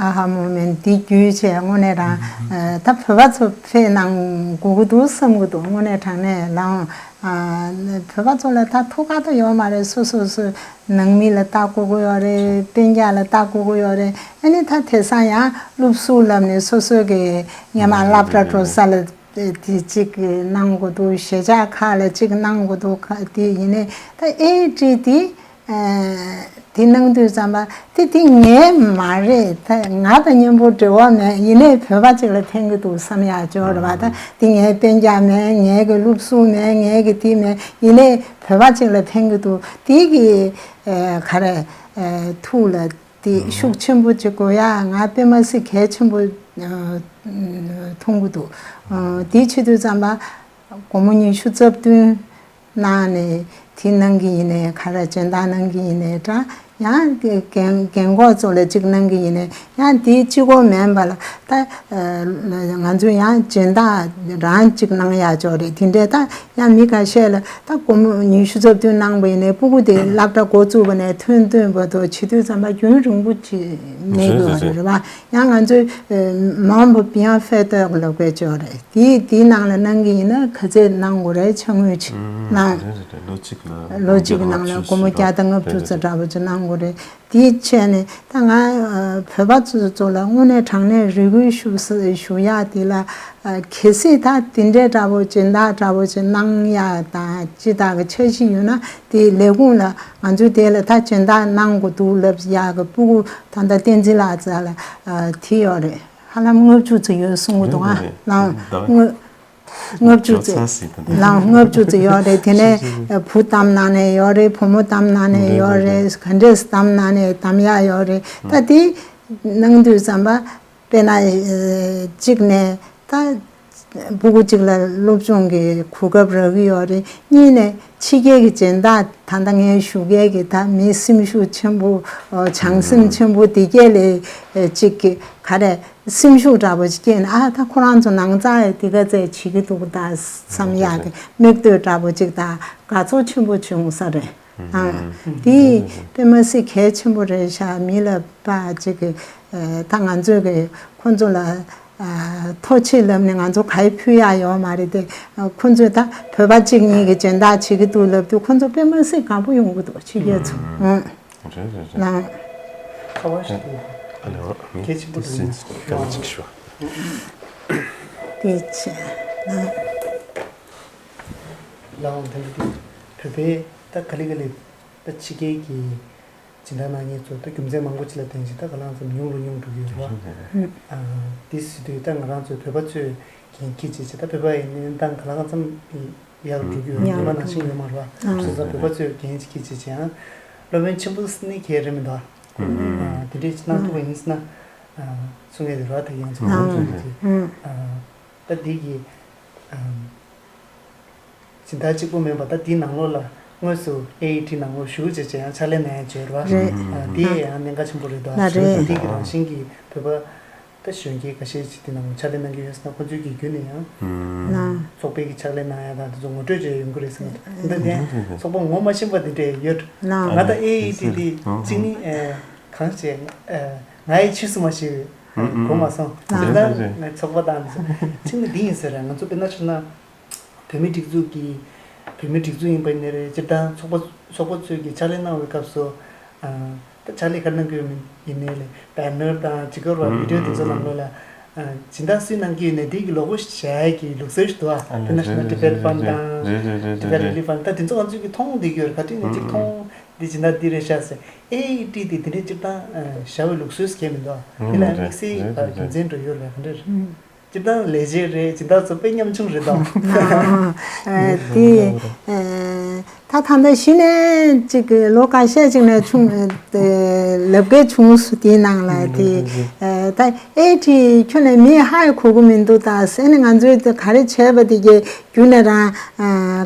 ཨ་ཧ་མོ་མེན་འདི་བརྒྱུད་བྱས་དངོས་གནས་རང་ཨ་ད་བོད་པ་ཚོ་ཕེབས་གནང་དགོས་ཀྱི་འདུག་བསམ་གྱི་འདུག་དངོས་གནས་དྲང་གནས་ལགས། ཨ་བོད་པ་ཚོ་ལ་ད་ཐུགས་ཁག་ཏུ་ཡོད་མ་རེད། སོ་སོ་སོ་ནང་མི་ལ་ལྟ་དགོས་ཀྱི་ཡོད་རེད། སྤུན་ཀྱག་ལ་ལྟ་དགོས་ཀྱི་ཡོད་རེད། ཨ་ནི་ད་དེང་སང་ཡང་སློབ་ཟུར་ལབ་ནས་སོ་སོ་གི་སྔོན་མ་སློབ་གྲྭ་འགྲོ་ས་ལ། དེ་གཅིག་གནང་དགོས་འདུག་གཞིས་ཆགས་ཁག་ལ་གཅིག་གནང་དགོས་འདུག་ཁ་དེ་ཡིན་ནའི་ད་ཨེ་ཊི་དེ་ཨ་དེ་གནང་དུས་ཙམ་པ་དེ་དེ་ངའི་མ་རེད། ད་ང་དང་མཉམ་པོ་འབྲེལ་བ་མེད། ཡིན་ནའི་བོད་པ་གཅིག་ལ་ཕན་གྱི་འདུག་བསམ་ཡག་ཅིག་ཡོད་རེད་བ། ད་དེ་ངའི་སྤུན་ཀྱག་མེད། ངའི་གི་སློབ་ཟུར་མེད། ངའི་གི་དེ་མེད། ཡིན་ནའི་བོད་པ་གཅིག་ལ་ཕན་གྱི་འདུག་དེ་གི་ཨ་ག་རེ་ཨ་ཐུགས་ལ། དེ་ཤུགས་ཆེན་པོ་ཅིག་དགོས་ཡ་ང་དཔེ་མ་སྲིད་གལ་ཆེན་པོ་ཨ་མཐོང་གི་འདུག་ཨ་དེའི་ཆེད་དུ་ཙམ་པ་སྒོར་མོ་ཉི་ཤུ་རྩ་བདུན་གནང་ནས་དེ་གནང་གི་ཡིན་ནའི་ག་རེ་སྦྱིན་བདག་གནང་གི་ཡིན་ནའི་འདྲ། ཡང་རྒན་རྒན་འཁོགས་ཚོ་ལ་གཅིག་གནང་གི་ཡིན་ནའི་ཡང་དེའི་གཅིག་པོ་མིན་པ་ལ་ད་ཨ་ང་ཚོ་ཡང་སྦྱིན་བདག་རང་གཅིག་གནང་ཡ་ཅིག་རེད། དེ་འདྲའི་ད། ཡང་མི་ཁ་ཤས་ལ་ད་སྒོར་མོ་ཉི་ཤུ་རྩ་བདུན་གནང་བ་ཡིན་ནའི་སྤུ་གུ་དེ་སློབ་གྲྭ་འགོ་བཙུགས་པ་ནས་ཐོན་ཐོན་བར་དུ་བྱེད་དུས་ཙམ་པ་རྒྱུན་རིང་པོ་ཅིག་གནས་དགོས་པ་རེད་བ། ཡང་ང་ཚོས་membre bienfaiteur ལབ་དགོས་ཅིག་རེད། དེའི་དེའི་ནང་ལ་གནང་གི་ཡིན་ན་ག་ཚད་གནང་དགོས་རེད། ཕྱག་དངུལ་ཅིག་གནང་། ལོ་གཅིག་ལ་ལོ་གཅིག་གི་ནང་ལ་སྒོར་མོ་བརྒྱ་དང་ལྔ་བཅུ་ཙམ་འདྲ་པོ་ཅིག་གནང་དགོས་རེད། དེའི་ཆེད་ནས་ད་ང་བོད་པ་ཚོ་ཚོ་ལ་དངོས་གནས་དྲང་གནས་རེ་སྐུལ་ཞུ་ས་ཞུ་ཡག་དེ་ལ་གལ་སྲིད་ད་དེ་འདྲའི་འདྲ་པོ་སྦྱིན་བདག་འདྲ་པོ་ཅིག་གནང་ཡག་དང་སྤྱི་བཏང་གི་འཆར་གཞི་ཡོད་ན་དེ་ལས་ཁུངས་ལ་ང་ཚོས་དེ་ལ་ད་སྦྱིན་བདག་གནང་དགོས་འདུག་ལབ་ཡག་གི་སྤུ་གུ་ད་ལྟ་བསྟན་འཛིན་ལགས་རྩ་ལ་དེ་ཡོད་རེད། ཧ་ལམ་ལྔ་བཅུ་ཙམ་ཡོད་གསུང་གི་འདུག་ཨ་ལགས་དངོས། ལྔ་བཅུ་ཙམ། ལགས་ལྔ་བཅུ་ཙམ་ཡོད་རེད། དེ་ནས་བུ་བདམས་གནང་ནས་ཡོད་རེད། བུ་མོ་བདམས་གནང་ནས་ཡོད་རེད། ག་འདྲས་བདམས་གནང་ནས་བདམས་ཡག་ཡོད་རེད། ད་དེ་གནང་དུས་ཙམ་པ་དཔེར་ན་གཅིག་ནས་ད་སྤུ་གུ་གཅིག་ལ་སློབ་སྦྱོང་གི་གོ་སྐབས་རག་གི་ཡོད་རེད། གཉིས་ནས་ཕྱི་རྒྱལ་གྱི་སྦྱིན་བདག་ད་ལྟ་ངས་ཞུ་མཁན་གྱི་ད་མི་སེམས་ཤུགས་ཆེན་པོ་བྱང་སེམས་ཆེན་པོ་དེ་གས་ལས་གཅིག་གི་ག་རེ། སེམས་ཤུགས་འདྲ་པོ་ཅིག་སྐྱེས་ནས་ཨ་ད་ཁོ་རང་ཚོ་ནང་ཚགས་ཡ་དེ་ག་ཚད་བྱེད་ཀྱི་འདུག་ད་བསམ་ཡག་གི་མིག་ལྟོས་འདྲ་པོ་ཅིག་དང་དགའ་ཚོར་ཆེན་པོ་བྱུང་ས་རེད། ཨ་དེ་དཔེ་མ་སྲིད་གལ་ཆེན་པོ་རེད་ཤག་མི་ལ་ཕར་ཅིག་གི་ད་ང་ཚོས་གི་ཁོ་ཚོ་ལ་ཐོ་ཆེ་ལབ་ནས་ང་ཚོ་ག་ཡེ་ཕུལ་ཡག་ཡོད་མ་རེད་དེ། ཁོ་ཚོས་ད་བོད་པ་གཅིག་གཉིས་གི་སྦྱིན་བདག་བྱེད་ཀྱི་འདུག་ལབ་དུས་ཁོ་ཚོ་དཔེ་མ་སྲིད་དགའ་པོ་ཡོང་གི་འདུག་ཕྱི་རྒྱལ་ཚོ། རེད་རེད་རེད། ལགས། ཁ་བ་ཞིག་འདུག་ཨ་ལེ་ཨོ་མི་གལ་ཆེན་པོ་འདུག་སྐད་ཆ་གཅིག་ཞུ། དེ་ཆེ་ལགས། ལགས་འོང་། དེ་འདྲ་དེ་བོད་པའི་ད་ག་ལེ་ག་ལེ་ད་ཕྱི་རྒྱལ་གྱི་སྦྱིན་བདག་གནང་མཁན་ཚོ་ད་རྒྱུ་མཚན་མང་པོ་ཅིག་ལ་བརྟེན་བྱས་ད་ག་ལང་ཙམ་ཉུང་རུ་ཉུང་འགྲོ་གི་ཡོད་རེད་བ། ཨ་དེ་ཟེར་དུས་ད་ང་རང་ཚོའི་བོད་པ་ཚོས་འགན་འཁྱེར་བྱས་བྱས་ད་བོད་པ་ཡི་གནས་སྟངས་ག་ལ་གང་འཚམ་ཡག་རུ་འགྲོ་གི་ཡོད་རེད། ཉི་མ་ནང་བཞིན་ཡོད་མ་རེད་བ། བྱས་ཙང་བོད་པ་ཚོས་འགན་ཅིག་འཁྱེར་བྱས་བྱས་ཡང་སློབ་ཡོན་ཆེན་པོ་ནི་གལ་རེད་མི་འདུག་ཨ་དེ་འདྲས་ཅིག་གནང་ཐུབ་པ་ཡིན་ཟེར་ན་གསུང་ཡས་རེད་བ། ད་ཡང་ཚོ་ང་ཚོ་ཡིན་ཚེ་ད་འདི་གི་སྦྱིན་བདག་གཅིག་པོ་མིན་པ་ད་འདི་ནང་ལོགས་ལ་དངོས་སུ་ཨེ་ཨི་ཊི་ནང་ལོགས་ཞུགས་བྱས་བྱས་ཡང་ཕྱག་ལས་གནང་ཡ་བྱས་རེད་བ། རེད། ཨ་འདི་ཡང་གནད་འགག་ཆེན་པོ་རེད་དོ། ལ་རེད། འདི་གི་རང་བཞིན་གྱི་བོད་པ་ད་གཞོན་སྐྱེས་ཁ་ཤས་ཅིག་འདི་ནང་ཕྱག་ལས་གནང་གི་ཡོད་ཟེར་ན་ཁོ་ཚོའི་གི་བརྒྱུད་ནས་ཡང་ཚོགས་པའི་གི་ཕྱག་ལས་གནང་ཡ་དང་དེ་ཚོ་ངོ་སྤྲོད་བྱས་ཡོང་གི་རེད་ཟེར་ན་འདི་ནས་ཚོགས་པ་ངོ་མ་ཤེས་པ་འདི་འདྲས་ཡོད། ང་ད་ཨེ་ཨི་ཊི་འདི་གཅིག་ནི་གང་བྱས་ང་ཡི་ཆོས་སུ་མ་ཤེས་གོ་མ་སོང་། འདི་ལ་ང་ཚོགས་པ་དང་འདི་ཚོ་གཅིག་ནི་འདི་ཡིན་ཟེར་ང་ཚོ་དཔེར་ན་ཆུ་ན། བོད་མིའི་སྒྲིག་འཛུགས་ཀྱི་བོད་མིའི་སྒྲིག་འཛུགས་ཡིན་པ་ཡིན་ནའི་རེད། སྤྱིར་བཏང་ཚོགས་པ་ཚོགས་པ་ཚོས་ཀྱི་ཕྱག་ལས་གནང་བའི་སྐབས་སུ་ཨ་ད་ཕྱག་ལས་ག་རེ་གནང་གི་ཡོད་མིན་ཡིན་ནའི་ལས་བེ་ནར་དང་ཇི་གར་བ་བི་ཌི་ཡོ་དེ་ཚོ་ནང་ལོགས་ལ་ཨ་སྦྱིན་བདག་སུས་གནང་གི་ཡོད་ནའི་དེ་གི་ལོ་གོ་བྱ་ཡ་གི་ལུགས་སྲོལ་ཞིག་འདུག་ཨ་དཔེར་ན་ཞུ་ན་Tibet Fund་དང་Tibet Relief Fund ད་དེ་ཚོ་ང་ཚོས་ཀྱི་མཐོང་བསྡད་ཀྱི་ཡོད་རེད། ག་དུས་ནས་ཅིག་མཐོང་། འདི་སྦྱིན་བདག་འདི་རེད་ཤག་ཟེར། ཨེ་ཨི་ཊི་དེ་དེ་འདྲའི་སྤྱིར་བཏང་བྱ་བའི་ལུགས་སྲོལ་ཟེར་མཁན་མི་འདུག་དེ་ལ་དམིགས་བསལ་རྒྱུ་མཚན་འགྲོ་ཡོད་རེད། ག་འདྲ་རེད། སྤྱིར་བཏང་ལས་བྱེད་རེད། སྦྱིན་བདག་ཚོ་དཔེ་ཉམ་ཆུང་རེད་དོ། དེ་ད་ད་ལྟ་གཞི་ནས་ཅིག་ལོ་ཁ་ཤས་ཅིག་ནས་ཆུང་ལབ་མཁན་བྱུང་སོང་། དེའི་ནང་ལ་དེ་ད་ཨེ་ཨི་ཊི་ཁྱོན་ནས་མི་ཧ་ཡ་གོ་གི་མི་འདུག་ད་ཟེར་ནས། ང་ཚོས་དེ་ག་རེ་བྱས་པ་དེ་གའི་རྒྱུ་ནས་རང་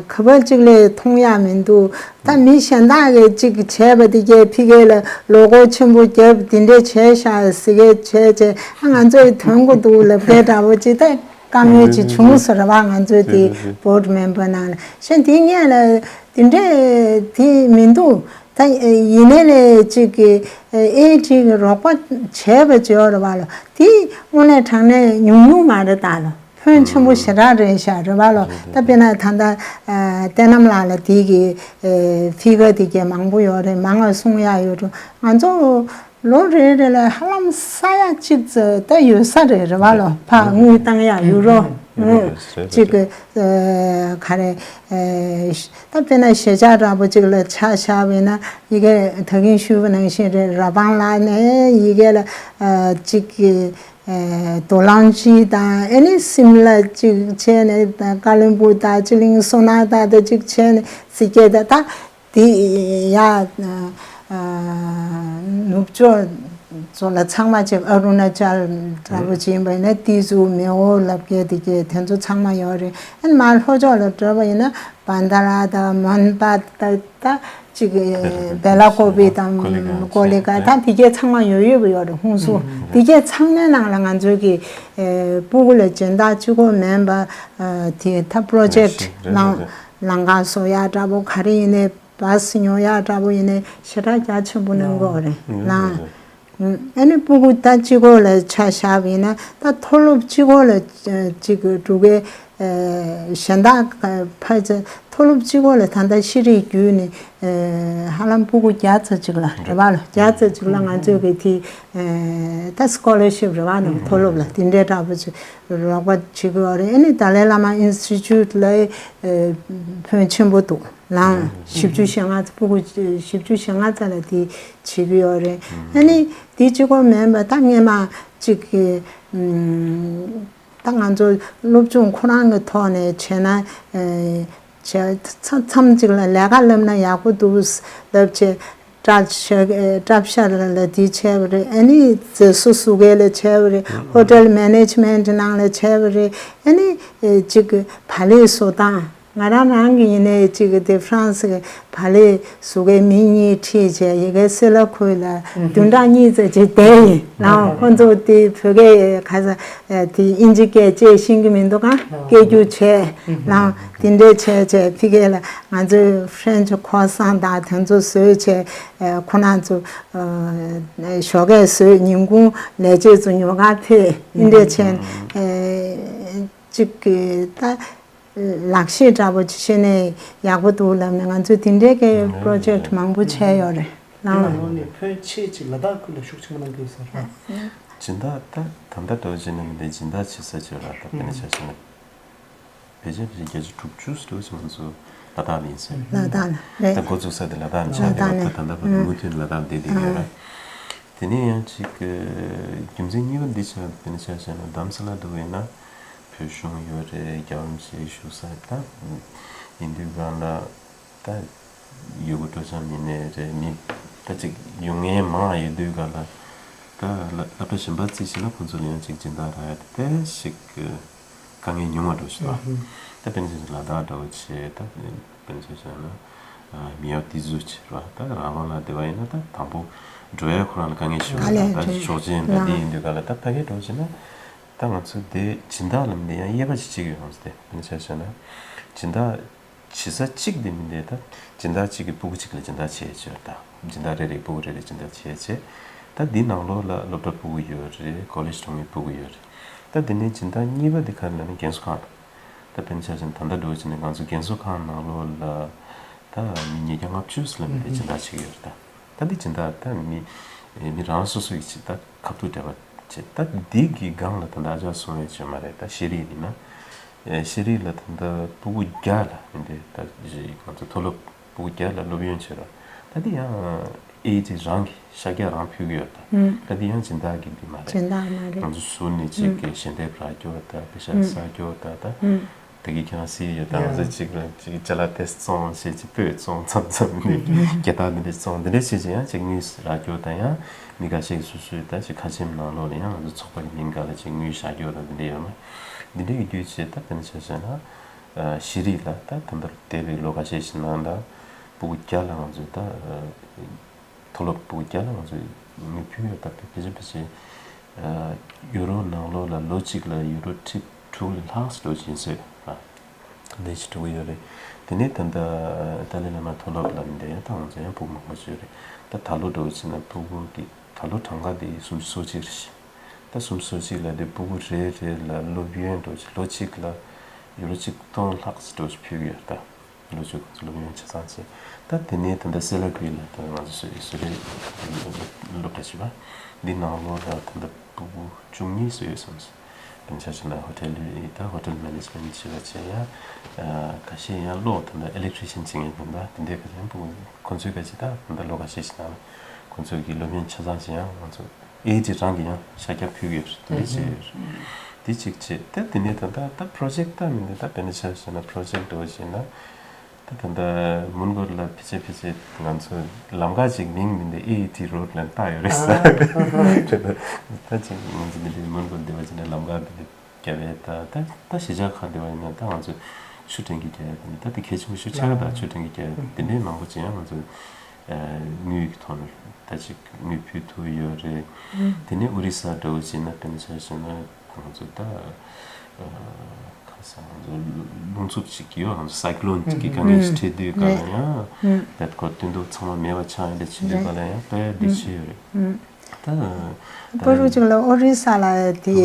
ག་པར་ཅིག་ལས་མཐོང་ཡག་མི་འདུག་ད་མི་གཞན་དག་གིས་ཅིག་བྱས་པ་དེ་གའི་ཕ་གིར་ལ་ལོ་འཁོར་ཆེན་པོ་བརྒྱབ། དེ་འདྲས་བྱས་ཤག་ཟེར་མཁན་བྱས་བྱས། ཨ་ང་ཚོས་དོན་གོ་འདུག་ལབ་མཁན་འདྲ་པོ་ཅིག་ད་དཀའ་ངལ་ཅིག་བྱུང་སོང་རེད་པ། ང་ཚོའི་དེ་བྷོ་ཌི་མེམ་བར་ནང་ལ་གཞན་དེ་སྔོན་ལ་དེ་འདྲས་དེ་མི་འདུག་ད་ཡིན་ནའི་ལས་ཅིག་གི་ཨེ་ཨི་ཊི་གི་རོགས་པ་བྱས་པ་བྱས་པ་རེད་པ་ལོ། དེ་དངོས་གནས་དྲང་གནས་ཉུང་ཉུང་མ་རེད་ད་ལོ། ཕོན་ཆེན་པོ་ཞེ་དྲག་རེད་ཤག་རེད་པ་ལོ། ད་དཔེར་ན་ད་ལྟ་བསྟན་རྣམ་ལགས་ལ་དེ་གི་ཕི་ག་དེ་གའི་མང་པོ་ཡོད་རེད། མང་བ་གསུང་ཡག་ཡོད་འགྲོ། ང་ཚོ་ལོ་རེ་རེ་ལ་ཧ་ལམ་ས་ཡ་གཅིག་ཙམ་ད་ཡོད་ས་རེད། རེད་པ་ལོ། ཕར་དངུལ་བཏང་ཡག་ཡུ་རོ་ཅིག་གི་ག་རེ། ད་དཔེར་ན་གཞིས་ཆགས་འདྲ་པོ་ཅིག་ལ་ཆ་བཞག་པ་ཡིན་ན། ཡ་གི་ད་གིན་ཞུས་པ་ནང་བཞིན་རེད། ར་བང་ལ་ནས་ཡ་གི་ལ་ཅིག་གི་ཨེ་རྡོ་ལང་ཅི་དང་། ཨ་ནི་སིམ་ལ་ཅིག་བྱས་ནས། ཀ་ལོན་སྦུག་དང་། ཅི་ལིང་སོ་ན་ད་ད་ཅིག་བྱས་ནས་སི་ཀེ་ད་ད་དེ་ཡ་ནུབ་ཕྱོགས་ཚོ་ལ་ཚང་མ་ཅིག་ཨ་རུ་ན་ཅལ་འདྲ་པོ་ཅིག་ཡིན་པ་ཡིན་ན། དེ་ཚོ་མེའོ་ལབ་མཁན་དེ་གའི་དེ་ཚོ་ཚང་མ་ཡོད་རེད། ཨ་ནི་མར་ལྷོ་ཕྱོགས་ལ་འགྲོ་བ་ཡིན་ན། བན་ད་ར་དང་། མོན་པ་དང་། ད་ཅིག་བེ་ལ་ཀོ་པི་དང་། ཀོ་ལི་གྷལ། ད་དེ་གའི་ཚང་མ་ཡོད་ཡོད་པ་ཡོད་རེད། ཧུན་སུར་དེ་གའི་ཚང་མའི་ནང་ལ་ང་ཚོའི་གི་ཨེ་སྤུ་གུ་ལ་སྦྱིན་བདག་གཅིག་པོ་མིན་པ། ཨ་དེ་ད་པྲོ་ཇེཀ་ལམ་ལམ་ཁ་བཟོ་ཡག་འདྲ་པོ། ག་རེ་ཡིན་ནའི་བཱས་ཉོ་ཡག་འདྲ་པོ་ཡིན་ནའི་ཞེ་དྲག་རྒྱ་ཆེན་པོ་གནང་གི་ཡོད་རེད། ལམ། ཨ་ནི་སྤུ་གུ་ད་གཅིག་པོ་ལ་ཆ་བཞག་པ་ཡིན་ན། ད་མཐོ་སློབ་གཅིག་པོ་ལ་ཅིག་འགྲོ་མཁན་གཞན་དག་ཕལ་ཆེར་མཐོ་སློབ་གཅིག་པོ་ལ་ད་ལྟ་ཤེས་རིག་བརྒྱུད་ནས་ཧ་ལམ་སྤུ་གུ་བརྒྱ་ཙམ་ཅིག་ལ། རེད་པ་ལོ། བརྒྱ་ཙམ་ཅིག་ལ་ང་ཚོས་གི་དེ་ད་སི་ཀོ་ལར་ཤིབ་རེད་པ་ལོ། མཐོ་སློབ་ལ་དེ་འདྲའི་འདྲ་པོ་ཅིག་རོགས་པ་བྱེད་ཀྱི་ཡོད་རེད། ཨ་ནི་ཏཱ་ལའི་བླ་མ་ཨིན་སི་ཊི་ཅུཊ་ལ་ཕོན་ཆེན་པོ་འདུག་ལམ། བཞི་བཅུ་ཞེ་ལྔ་ཙམ། སྤུ་གུ་བཞི་བཅུ་ཞེ་ལྔ་ཙམ་ལ་དེ་བྱེད་ཀྱི་ཡོད་རེད། ཨ་ནི་དེ་གཅིག་པོ་མིན་པ་ད་སྔས་མ་ཅིག་གི་ད་ང་ཚོ་སློབ་སྦྱོང་ཁོ་རང་གི་ཐོག་ནས་བྱས་ན། ཨེ་བྱས་མཚམས་མཚམས་ཅིག་ལ་ལས་ཀ་བསླབ་ན་ཡག་པོ་འདུག་ལབ་བྱས། གྲྭ་ཤག་གྲྭ་ཤག་ལ་ལ་དེ་བྱས་པ་རེད། ཨ་ནི་མཛེས་བཟོ་བཟོ་མཁན་ལ་བྱས་པ་རེད། ཧོ་ཊེལ་མེ་ནེ་ཇི་མེན་ཊི་ནང་ལ་བྱས་པ་རེད། ཨ་ནི་ཨེ་ཅིག་གི་བག་ལེབ་བཟོ་སྟངས། ང་རང་རང་གི་ཡིན་ནའི་ཅིག་གི་དེ་ཧྥ་རན་སི་གི་བག་ལེབ་བཟོ་མཁན་མི་གཉིས་ཁྲིད་བྱས། ཡ་གི་སི་ལ་ཁུལ་ལ་བདུན་ཕྲག་གཉིས་ཙམ་ཅིག་བསྡད་ཡིན། ལམ། ཁོ་ཚོ་དེ་བོད་སྐད་ག་ས་དེ་དབྱིན་ཇི་སྐད་ཅིག་ཤེས་ཀྱི་མི་འདུག་ག་སྐད་སྒྱུར་བྱས། ལམ། དེ་འདྲས་བྱས་བྱས། ཕ་གི་ལ་ང་ཚོའི་ཧྥ་རན་སི་ཁོ་སང་དང་དེ་ཚོ་བཟོས་བྱས། ཁོ་རང་ཚོ་ཞོགས་ཀས་བཟོས། ཉིན་གུང་ལས་བྱེད་ཚོ་ཉོ་གར་ཕེབས། དེ་འདྲས་བྱས། ཅིག་གི་ད། ལག་ཤེས་འདྲ་པོ་ཅིག་ཤེས་ནས་ཡག་པོ་འདུག་ལབ་ནས། ང་ཚོས་དེ་འདྲའི་གི་པྲོ་ཇེཀ་མང་པོ་བྱས་ཡོད་རེད། དེ་ནང་ལོགས་ནས་ཕོན་ཆེ་ཅིག་ལ་དྭགས་ཁུལ་ལ་ཤུགས་ཆེན་པོ་གནང་གི་ཡོད་ས་རེད། སྦྱིན་བདག་ད་ད་ལྟ་འགྲོ་བྱས་ནས་མི་འདི་སྦྱིན་བདག་བྱེད་ས་བྱས་ར། ད་དཔེར་ན་ཆ་བཞག་ན་བེད་སྤྱོད་བྱེད་བརྒྱ་ཆ་དྲུག་ཅུ་ཙམ་ང་ཚོ་ལ་དྭགས་ལ་ཡིན་ཟེར། ལ་དྭགས་ལ་རེད། ད་འགོ་བཙུགས་ས་དེ་ལ་དྭགས་ལ་ཆགས་བསྡད་པ། ད་ད་ལྟ་བར་དུ་མུ་མཐུད་ལ་དྭགས་ལ་བསྡད་བསྡད་ཀྱི་ཡོད་ར། དེ་ནས་ཡང་ཅིག་རྒྱུ་མཚན་གཉིས་པ་འདི་ཆགས། དེ་ནས་ཆ་བཞག་ན་རྡ་རམ་ས་ལ་འདུག་ཡིན་ན་བོད་གཞུང་ཡོད་རེད། རྒྱལ་བ་རིན་པོ་ཆེ་བཞུགས་ས། ད་ཡིན་དུས་གང་ལ་ད་ཡུལ་སྐོར་སྤྲོ་འཆམ་ཡིན་ནའི་རེད། མི་ད་ཅིག་ཡོང་མཁན་མང་ཡོད་དུས་གང་ལ། ད་སློབ་གྲྭ་གཞན་པ་རྩིས་བྱས་ན་ཁོང་ཚོ་ལ་ཡང་ཅིག་སྦྱིན་བདག་རག་ཡ་དེ་ཞིག་དཀའ་ངལ་ཉུང་བ་འགྲོ་ཞིག་ལ། ད་དཔེར་ན་ཆ་བཞག་ན་ལ་དྭགས་འདྲ་བོ་བྱས། ད་དཔེར་ན་ཆ་བཞག་ན་མི་ཡག་ཏི་ཟུ་བྱས་ར། ད་ར་བང་ལ་བསྡད་པ་ཡིན་ན་ད་དང་པོ་འགྲོ་ཡ་ཁོ་རང་ལ་དཀའ་ངལ་ཞིག་ཡོད་ར། ད་ཆོག་མཆན་ད་འདི་ཡིན་དུས་ག་ལ་ད་ཕ་གིར་འགྲོ་བྱས་ན་ད་ང་ཚོ་དེ་སྦྱིན་བདག་ལ་མི་འདི་ཡང་དབྱེ་བ་ཞིག་ཕྱེ་གི་ཡོད་རེད། དཔེར་ན་ཆ་བཞག་ན་སྦྱིན་བདག་བྱེད་ས་གཅིག་དེ་མི་འདི་ད་སྦྱིན་བདག་གཅིག་གིས་སྤུ་གུ་གཅིག་ལ་སྦྱིན་བདག་བྱས་བྱས་ར། ད་སྦྱིན་བདག་རེ་རེ་སྤུ་གུ་རེ་རེ་སྦྱིན་བདག་བྱས་བྱས། ད་འདི་ནང་ལོགས་ལ་སློབ་གྲྭ་སྤུ་གུ་ཡོད་རེད། ཀོ་ལེཇ་འགྲོ་མཁན་སྤུ་གུ་ཡོད་རེད། ད་དེ་ནས་སྦྱིན་བདག་གཉིས་པ་དེ་ག་རེ་ལབ་ན་རྒན་གསོ་ཁང་རེད། ད་དཔེར་ན་ཆ་བཞག་ན་ད་ལྟ་འགྲོ་བྱས་ནས་ང་ཚོ་རྒན་གསོ་ཁང་ནང་ལོགས་ལ་ད་མི་ཉིས་བརྒྱ་ལྔ་བཅུ་ཙམ་ལ་མི་དེ་སྦྱིན་བདག་བྱེད་ཀྱི་ཡོད་རེད། ད་ད་འདི་སྦྱིན་བདག་ད་མི་མི་རང་སོ་སོ་ཡིས་བྱེད། ད་ཁ་ཐུག་འབྲེལ་བ་བྱེད། ད་འདི་གི་སྒང་ལ་ད་ལྟ་ཨ་ཅག་གསུང་ཡས་བྱས་མ་རེད། ད་ཤེས་རིག་ཡིན་ན། ཨེ་ཤེས་རིག་ལ་ད་ལྟ་སྤུ་གུ་བརྒྱ་ལ་མི་འདི་ད་ང་ཚོ་མཐོ་སློབ་སྤུ་གུ་བརྒྱ་ལ་སློབ་ཡོན་བྱེད་རོགས། ད་ ད་དེ་ཡང་ཨེ་ཨའི་ཊི་རང་གི་ཤ་རྒྱགས་རང་ཕུལ་གྱི་ཡོད་ད། ཨུམ། ད་དེ་ཡང་སྦྱིན་བདག་གི་འདི་མ་རེད། སྦྱིན་བདག་མ་རེད། ང་ཚོ་ཟུར་ནས་གཅིག་གི་ཞལ་འདེབས་རག་རྒྱུ་ད། པེ་ཤ་ཨུམ། ས་རྒྱུ་ད་ད། ཨུམ། དེ་གི་ཁྱེད་རང་གཟིགས་ཡོད་ད། ང་ཚོ་གཅིག་ལ་གཅིག་ཅ་ལག་དེ་བཙོང་བྱས་ཅིག་སྤོས་བཙོང་མཚམས་མཚམས་ནས་རྒྱལ་དར་འདི་འདྲ་བཙོང་འདི་འདྲ་བྱས་ཅིག་ཡང་གཅིག་དངུལ་རག་རྒྱུ་ད། ཡང་མི་འགའ་ཤས་ཀྱི་སོ་སོའི་ད་ཅིག་ཁ་ཆེམས་ནང་ལོགས་ལ་ཡང་ང་ཚོ་ཚོགས་པ་གི་མིང་སྒང་ལ་ཅིག་དངུལ་བཞག་རྒྱུ་ད་འདི་འདྲ་ཡོད་མ། འདི་འདྲ་གི་དུས་ཚོད་ད་དཔེར་ན་ཆ་བཞག་ན། ཨ། ཤེས་རིག་ལ་ད་ད་ལྟ་འདས་པའི་ལོ་འགའ་ཤས་ཤིག་ནང་ད་སྤུ་གུ་བརྒྱ་ལ་ང་ཚོས་ད། ཨ། མཐོ་སློབ་སྤུ་གུ་བརྒྱ་ལ་ང་ཚོས་དངུལ་ཕུལ་ཡོད་ད། ཕལ་ཆེར་ཕལ་ཆེར། ཨ། ཡུ་རོ་ནང་ལོགས་ལ་ལོ་གཅིག་ལ་ཡུ་རོ་ཁྲི་དྲུག་ལས་ལྷག་ཙམ་འགྲོ་བཞིན་བཟོས་ར། འདི་ཞིག་འགྲོ་གི་ཡོད་རེད། དེ་ནས་ད་ལྟ་ཏཱ་ལའི་བླ་མ་མཐོ་སློབ་ལ་འདི་ཡང་ད་ང་ཚོ་ཡང་སྤུ་གུ་མང་པོ་ཞིག་ཡོད་རེད། ད་ད་ལོ་འགྲོ་བཞིན་ན་སྤུ་གུ་གི་ད་ལོ་གྲངས་ཀ་དེ་སུམ་ཅུ་སོ་གཅིག་རེད། ད་སུམ་ཅུ་སོ་གཅིག་ལ་དེ་སྤུ་གུ་རེ་རེ་ལ་སློབ་ཡོན་འགྲོ་ཅིག་ལོ་གཅིག་ལ་ཡུ་རོ་ཆིག་སྟོང་ལྷག་ཙམ་འགྲོ་ཅིག་ཕུལ་གི་ཡོད་ད། ལོ་གཅིག་ཁོང་ཚོ་སློབ་ཡོན་ཆ་ཚང་བྱས། ད་དེ་ནས་ད་ལྟ་སེ་ལ་ཀུའི་ལ་ད་ང་ཚོ་སུ་སུ་རེད་སློབ་གྲྭ་བྱས་པ། འདི་ནང་ལོགས་ལ་ད་ལྟ་སྤུ་གུ་བཅུ་གཉིས་ཙམ་ཡོད་བསམ་སོང་། དེ་ཆ་བཞག་ན་ཧོ་ཊེལ་ཡི་ད་ཧོ་ཊེལ་མེ་ནེ་ཇི་མེན་ཊི་བྱས་པ་བྱས་ཡ། ཁ་ཤས་ཡང་ལོ་ད་ལྟ་ཨི་ལེག་ཊི་ཤན་བྱེད་མཁན་དེ་འདྲ་དེ་འདྲའི་ཁ་ཤས་སྤུ་གུ་ཁོང་ཚོའི་ཁ་ཤས་ད་ད་ལྟ་ལོ་ཁ་ཤས་ཤིག་ནང་ལ་ཁོང་ཚོའི་གི་སློབ་ཡོན་ཆ་ཚང་ཅིག་ཡང་ང་ཚོ་ཨེ་ཨའི་ཊི་རང་གི་ཡང་ཤ་རྒྱགས་ཕུལ་གྱི་ཡོད་རེད། དེ་འདྲ་བྱས་ཡོད་རེད། དེ་གཅིག་བྱས། ད་དེ་ནས་ད་ལྟ་ད་པྲོ་ཇེག་ཊི་ད་མིན་ད་ད་དཔེར་ན་ཆ་བཞག་ན་པྲོ་ཇེག་ཊི་འདྲ་བོ་བྱས་ན། ད་ད་ལྟ་མོན་གྷོ་ལ་ཕལ་ཆེར་ཕལ་ཆེར་ང་ཚོ་ལམ་ཁ་ཅིག་མིང་མིན་ད་ཨེ་ཨའི་ཊི་རོཌ་ལབ་བཏགས་ཡོད་རེད་ཟེར། ད་ཅིག་ང་ཚོ་འདི་འདྲའི་མོན་གྷོ་འདི་བ་ཅིག་ན་ལམ་ཁ་འདི་རྒྱབ་པའི་ད་ད་ད་གཞིས་ཆགས་ཁག་འདི་བ་ཡིན་ན་ད་ང་ཚོ་ཆུ་ཕྲན་གྱི་རྒྱབ་ཡ་དེ་འདྲ་ད་དེ་གལ་ཆེན་པོ་ཞིག་ཆགས་ད། ཆུ་ཕྲན་གྱི་རྒྱབ་ཡ་དེ་འདྲའི་མང་པོ་ཅིག་ཡང་ང་ཚོ་དངུལ་གྱི་ཐོག་ནས་ད་ཅིག་དངུལ་ཕུལ་ཐུབ་ཡོད་རེད། དེ་ནས་ཨོ་རི་ས་འདྲ་བོ་བྱས་ན་དཔེར་ན་ཆ་བཞག་ན་ང་ཚོ་ད་ཁ་སང་ང་ཚོ་རླུང་འཚུབ་ཅིག་ཡོད། ང་ཚོ་སའི་ཀི་ལོན་གྱི་དཀའ་ངལ་ཞིག་འཕྲད་དུས་ག་ལ་ཡང་བེད་ཁོ་སྟོན་ཐོག་ཚང་མ་མེད་པ་ཆགས་ཡིན་འདྲ་བྱེད་དུས་ག་ལ་ཡང་དཔེ་བདེ་སྐྱིད་ཡོད་རེད། ད་ད་པུ་རུ་ཅིག་ལ་ཨོ་རི་ས་ལ་དེ་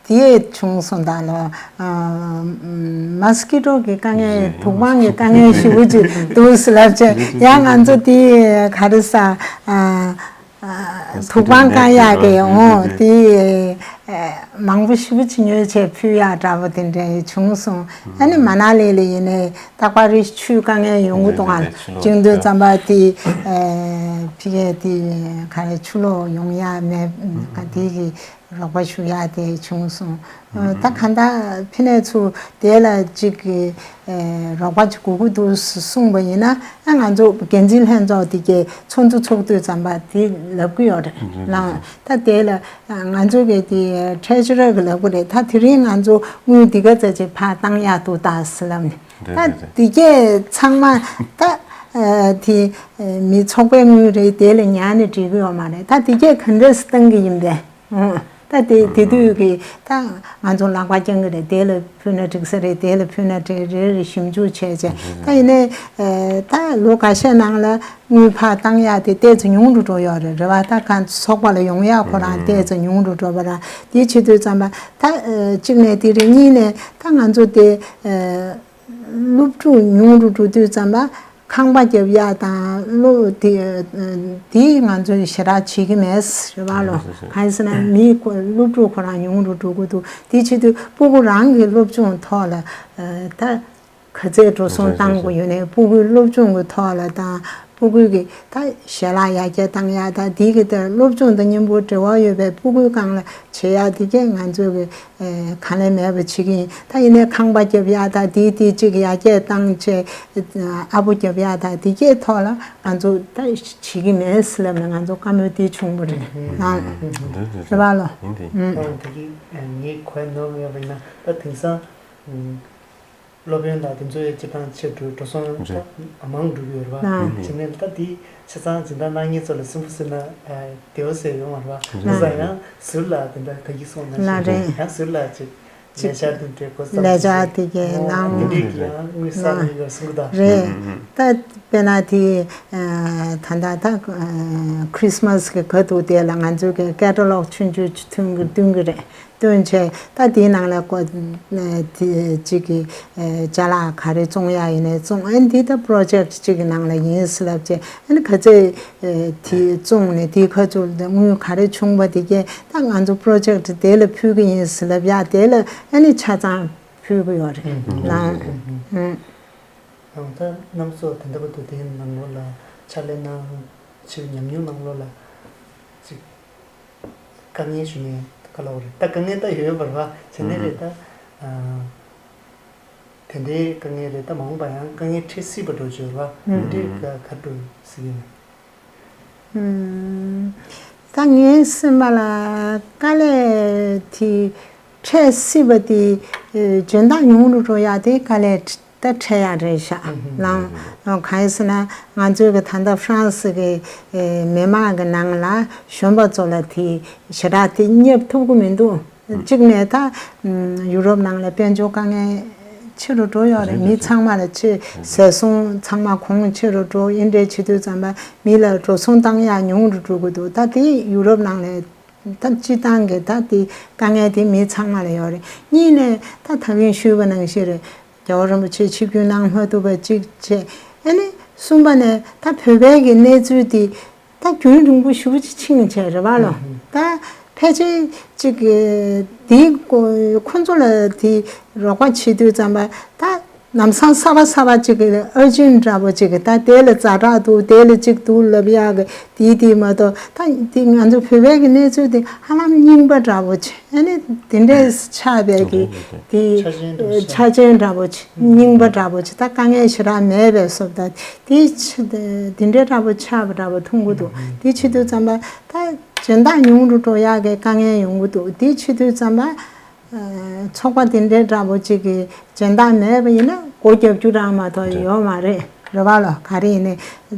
དེ་བྱུང་སོང་ད་ལོ། མ་སི་ཀི་ཊོ་གི་དཀའ་ངལ་དུག་དབང་གི་དཀའ་ངལ་ཞེ་པོ་ཅིག་འདུག་ཟེར་ལབ་བྱས་ཡང་ང་ཚོ་དེ་ག་རེ་ཟ། དུག་དབང་བཀག་ཡག་གི་འོང་དེ་མང་པོ་ཞེ་པོ་ཅིག་ཉོས་བྱས་ཕུལ་ཡག་འདྲ་པོ་དེ་འདྲ་བྱུང་སོང་། ཨ་ནི་མ་ན་ལི་ལ་ཡིན་ནའི་རྟག་པར་རི་ཆུའི་དཀའ་ངལ་ཡོང་གི་འདུག་ཨ། བྱུང་དུས་ཙམ་པ་དེ་ཕི་གེ་དེ་ག་རེ་ཆུ་ལོག་ཡོང་ཡག་མེད་དེ་གི་རོགས་པ་ཞུ་ཡག་དེ་བྱུང་སོང་། ད་གང་ལྟར་ཕི་ནས་ཚུར་དེ་ལ་ཅིག་གི་རོགས་པ་ཅིག་དགོས་ཀྱི་འདུག་གསུངས་པ་ཡིན་ན་ང་ཚོ་འགན་འཛིན་ལྷན་ཚོགས་དེ་གའི་ཚོགས་འདུ་ཚོགས་དུས་ཙམ་པ་དེ་ལབ་ཀྱི་ཡོད་རེད་ལགས། ད་དེ་ལ་ང་ཚོ་གི་དེ་ཁྲེ་ཇུ་རར་གི་ལབ་ཀྱི་རེད། ད་དེ་རིང་ང་ཚོ་དངུལ་འདི་ག་ཙམ་ཅིག་ཕར་བཏང་ཡག་འདུག་ད་ཟེར་ལབ་ནས་ད་དེ་གའི་ཚང་མ་ད་དེ་མི་ཚོགས་པའི་དངུལ་རེད། དེ་ལ་ཉར་ནས་འགྲིག་གི་ཡོད་མ་རེད། ད་དེ་གའི་ག་འདྲས་སེ་བཏང་གི་ཡིན་པས། ད་དེ་དེ་དུས་ཀྱི་ད་ང་ཚོ་ལག་པ་བརྐྱང་གི་རེད། དེ་ལ་ཕུལ་ན་འགྲིག་ས་རེད། དེ་ལ་ཕུལ་ན་འགྲིག་རེད་རེད་ཞིབ་འཇུག་བྱས་བྱས་ད་ཡིན་ནའི་ད་ལོ་འགའ་ཤས་ནང་ལ་དངུལ་ཕར་བཏང་ཡག་དེ་ཏོག་ཙམ་ཉུང་རུ་འགྲོ་ཡོད་རེད། རེད་བ། ད་གང་ཚོགས་པ་ལ་ཡོང་ཡག་ཁོ་རང་ཏོག་ཙམ་ཉུང་རུ་འགྲོ་བ་ར། དེ་བྱེད་དུས་ཙམ་པ་ད་གཅིག་ནས་དེ་རེད། གཉིས་ནས་ད་ང་ཚོ་དེ་སློབ་ཕྲུག་ཉུང་རུ་འགྲོ་དུས་ཙམ་པ་ཁང་པ་རྒྱབ་ཡག་དང་སློབ་དེ་དེ་ང་ཚོས་ཞེ་དྲག་བྱེད་ཀྱི་མེད་རེད་བ་ལོ། གང་ཡིན་ཟེར་ན་མི་ཁོ་སློབ་ཕྲུག་ཁོ་རང་ཉུང་རུ་འགྲོ་གི་འདུག་དེ་བྱེད་དུས་སྤུ་གུ་རང་གི་སློབ་སྦྱོང་ཐོག་ལ་ད་ག་ཚད་འགྲོ་སོང་བཏང་དགོས་ཡོད་ནའི་སྤུ་གུའི་སློབ་སྦྱོང་གི་ཐོག་ལ་དང་སྤུ་གུ་གི་ད་ཞལ་ལག་ཡར་རྒྱས་བཏང་ཡག་ད་དེ་གི་ད་སློབ་སྦྱོང་དང་མཉམ་པོ་འབྲེལ་བ་ཡོད་པའི་སྤུ་གུའི་སྒང་ལ་བྱེད་ཡག་དེ་གས་ང་ཚོ་གི་ཨེ་གང་ལས་མེད་པ་བྱེད་ཀྱི་ཡིན། ད་ཡིན་ནའི་ཁང་པ་རྒྱབ་ཡག་དང་དེའི་དེའི་གཅིག་ཡར་རྒྱས་བཏང་བྱས་ཨ་པོ་རྒྱབ་ཡག་དང་དེ་གས་ཐོག་ལ་ང་ཚོ་ད་བྱེད་ཀྱི་མེད་ཟེར་ལབ་ནས་ང་ཚོ་བཀའ་མོལ་དེ་བྱུང་བ་རེད། ཨང་། རེད་བ་ལོ། ཡིན་དེ། ཨང་། ད་དེ་གི་ངས་གོ་ནོར་མེད་པ་ཡིན་ན་ད་དེང་སང་སློབ་ཡོན་དང་དེ་ཚོའི་སྤྱིར་བཏང་ཆེ་འགྲོ་འགྲོ་སོང་། རེད། ད་མང་འགྲོ་གི་ཡོད་རེད་བ། ཨང་། བྱས་ནས་ད་དེ་ཆ་ཚང་སྦྱིན་བདག་གནང་མཁན་ཚོ་ལ་སེམས་པ་ཟེར་ན་བདེ་བོ་ཟེར་ཡོང་བ་རེད་བ། རེད། ད་ཡང་ཟུར་ལ་དེ་འདྲ་ད་གི་སོང་ན་ལ་རེད། ཡང་ཟུར་ལ་ཅིག་ཅིག་ལས་འཆར་དེ་འདྲའི་གོ་ས་ལས་འཆར་དེ་གའི་ནང་དེ་འདྲའི་གི་ཡང་དངུལ་བསགས་ཡོད་གསུང་གི་ད། རེད། ད་དཔེར་ན་དེ་ད་ལྟ་ད་ཁྲི་སི་མ་སི་གི་ག་དུས་དེ་ལ་ང་ཚོ་གི་ཀེ་ཊ་ལོག་ཆུང་ཆུང་ཅིག་ཐོན་གི་སྟོན་གི་རེད། སྟོན་བྱས་ད་དེའི་ནང་ལ་ཀོ་དེ་གཅིག་གི་ཅ་ལག་ག་རེ་བཙོང་ཡག་ཡིན་ནའི་བཙོང་། ཨ་ནི་འདི་ད་པྲོ་ཇེག་ཊི་གཅིག་གི་ནང་ལ་ཡིན་ཟེར་ལབ་བྱས་ཨ་ནི་ག་ཚད་དེ་བཙོང་ནས་དེའི་ཁ་ཚུར་དངུལ་ག་རེ་བྱུང་བ་དེ་གས་ད་ང་ཚོ་པྲོ་ཇེག་ཊི་དེ་ལ་ཕུལ་གི་ཡིན་ཟེར་ལབ་ཡག་དེ་ལ་ཨ་ནི་ཆ་ཚང་ཕུལ་གི་ཡོད་རེད་ལགས། ཨང་། ད་རྣམ་ཚོ་ད་ལྟ་བར་དུ་དེའི་ནང་ལོགས་ལ་ ཕྱག་ལས་གནང་། ཕྱིར་ཉམས་མྱོང་ནང་ལོགས་ལ་ཅིག་དཀའ་ངལ་ཞུ་ནས་ག་ལ་བ་རེད། ད་དཀའ་ངལ་ད་ཡོད་པ་རེད་བ། བྱས་ནས་རེད་ད། ཨ། དེ་འདྲའི་དཀའ་ངལ་རེད་ད། མ་འོངས་པ་ཡང་དཀའ་ངལ་འཕྲད་སྲིད་པ་འགྲོ་བརྗོད་ར། ཨུམ། དེ་འདྲའི་ག་ག་འགྲོ་སྲིད་ཡིན། ཨུམ། ད་ངའི་སེམས་པ་ལ་དཀའ་ལས་དེ་འཕྲད་སྲིད་པ་དེ། ཨེ། འཇོན་ཐང་ཉུང་རུ་འགྲོ་ཡག་དེ་དཀའ་ལས་ད་འཕྲད་ཡག་རེད་ཤག་ལའང་། གང་ཡིན་ཟེར་ན་ང་ཚོའི་གི་ད་ལྟ་ཧྥ་རན་སི་གི་ཨེ་མི་མང་གི་ནང་ལ་གཞོན་པ་ཚོ་ལ་དེ་ཞེ་དྲག་དེ་བསྙབ་ཐུབ་ཀྱི་མི་འདུག་གཅིག་ནས་ད་ཡུ་རོབ་ནང་ལ་དཔལ་འབྱོར་དཀའ་ངལ་ཆེ་རུ་འགྲོ་ཡོད་རེད། མི་ཚང་མ་ལ་ཆེ་ཟད་སོང་། ཚང་མ་གོང་ཆེ་རུ་འགྲོ། ཨིན་འདྲའི་བྱེད་དུས་ཙམ་པ་མི་ལ་འགྲོ་སོང་བཏང་ཡག་ཉུང་རུ་འགྲོ་གི་འདུག་ད་དེ་ཡུ་རོབ་ནང་ལ་ད་སྤྱི་བཏང་གི་ད་དེ་དཀའ་ངལ་དེ་མི་ཚང་མ་ལ་ཡོད་རེད། གཉིས་ནས་ད་ད་གིན་ཞུས་པ་ནང་བཞིན་རེད། རྒྱལ་བ་རིན་པོ་ཆེ་ཆིབས་བསྒྱུར་གནང་མ་ཐུབ་པ་གཅིག་བྱས། ཨ་ནི་གསུམ་པ་ནས་ད་བོད་པའི་གི་གནས་ཚུལ་དེ་ད་རྒྱུན་རིང་པོ་ཞེ་པོ་ཅིག་ཕྱིན་བྱས་རེད་བ་ལོ། ད་ཕལ་ཆེར་ཅིག་གི་དེའི་ཁོ་ཁོ་ཚོ་ལ་དེ་རོགས་པ་བྱེད་དུས་ཙམ་པ་ད་ལམ་སང་གསར་པ་གསར་པ་ཅིག་གི་ཨར་ཇེན་འདྲ་པོ་ཅིག་གི་ད་དེ་ལ་ཛ་དྲག་འདུག་དེ་ལ་ཅིག་འདུག་ལབ་ཡག་གི་དེའི་དེ་མ་གཏོགས། ད་དེ་ང་ཚོ་བོད་པའི་གི་གནས་ཚུལ་དེ་ཧ་ལམ་རྙིང་པ་འདྲ་པོ་ཅིག་ཨ་ནི་དེ་འདྲས་ཆགས་པའི་གི་དེ་ཆ་རྐྱེན་འདྲ་པོ་ཆ་ཅིག་རྐྱེན་འདྲ་པོ་ཆ་རྐྱེན་འདྲ་པོ་ཆ་རྐྱེན་འདྲ་པོ་ཆ་རྐྱེན་འདྲ་པོ་ཆ་ད་དཀའ་ངལ་ཞེ་དྲག་མེད་པའི་བཟོ་ལྟ་དེ་ཆ་དེ་འདྲས་འདྲ་པོ་ཆགས་པ་འདྲ་པོ་མཐོང་གི་འདུག་དེ་བྱེད་དུས་ཙམ་པ་ད་འཇོན་ཐང་ཉུང་རུ་འགྲོ་ཡག་གི་དཀའ་ངལ་ཡོང་གི་འདུག་དེ་བྱེད་དུས་ཙམ་པ་ཚོགས་པ་དེ་འདྲས་འདྲ་པོ་ཅིག་གི་འཇོན་ཐང་མེད་པ་ཡིན་ན་སྒོ་རྒྱབ་རྒྱུ་རང་མ་གཏོགས་ཡོད་མ་རེད། རེད་བ་ལོ། ག་རེ་ཡིན་ནའི་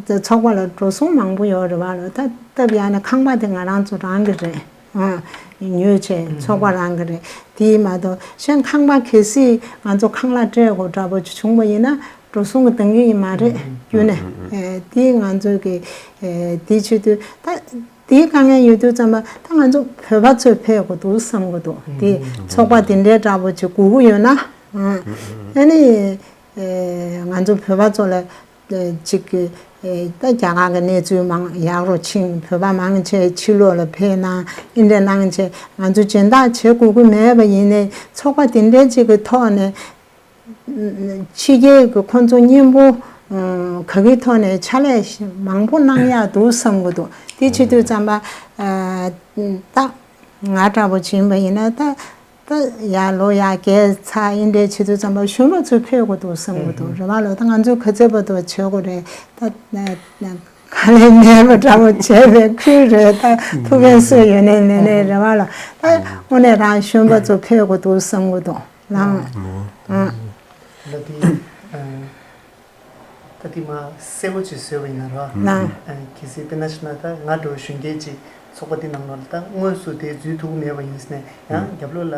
ཚོགས་པ་ལ་འགྲོ་སོང་མང་པོ་ཡོད་རེད་བ་ལོ། ད་སྟབས་ཡག་ན་ཁང་པ་དེ་ང་རང་ཚོ་རང་གི་རེད། ཨང་། ཉོས་བྱས་ཚོགས་པ་རང་གི་རེད། དེ་མ་གཏོགས་གཞན་ཁང་པ་གལ་སྲིད་ང་ཚོ་ཁང་གླ་སྤྲད་དགོས་འདྲ་པོ་ཅིག་བྱུང་བ་ཡིན་ན་འགྲོ་སོང་གི་འདང་གི་ཡིན་མ་རེད། རྒྱུ་ནས་ཨེ་དེ་ང་ཚོ་གི་ཨེ་དེ་བྱེད་དུས་ད་དེའི་དཀའ་ངལ་ཡོད་དུས་ཙམ་པ་ད་ང་ཚོ་བོད་པ་ཚོས་ཕེབས་དགོས་འདུག་བསམ་གི་འདུག་དེ་ཚོགས་པ་དེ་འདྲའི་འདྲ་པོ་ཅིག་དགོས་ཀྱི་ཡོད་ན། ཨ་ནི་ཨེ་ང་ཚོ་བོད་པ་ཚོ་ལ་ཅིག་གི་ད་རྒྱ་གར་གྱི་གནས་ཚུལ་མང་ཡག་རུ་ཕྱིན། བོད་པ་མང་ཆེ་ཕྱི་ལོགས་ལ་ཕེབས་གནང་། ཨིན་འདྲ་གནང་བྱས་ང་ཚོ་སྦྱིན་བདག་བྱེད་དགོས་ཀྱི་མེད་པ་ཡིན་ནའི་ཚོགས་པ་དེ་འདྲའི་ཅིག་གི་ཐོག་ནས་ཕྱི་རྒྱལ་གྱི་ཁོང་ཚོ་མཉེན་པོ་ག་གི་ཐོག་ནས་ཕྱག་ལས་མང་པོ་གནང་ཡག་འདུག་བསམ་གྱི་འདུག་དེ་བྱེད་དུས་ཙམ་པ་ད་ང་འདྲ་པོ་ཕྱིན་པ་ཡིན་ན་ད། ད་ཡར་ལོ་ཡར་རྒས་ཚར་ཨིན་འདྲའི་བྱེད་དུས་ཙམ་པ་གཞོན་པ་ཚོས་ཕེབས་དགོས་འདུག་བསམ་གྱི་འདུག་རེད་བ་ལོ། ད་ང་ཚོས་ག་ཚོད་བར་དུ་བྱེད་དགོས་རེད། ད་ག་ལས་མེད་པ་འདྲ་པོ་བྱས་པའི་ཁུལ་རེད། ད་ཐུགས་ཕན་གསོས་ཡོད་ནའི་མེད་ནའི་རེད་བ་ལོ། ད་དངོས་གནས་རང་གཞོན་པ་ཚོ་ཕེབས་དགོས་འདུག་བསམ་གྱི་འདུག་ལགས། ད་དེ་ད་དེ་མ་གསལ་པོ་ཅིག་བཟོས་པ་ཡིན་ན་རོ། ལགས། གལ་སྲིད་དཔེར་ན་ཞུ་ན་ད་ང་འདྲ་བོ་གཞོན་སྐྱེས་ཅིག་ཚོགས་པ་འདི་ནང་ལོགས་ལ་ད་དངོས་སུ་དེ་འཛུལ་ཐུབ་ཀྱི་མེད་པ་ཡིན་ཟེར་ནས་ཡང་རྒྱབ་ལོགས་ལ་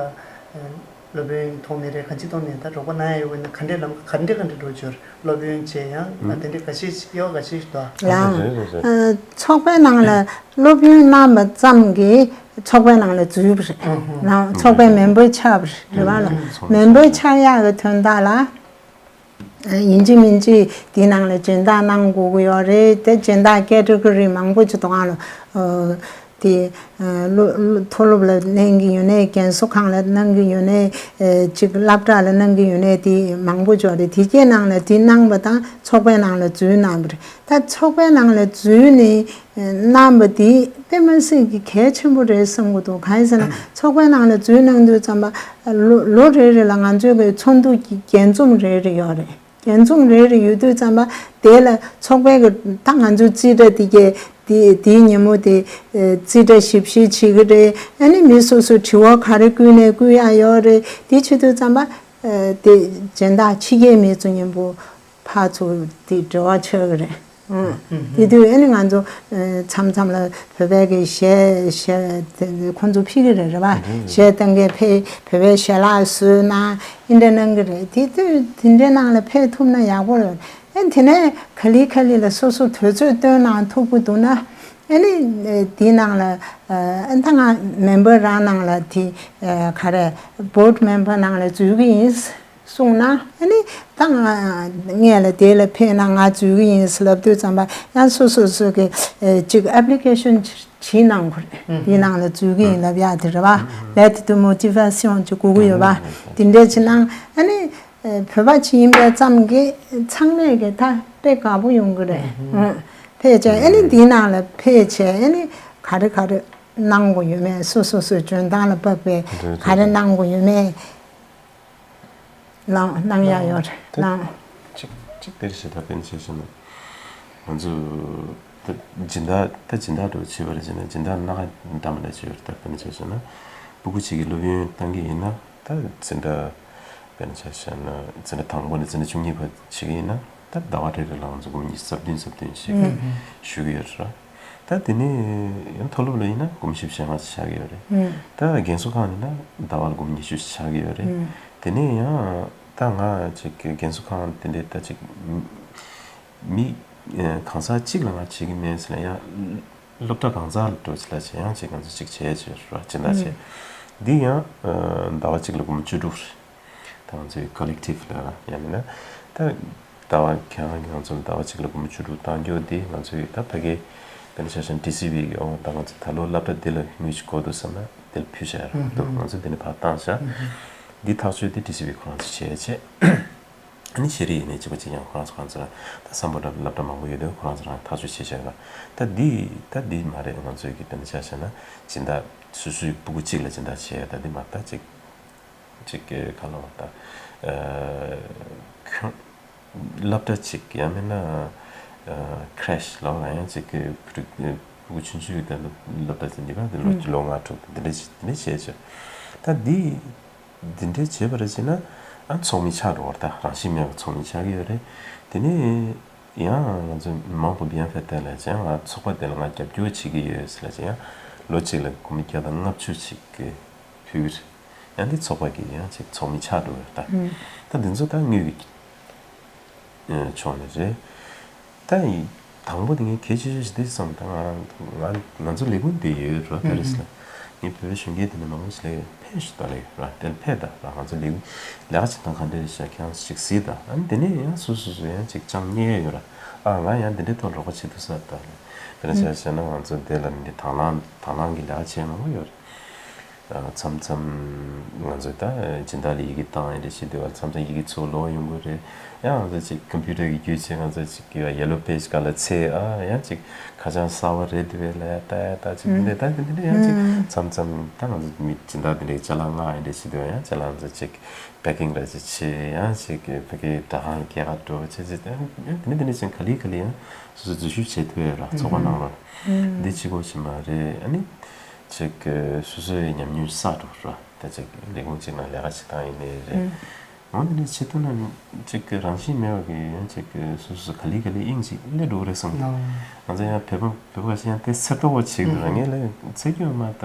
སློབ་དཔོན་ཐོག་ནས་རེད། གང་ཅིའི་ཐོག་ནས་ད་རོགས་པ་གནང་ཡ་ཡོད་པ་ཡིན་ན་ག་འདྲའི་ལམ་ག་འདྲ་ག་འདྲ་འགྲོ་འབྱོར་སློབ་དཔོན་བྱས་ཡང་ད་དེ་འདྲའི་ག་ཤེད་ཅིག་དབྱེ་བ་ག་ཤེད་ཅིག་འདུག་ལགས། ཚོགས་པའི་ནང་ལ་སློབ་དཔོན་གནང་བ་ཙམ་གྱིས་ཚོགས་པའི་ནང་ལ་འཛུལ་བ་རེད། ལགས། ཚོགས་པའི་མེམ་བར་ཆགས་པ་རེད་བ་ལ། མེམ་བར་ཆགས་ཡག་གི་དོན་དག་ལ། ཡིན་གཅིག་མིན་གཅིག་དེའི་ནང་ལ་སྦྱིན་བདག་གནང་དགོས་ཀྱི་ཡོད་རེད། དེ་སྦྱིན་བདག་ཀེ་ཊི་གོ་རི་མང་པོ་ཅིག་འདུག་ག་ལོ། དེ་མཐོ་སློབ་ལ་གནང་གི་ཡོད་ནའི་རྒན་གསོ་ཁང་ལ་གནང་གི་ཡོད་ནའི་ཅིག་སློབ་གྲྭ་ལ་གནང་གི་ཡོད་ནའི་དེ་མང་པོ་ཅིག་ཡོད་རེད། དེ་གའི་ནང་ལ་དེ་གནང་བ་དང་ཚོགས་པའི་ནང་ལ་འཛུལ་གནང་བ་རེད། ད་ཚོགས་པའི་ནང་ལ་འཛུལ་ནས་གནང་བ་དེ་དཔེ་མ་སྲིད་ཀྱི་གལ་ཆེན་པོ་རེད་བསམ་གྱི་འདུག་གང་ཡིན་ཟེར་ན་ཚོགས་པའི་ནང་ལ་འཛུལ་གནང་དུས་ཙམ་པ་ལོ་ལོ་རེ་རེ་ལ་ང་ཚོའི་གི་ཚོགས་འདུ་གི་རྒྱས་འཛོམས་རེ་རེ་ཡོད་རེད། རྒྱས་འཛོམས་རེ་རེ་ཡོད་དུས་ཙམ་པ་དེ་ལ་ཚོགས་པའི་གི་ད་ང་ཚོའི་རྩིས་ཁྲ་དེ་གའི་དེ་དེའི་ཉིན་མོ་དེ་རྩིས་ཁྲ་ཞིབ་བཤེར་བྱེད་ཀྱི་རེད། ཨ་ནི་མི་སོ་སོ་དྲི་བ་ག་རེ་བསྐུལ་ནས་བསྐུལ་ཡག་ཡོད་རེད། དེ་བྱེད་དུས་ཙམ་པ་དེ་སྦྱིན་བདག་ཕྱི་རྒྱལ་མི་ཚོ་མཉམ་པོ་ཕར་ཚུར་དེ་འབྲེལ་བ་ཆགས་ཀྱི་རེད། ཨང་། དེ་དུས་ཨ་ནི་ང་ཚོ་མཚམས་མཚམས་ལ་བོད་པའི་གི་གཞས་གཞས་དེ་ཁོང་ཚོ་ཕུལ་གི་རེད། རེད་པ། གཞས་གཏོང་མཁན་ཕེབས་བོད་པའི་གཞས་ལ་བཟོས་གནང་། ཨིན་འདྲ་གནང་གི་རེད། དེ་དུས་དེ་འདྲའི་ནང་ལ་ཕེབས་ཐུབ་ན་ཡག་པོ་རེད། ཨ་དེ་ནས་ག་ལེ་ག་ལེ་ལ་སོ་སོ་དུས་ཚོད་བཏོན་གནང་ཐུབ་ཀྱི་འདུག་ན་ཨ་ནི་དེའི་ནང་ལ་ཨ་ད་ང་མེམ་བར་རང་ནང་ལ་དེ་ག་རེ་བྷོར་ཌི་མེམ་བར་ནང་ལ་འཛུལ་གི་ཡིན། གསུངས་ན་ཨ་ནི་ད་ང་ངས་ལ་དེ་ལ་ཕེབས་ན་ང་འཛུལ་གི་ཡིན་ལབ་དུས་ཙམ་པ་ཡང་སོ་སོ་སོ་གི་ཅིག་ཨེབ་ལི་ཀེ་ཤན་བྲིས་གནང་དགོས་རེད། དེའི་ནང་ལ་འཛུལ་གི་ཡིན་ལབ་ཡག་དེ་རེད་བ། ལེ་ཊ་ཌི་མོ་ཊི་ཝེ་ཤན་ཅིག་དགོས་ཀྱི་ཡོད་པ། དེ་འདྲས་ཅིག་གནང་ཨ་ནི་བོད་པ་ཅིག་ཡིན་པའི་ཙམ་གྱིས་ཚང་མས་གི་ད་དཔེ་དགའ་པོ་ཡོང་གི་རེད། ཕེབས་བྱས་ཨ་ནི་འདིའི་ནང་ལ་ཕེབས་བྱས་ཨ་ནི་ག་རེ་ག་རེ་གནང་དགོས་ཡོད་མེད། སོ་སོ་སོའི་འཇོན་ཐང་ལ་དཔག་པའི་ག་རེ་གནང་དགོས་ཡོད་མེད་ལ་གནང་ཡག་ཡོད་རེད། གནང་། གཅིག་གཅིག་དེར་ཞེ་དྲག་དཔེར་ན་ཆ་བཞག་ན། ང་ཚོ་ད་སྦྱིན་བདག་ད་སྦྱིན་བདག་འདྲ་བོ་བྱེད་པ་རེད་ཟེར་ན་སྦྱིན་བདག་སྣ་ཁ་འདྲ་མི་འདྲ་བྱེད་པ་རེད། ད་དཔེར་ན་ཆ་བཞག་ན་སྤུ་གུ་གཅིག་གི་སློབ་ཡོན་བཏང་གི་ཡིན་ན་ད་འཛིན་གྲྭ་དཔེར་ན་ཆ་བཞག་ན་འཛིན་གྲྭ་དང་པོ་ནས་འཛིན་གྲྭ་བཅུ་གཉིས་བར་བྱེད་ཀྱི་ཡིན་ན་ད་ཟླ་བ་རེ་རེ་ལ་ང་ཚོ་སྒོར་མོ་ཉི་ཤུ་རྩ་བདུན་རྩ་བདུན་ཞིག་ཞུ་གི་ཡོད་རེད། ད་དེ་ནས་ཡང་མཐོ་སློབ་ལ་ཡིན་ན་སྒོར་མོ་བཞི་བཅུ་ཞེ་ལྔ་ཆགས་ཀྱི་ཡོད་རེད། ད་རྒན་གསོ་ཁང་ཡིན་ན་ཟླ་བ་ལ་སྒོར་མོ་ཉི་ཤུ་ཆགས་ཀྱི་ཡོད་རེད། དེ་ནས་ཡང་ད་ང་ཅིག་རྒན་གསོ་ཁང་དེ་འདྲའི་ད་ཅིག་མི་གང་ཟག་གཅིག་ལ་ང་བྱེད་ཀྱི་མེད་ཟེར་ན་ཡང་སློབ་གྲྭ་གང་ཟག་ལ་འགྲོ་ཆེད་ལ་བྱེད་ཡང་ཅིག་ང་ཚོ་ཅིག་བྱས་བྱས་ར་སྦྱིན་བདག་བྱས། འདི་ཡང་ཟླ་བ་གཅིག་ལ་སྒོར་མོ་བཅུ་དྲུག་རེད། ད་ང་ཚོའི་ཀོ་ལེག་ཊིབ་ལ་ཡང་མིན་ན་ད་ཟླ་བ་ཁྱེད་རང་གིས་ང་ཚོ་ལ་ཟླ་བ་གཅིག་ལ་སྒོར་མོ་བཅུ་དྲུག་བཏང་རྒྱུ་དེ་ང་ཚོའི་ད་ཕ་གི་དེ་ནི་ཆ་བཞག་ན་ཌི་སི་བི་གི་ཨོ་ད་ང་ཚོ་ད་ལོ་སློབ་གྲྭ་འདི་ལ་དངུལ་ཅིག་དགོས་འདུག་བསམ་ན་དེ་ལ་ཕུལ་བྱ་ར་འདུག་ང་ཚོ་འདི་ནས་ཕར་བཏང་བྱ། འདི་ཐག་གཅོད་དེ་ཌི་སི་བི་ཁོ་རང་ཚོ་བྱས་བྱས། ཨ་ནི་ཤེས་རིག་ཡིན་ནའི་གཅིག་པ་གཅིག་རྐྱང་ཁོ་རང་ཚོ་ཁོ་རང་ཚོ་ལ་ད་སམ་བྷོ་ཊ་སློབ་གྲྭ་མང་པོ་ཡོད་དུས་ཁོ་རང་ཚོ་རང་ཐག་གཅོད་བྱེད་བྱ་ར། ད་འདི་ད་འདི་མ་རེད། ང་ཚོའི་གི་དེ་ནི་ཆ་བཞག་ན་སྦྱིན་བདག་སོ་སོའི་སྤུ་གུ་གཅིག་ལ་སྦྱིན་བདག་བྱས་ད་འདི་མ་ད་གཅིག་ཅིག་གི་ག་ལ་བ་ད། ཁྱོད་སློབ་གྲྭ་ཅིག་ཡང་མིན་ན་ཁེ་རེ་ཤི་ལ་བ་ཡང་ཅིག་གི་ཕྲུ་གུ་ཆུང་ཆུང་ཡོད་དེ་སློབ་གྲྭ་ཅིག་འདི་ག་འདི་ལོ་ལོ་ལྔ་དྲུག་འདི་འདྲ་ཅིག་འདི་འདྲ་བྱས་ཅིག་ད་འདི་འདི་འདྲ་བྱས་པ་རེད་ཅེ་ན་ཨ་ཚོགས་མི་ཆགས་འགྲོ་བར་ད་རང་བཞིན་མེད་པ་ཚོགས་མི་ཆགས་ཀྱི་ཡོད་རེད། དེ་ནས་ཡང་ང་ཚོ་མང་པོ་བི་ཡང་ཕེ་ཏེ་ལ་ཅང་ང་ཚོགས་པ་དེ་ལ་ང་རྒྱབ་སྐྱོར་བྱེད་ཀྱི་ཡོད་ཟེར་ལ་ཅང་ལོ་གཅིག་ལ་སྒོར་མོ་བརྒྱ་དང་ལྔ་བཅུ་ཅིག་གི་ཕུལ་གྱི་རེད། ཡང་འདི་ཚོགས་པ་གི་ཡང་ཅིག་ཚོགས་མི་ཆགས་འགྲོ་བས་ད། ད་འདི་ཚོ་ད་དངུལ་གྱི་ཕྱོགས་ནས་རེད། ད་ཡིན་དང་པོ་དེ་ངས་གལ་ཆེ་ཤོས་ཤིག་འདི་བསམ་ད་ང་ང་ང་ཚོ་ལས་ཁུངས་དེ་ཡོད་རོ་པེ་རིས་ལ། ངས་བོད་པའི་གཞོན་སྐྱེས་དེ་འདྲ་མང་པོ་ཞིག་ལ་ཕེབས་ཤིག་ད་ལས་ར་དེ་ལ་ཕེབས་ད་ར་ང་ཚོ་ལས་ཁུངས་ལས་ཀ་བྱེད་སྟངས་ག་འདྲ་རེད་ཤག་ཁྱེད་རང་ཚོ་ཅིག་གཟིགས་ད་ཨ་ནི་དེ་ནས་ཡང་སོ་སོ་སོ་ཡང་ཅིག་ཅང་རྙེད་ཡ་ཡོད་ར། ཨ་ང་ཡང་འདི་འདྲའི་ཐོག་རོགས་པ་བྱེད་ཐུབ་ས་ད་ལས་དཔེར་ན་ཆ་བཞག་ན་ང་ཚོ་འདི་ལ་འདི་དང་བླངས་དང་བླངས་ཀྱི་ལས་ཀ་བྱེད་མང་པོ་ཡོད་རེད། མཚམས་མཚམས་ང་ཚོས་ད་སྦྱིན་བདག་ལ་ཡི་གེ་བཏང་ཡ་རེ་བྱེད་དུས་བར་མཚམས་མཚམས་ཡི་གེ་ཚུར་ལོག་ཡོང་གི་རེད། ཡང་ང་ཚོ་ཅིག་ཀམ་པུ་ཊར་གྱི་བརྒྱུད་བྱས་ང་ཚོ་ཅིག་ཡེ་ལོ་པེ་ཇི་སྒང་ལ་འཚོལ་ཨ་ཡང་ཅིག་ཁ་བྱང་གསར་པ་རེད་འདུག་བས་ལ་ཡ་ལྟ་ཡ་ལྟ་ཅིག་འདི་འདྲ་ད་འདི་འདྲ་ཡང་ཅིག་མཚམས་མཚམས་ད་ང་ཚོ་མི་སྦྱིན་བདག་འདི་འདྲའི་ཅ་ལག་མངགས་ཡ་རེ་བྱེད་དུས་ཡང་ཅ་ལག་ང་ཚོ་ཅིག་པེ་ཀིང་ར་ཅིག་བྱས་ཡང་ཅིག་ཕ་གིའི་སྦྲག་ཁང་ལ་སྐྱེལ་ག་འགྲོ་བྱས་ཅིག་ཡང་འདི་འདྲ་འདི་འདྲ་ཅིག་ག་ལེ་ག་ལེ་ཡང་སོ་སོ་འཛུལ་ཞུགས་བྱེད་ཐུབ་ཡ་ར་ཚོགས་པ་ནང་ལ་འདི་གཅིག་པོ་ཞིག་མ་རེད་ཨ་ནི། ཅིག་སོ་སོའི་ཉམས་མྱོང་བསགས་འགྲོ་ར་ད་ཅིག་ལས་ཁུངས་གཅིག་ནང་ལས་ཀ་བྱེད་སྟངས་ཡིན་ནའི་རེད། འོ་འདི་འདྲ་བྱེད་ཐུབ་ན་ཅིག་རང་བཞིན་མེད་པ་གི་ཡང་ཅིག་སོ་སོ་ག་ལེ་ག་ལེ་དབྱིངས་ཅིག་སླེབས་འགྲོ་གི་རེད་བསམ་གི། ང་ཚོ་ཡང་བོད་པ་བོད་པ་ཞིག་ཡང་དེ་སེར་ཏོག་པོ་བྱེད་གི་འདུག་ར་ངས་ལས་ཚེ་སྐྱོན་མ་ད་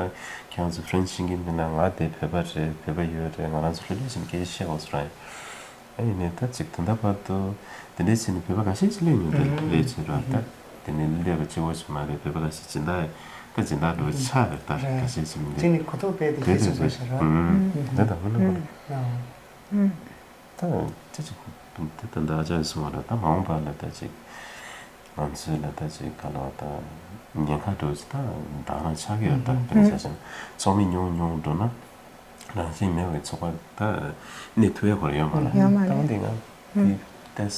ཁྱེད་རང་ཚོ་ཧྥ་རན་སི་ཤེས་ཀྱི་འདུག་ན་ང་དེ་བོད་པ་རེད་བོད་པ་ཡོད་རེད་ང་རང་ཚོ་ཧྥ་རན་སི་ནས་སྐད་ཆ་བཤད་དགོས་སོ་ར་ཡིན། ཨ་ཡིན་ནའི་ད་ཅིག་ད་ལྟ་བར་དུ་དེ་འདྲའི་བྱས་ནས་བོད་པ་འགའ་ཤས་ཅིག་སླེབས་མྱོང་དེ་ལས་བྱས་ར་ད་དེ་ནས་སླེབས་པ་གཅིག་པོ་ཞིག་མ་རེད་བོད་པ་འགའ་ཤས་སྦྱིན་བདག་ད་སྦྱིན་བདག་འགྲོ་ཆགས་རེད་ད་འགའ་ཤས་ཅིག་མི་འདུག་དེ་ནི་གོ་རྟོགས་སྤེལ་ཏེ་ཁྱེད་ཚོ་དགོས་ཤག་ར་དེ་ད་ཧུ་ན་ཧུ་ད་ད་ཅི་ཅིག་དེ་ད་འདི་ཨ་ཅག་གིས་གསུངས་པ་རེད་ད་མ་འོངས་པ་ལ་ད་ཅིག་ང་ཚོས་ལ་ད་ཅིག་ག་ལ་བ་ད་ཉེན་ཁ་འགྲོ་ཅིག་ད་ད་རང་ཆགས་ཀྱི་ཡོད་ད་དཔེར་ན་ཆ་བཞག་ན་ཚོགས་མི་ཉུང་ཉུང་འགྲོ་ན། རང་བཞིན་མེད་པའི་ཚོགས་པ་ད་གནས་ཐུབ་ཡ་ཁོ་རང་ཡོད་མ་རེད། ཡོད་མ་རེད། ད་འོན་ཏེ་ང་དེ་ཏེས་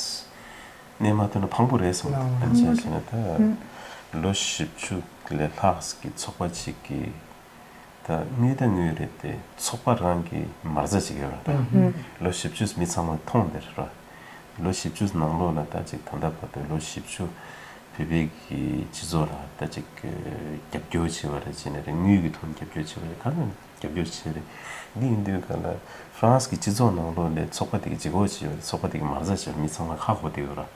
གནས་མ་ཐུབ་ན་ཕངས་པོ་རེད་བསམ་ད་བྱས་ཟེར་ན་ད་ལོ་བཞི་བཅུ་ལས་ལྷག་གི་ཚོགས་པ་ཅིག་གིས་ད་དངུལ་ད་དངུལ་རེད་དེ་ཚོགས་པ་རང་གི་མ་རྩ་ཅིག་ཡོད་རེད་ད་ལོ་བཞི་བཅུ་མི་ཚང་མ་མཐོང་བསྡད་རེད་ར། ལོ་བཞི་བཅུ་ནང་ལོགས་ལ་ད་ཅིག་ད་ལྟ་བར་དུ་ལོ་བཞི་བཅུ་བོད་པའི་གི་སྤྱི་ཚོགས་ལ་ད་ཅིག་རྒྱབ་སྐྱོར་བྱས་པ་རེད་བྱས་ནས་རེད་དངུལ་གི་ཐོག་ནས་རྒྱབ་སྐྱོར་བྱས་པ་རེད་ག་ལ་རྒྱབ་སྐྱོར་བྱས་རེད། འདི་ཡིན་དུས་ག་ལ་ཧྥ་རན་སི་གི་སྤྱི་ཚོགས་ནང་ལོགས་ལས་ཚོགས་པ་དེ་གི་ལྗིད་ཁོག་བྱས་པ་རེད་ཚོགས་པ་དེ་གི་མ་རྩ་བྱས་པ་མི་ཚང་མ་ཧ་གོ་བསྡད་ཡོད་ར།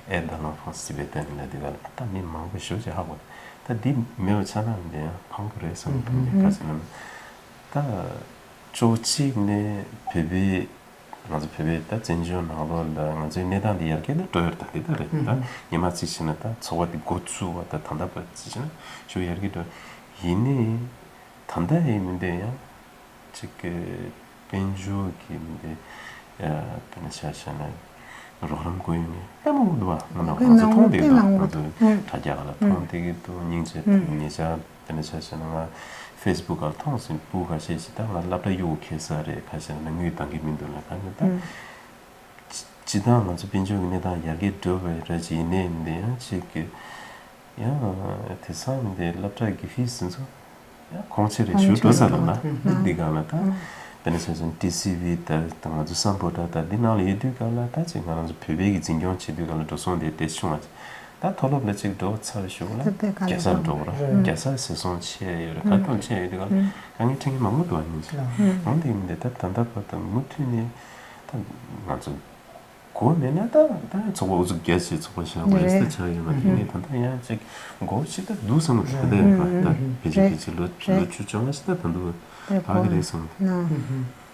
Aide à l'enfance tibétaine ལ་དེ་ག་ལ་ད་མི་མང་པོ་ཞེ་པོ་ཅིག་ཧ་གོ་ད་འདི་མེད་པ་ཆགས་ན་འདི་ཡང་ཕངས་པོ་རེད་བསམ་གི་འདུག་ག་ཟེར་ན་ད་ཅོག་གཅིག་ནས་བོད་པའི་ང་ཚོ་བོད་པའི་ད་བཙན་བྱོལ་ནང་ལོགས་ལ་ང་ཚོའི་གནས་སྟངས་འདི་ཡར་རྒྱས་ད་འགྲོ་ཡོད་ད་འདི་ད་རེད་ད་ཉི་མ་གཅིག་ཕྱིན་ན་ད་ཚོགས་པ་འདི་འགོ་ཚུགས་པ་ད་ད་ལྟ་བར་གཅིག་ཕྱིན་ན་ཞུ་ཡར་རྒྱས་འགྲོ་ཡིན་ནའི་ད་ལྟ་ཡི་མི་འདི་ཡང་གཅིག་གི་དཔལ་འབྱོར་གྱི་མི་འདི་དཔེར་ན་ཆ་བཞག་ན་རོགས་རམ་དགོས་ཡོད་ནི་དཔེ་མང་པོ་འདུག་བ་ང་ཚོ་མཐོང་བསྡད་ཡོད་ད་ང་ཚོ་དྲ་རྒྱ་ག་ལ་མཐོང་བསྡད་ཀྱི་འདུག་སྙིང་རྗེ་ཉེ་ཆར། དེ་ནས་ཆ་བཞག་ན་ང་ཕེ་སི་བུག་ག་ལ་མཐོང་སོང་སྤུ་གུ་ཁ་ཤས་ཤིག་ད་ང་སློབ་གྲྭ་གཡུག་ཁེལ་ས་རེད་ཁ་ཤས་ན་དངུལ་འདང་གི་མི་འདུག་ལ་ཁ་ཤས་ད་སྤྱི་བཏང་ང་ཚོ་དཔལ་འབྱོར་གྱི་གནས་སྟངས་ཡར་རྒྱས་འགྲོ་བའི་ར་ཅིག་ཡིན་ནའི་འདི་ཡང་ཅིག་གི་ ཡང་དེང་སང་འདི་སློབ་གྲྭ་དགེ་རྒན་ཟེར་ཚོ་ཡང་གོང་ཆེ་རེད་ཞུ་འགྲོ་ས་ལ་ན་འདི་སྒང་ལ་ད་དཔེར་ན་ཆ་བཞག་ན་ཊི་སི་ཝི་ད་ང་ཚོ་སམ་བྷོ་ཊ་ད་འདི་ནང་ལ་ཡོད་དུས་སྒང་ལ་ད་ཅིག་ང་རང་ཚོ་བོད་པའི་གི་འཛིན་སྐྱོང་བྱེད་དུས་སྒང་ལ་འགྲོ་སོང་དེ་དེ་བྱུང་བ་ད་མཐོ་སློབ་ལ་ཅིག་འགྲོ་ཚར་ཞུ་ལ་རྒྱལ་སར་འགྲོ་བ་ར་རྒྱལ་སར་ཟེར་སོང་ཆེ་ཡོད་རེད་ཁ་ཐོག་ཆེ་ཡོད་དུས་སྒང་ལ་དཀའ་ངལ་འཕྲད་མཁན་མང་པོ་འདུག་ཨ་ནི་ཅིག་འོན་ཏེ་ཡིན་ཏེ་ད་ད་ལྟ་བར་དུ་མུ་མཐུད་ནས་ད་ང་ཚོ། གོ་མེད་ན་ད་ད་ཚོགས་པ་ཨུ་ཚུགས་རྒྱ་ཆེ་ཚོགས་པ་བཞག་པ་རེད་ཟེར་ཆགས་ཡོད་མ་དེ་ནས་ད་ལྟ་ཡང་ཅིག་མགོ་ཅིག་ད་འདུག་བསམ་གི་འདུག་ད་ད་ཕལ་ཆེར་ཕལ་ཆེར་ལོ་ལོ་བཅུ་བཅོ་ལྔ་ཞིག་ད་ད་འདུག་ཨ་གི་རེད་བསམ་གི་འདུག་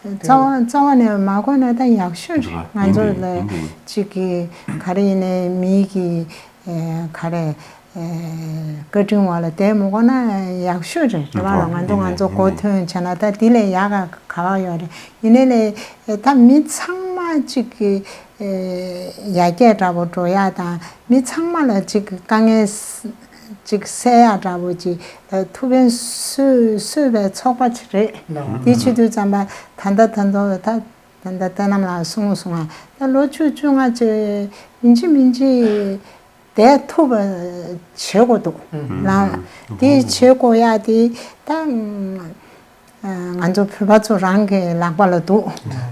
རྩ་བ་རྩ་བ་ནས་མ་གོ་ན་ད་ཡག་ཤོས་རེད། ང་ཚོ་ལ་ཅིག་གི་ག་རེ་ཡིན་ནའི་མི་གི་ག་རེ། བཀའ་དྲིན་འོག་ལ་བསྡད་མི་དགོས་ན་ཡག་ཤོས་རེད་རེད་བ་ལ་ང་ཚོ་ང་ཚོ་གོ་ཐོས་བྱས་ན་ད་འདི་ལས་ཡག་ག་ག་བ་ཡོད་རེད། ཡིན་ནའི་ལས་ད་མི་ཚང་མ་གཅིག་གི་ཡར་རྒྱས་འདྲ་པོ་འགྲོ་ཡག་དང་མི་ཚང་མ་ལ་གཅིག་གི་དཀའ་ངལ་གཅིག་སེལ་ཡག་འདྲ་པོ་གཅིག་ཐུགས་ཕན་གསོས་གསོས་པའི་ཚོགས་པ་ཅིག་རེད། འདི་བྱེད་དུས་ཙམ་པ་ད་ལྟ་ད་ལྟ་ད་ལྟ་བསོད་ནམས་ལགས་གསུངས་སོང་ང་ད་ལོ་བཅུ་བཅོ་ལྔ་ཅིག་ཡིན་གཅིག་མིན་གཅིག་བསྡད་ཐུབ་པ་བྱེད་དགོས་འདུག་ལགས། དེ་བྱེད་དགོས་ཡ་དེ་ད་ང་ཚོ་བོད་པ་ཚོ་རང་གི་ལག་པ་ལ་འདུག་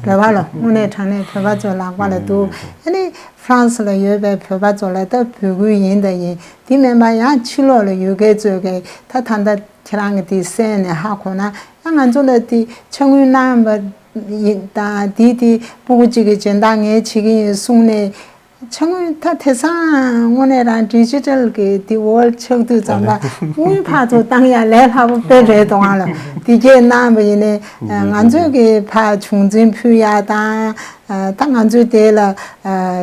རེད་བ་ལ་དངོས་གནས་དྲང་གནས་བོད་པ་ཚོའི་ལག་པ་ལ་འདུག་ཨ་ནི་ཧྥ་རན་སི་ལ་ཡོད་པའི་བོད་པ་ཚོ་ལ་ད་འབོད་སྐུལ་ཡིན་ད་ཡིན་དེ་མིན་པ་ཡང་ཕྱི་ལོགས་ལ་ཡོད་མཁན་ཚོས་གི་ད་ད་ལྟ་ཁྱེད་རང་གི་དེ་གསན་ནས་ཧ་གོ་ན་ཡང་ང་ཚོ་ལ་དེ་ཕྱག་དངུལ་གནང་བ་ཡིན་ད་དེ་དེ་སྤུ་གུ་གཅིག་གི་སྦྱིན་བདག་ངས་བྱེད་ཀྱི་ཡིན་གསུངས་ནས། ཕྱག་དངུལ་ད་དེང་སང་དངོས་གནས་རང་ཌི་ཇི་ཊལ་གི་དེ་ཝོལ་ཆགས་དུས་ཙམ་པ་དངུལ་ཕར་ཚུར་བཏང་ཡ་ལས་སླ་པོ་དཔེ་རེད་དོ་ཨང་ལ་དེ་གས་གནང་བ་ཡིན་ནའི་ང་ཚོས་གི་ཕར་བྱུང་འཛིན་ཕུལ་ཡ་དང་ད་ང་ཚོས་དེ་ལ་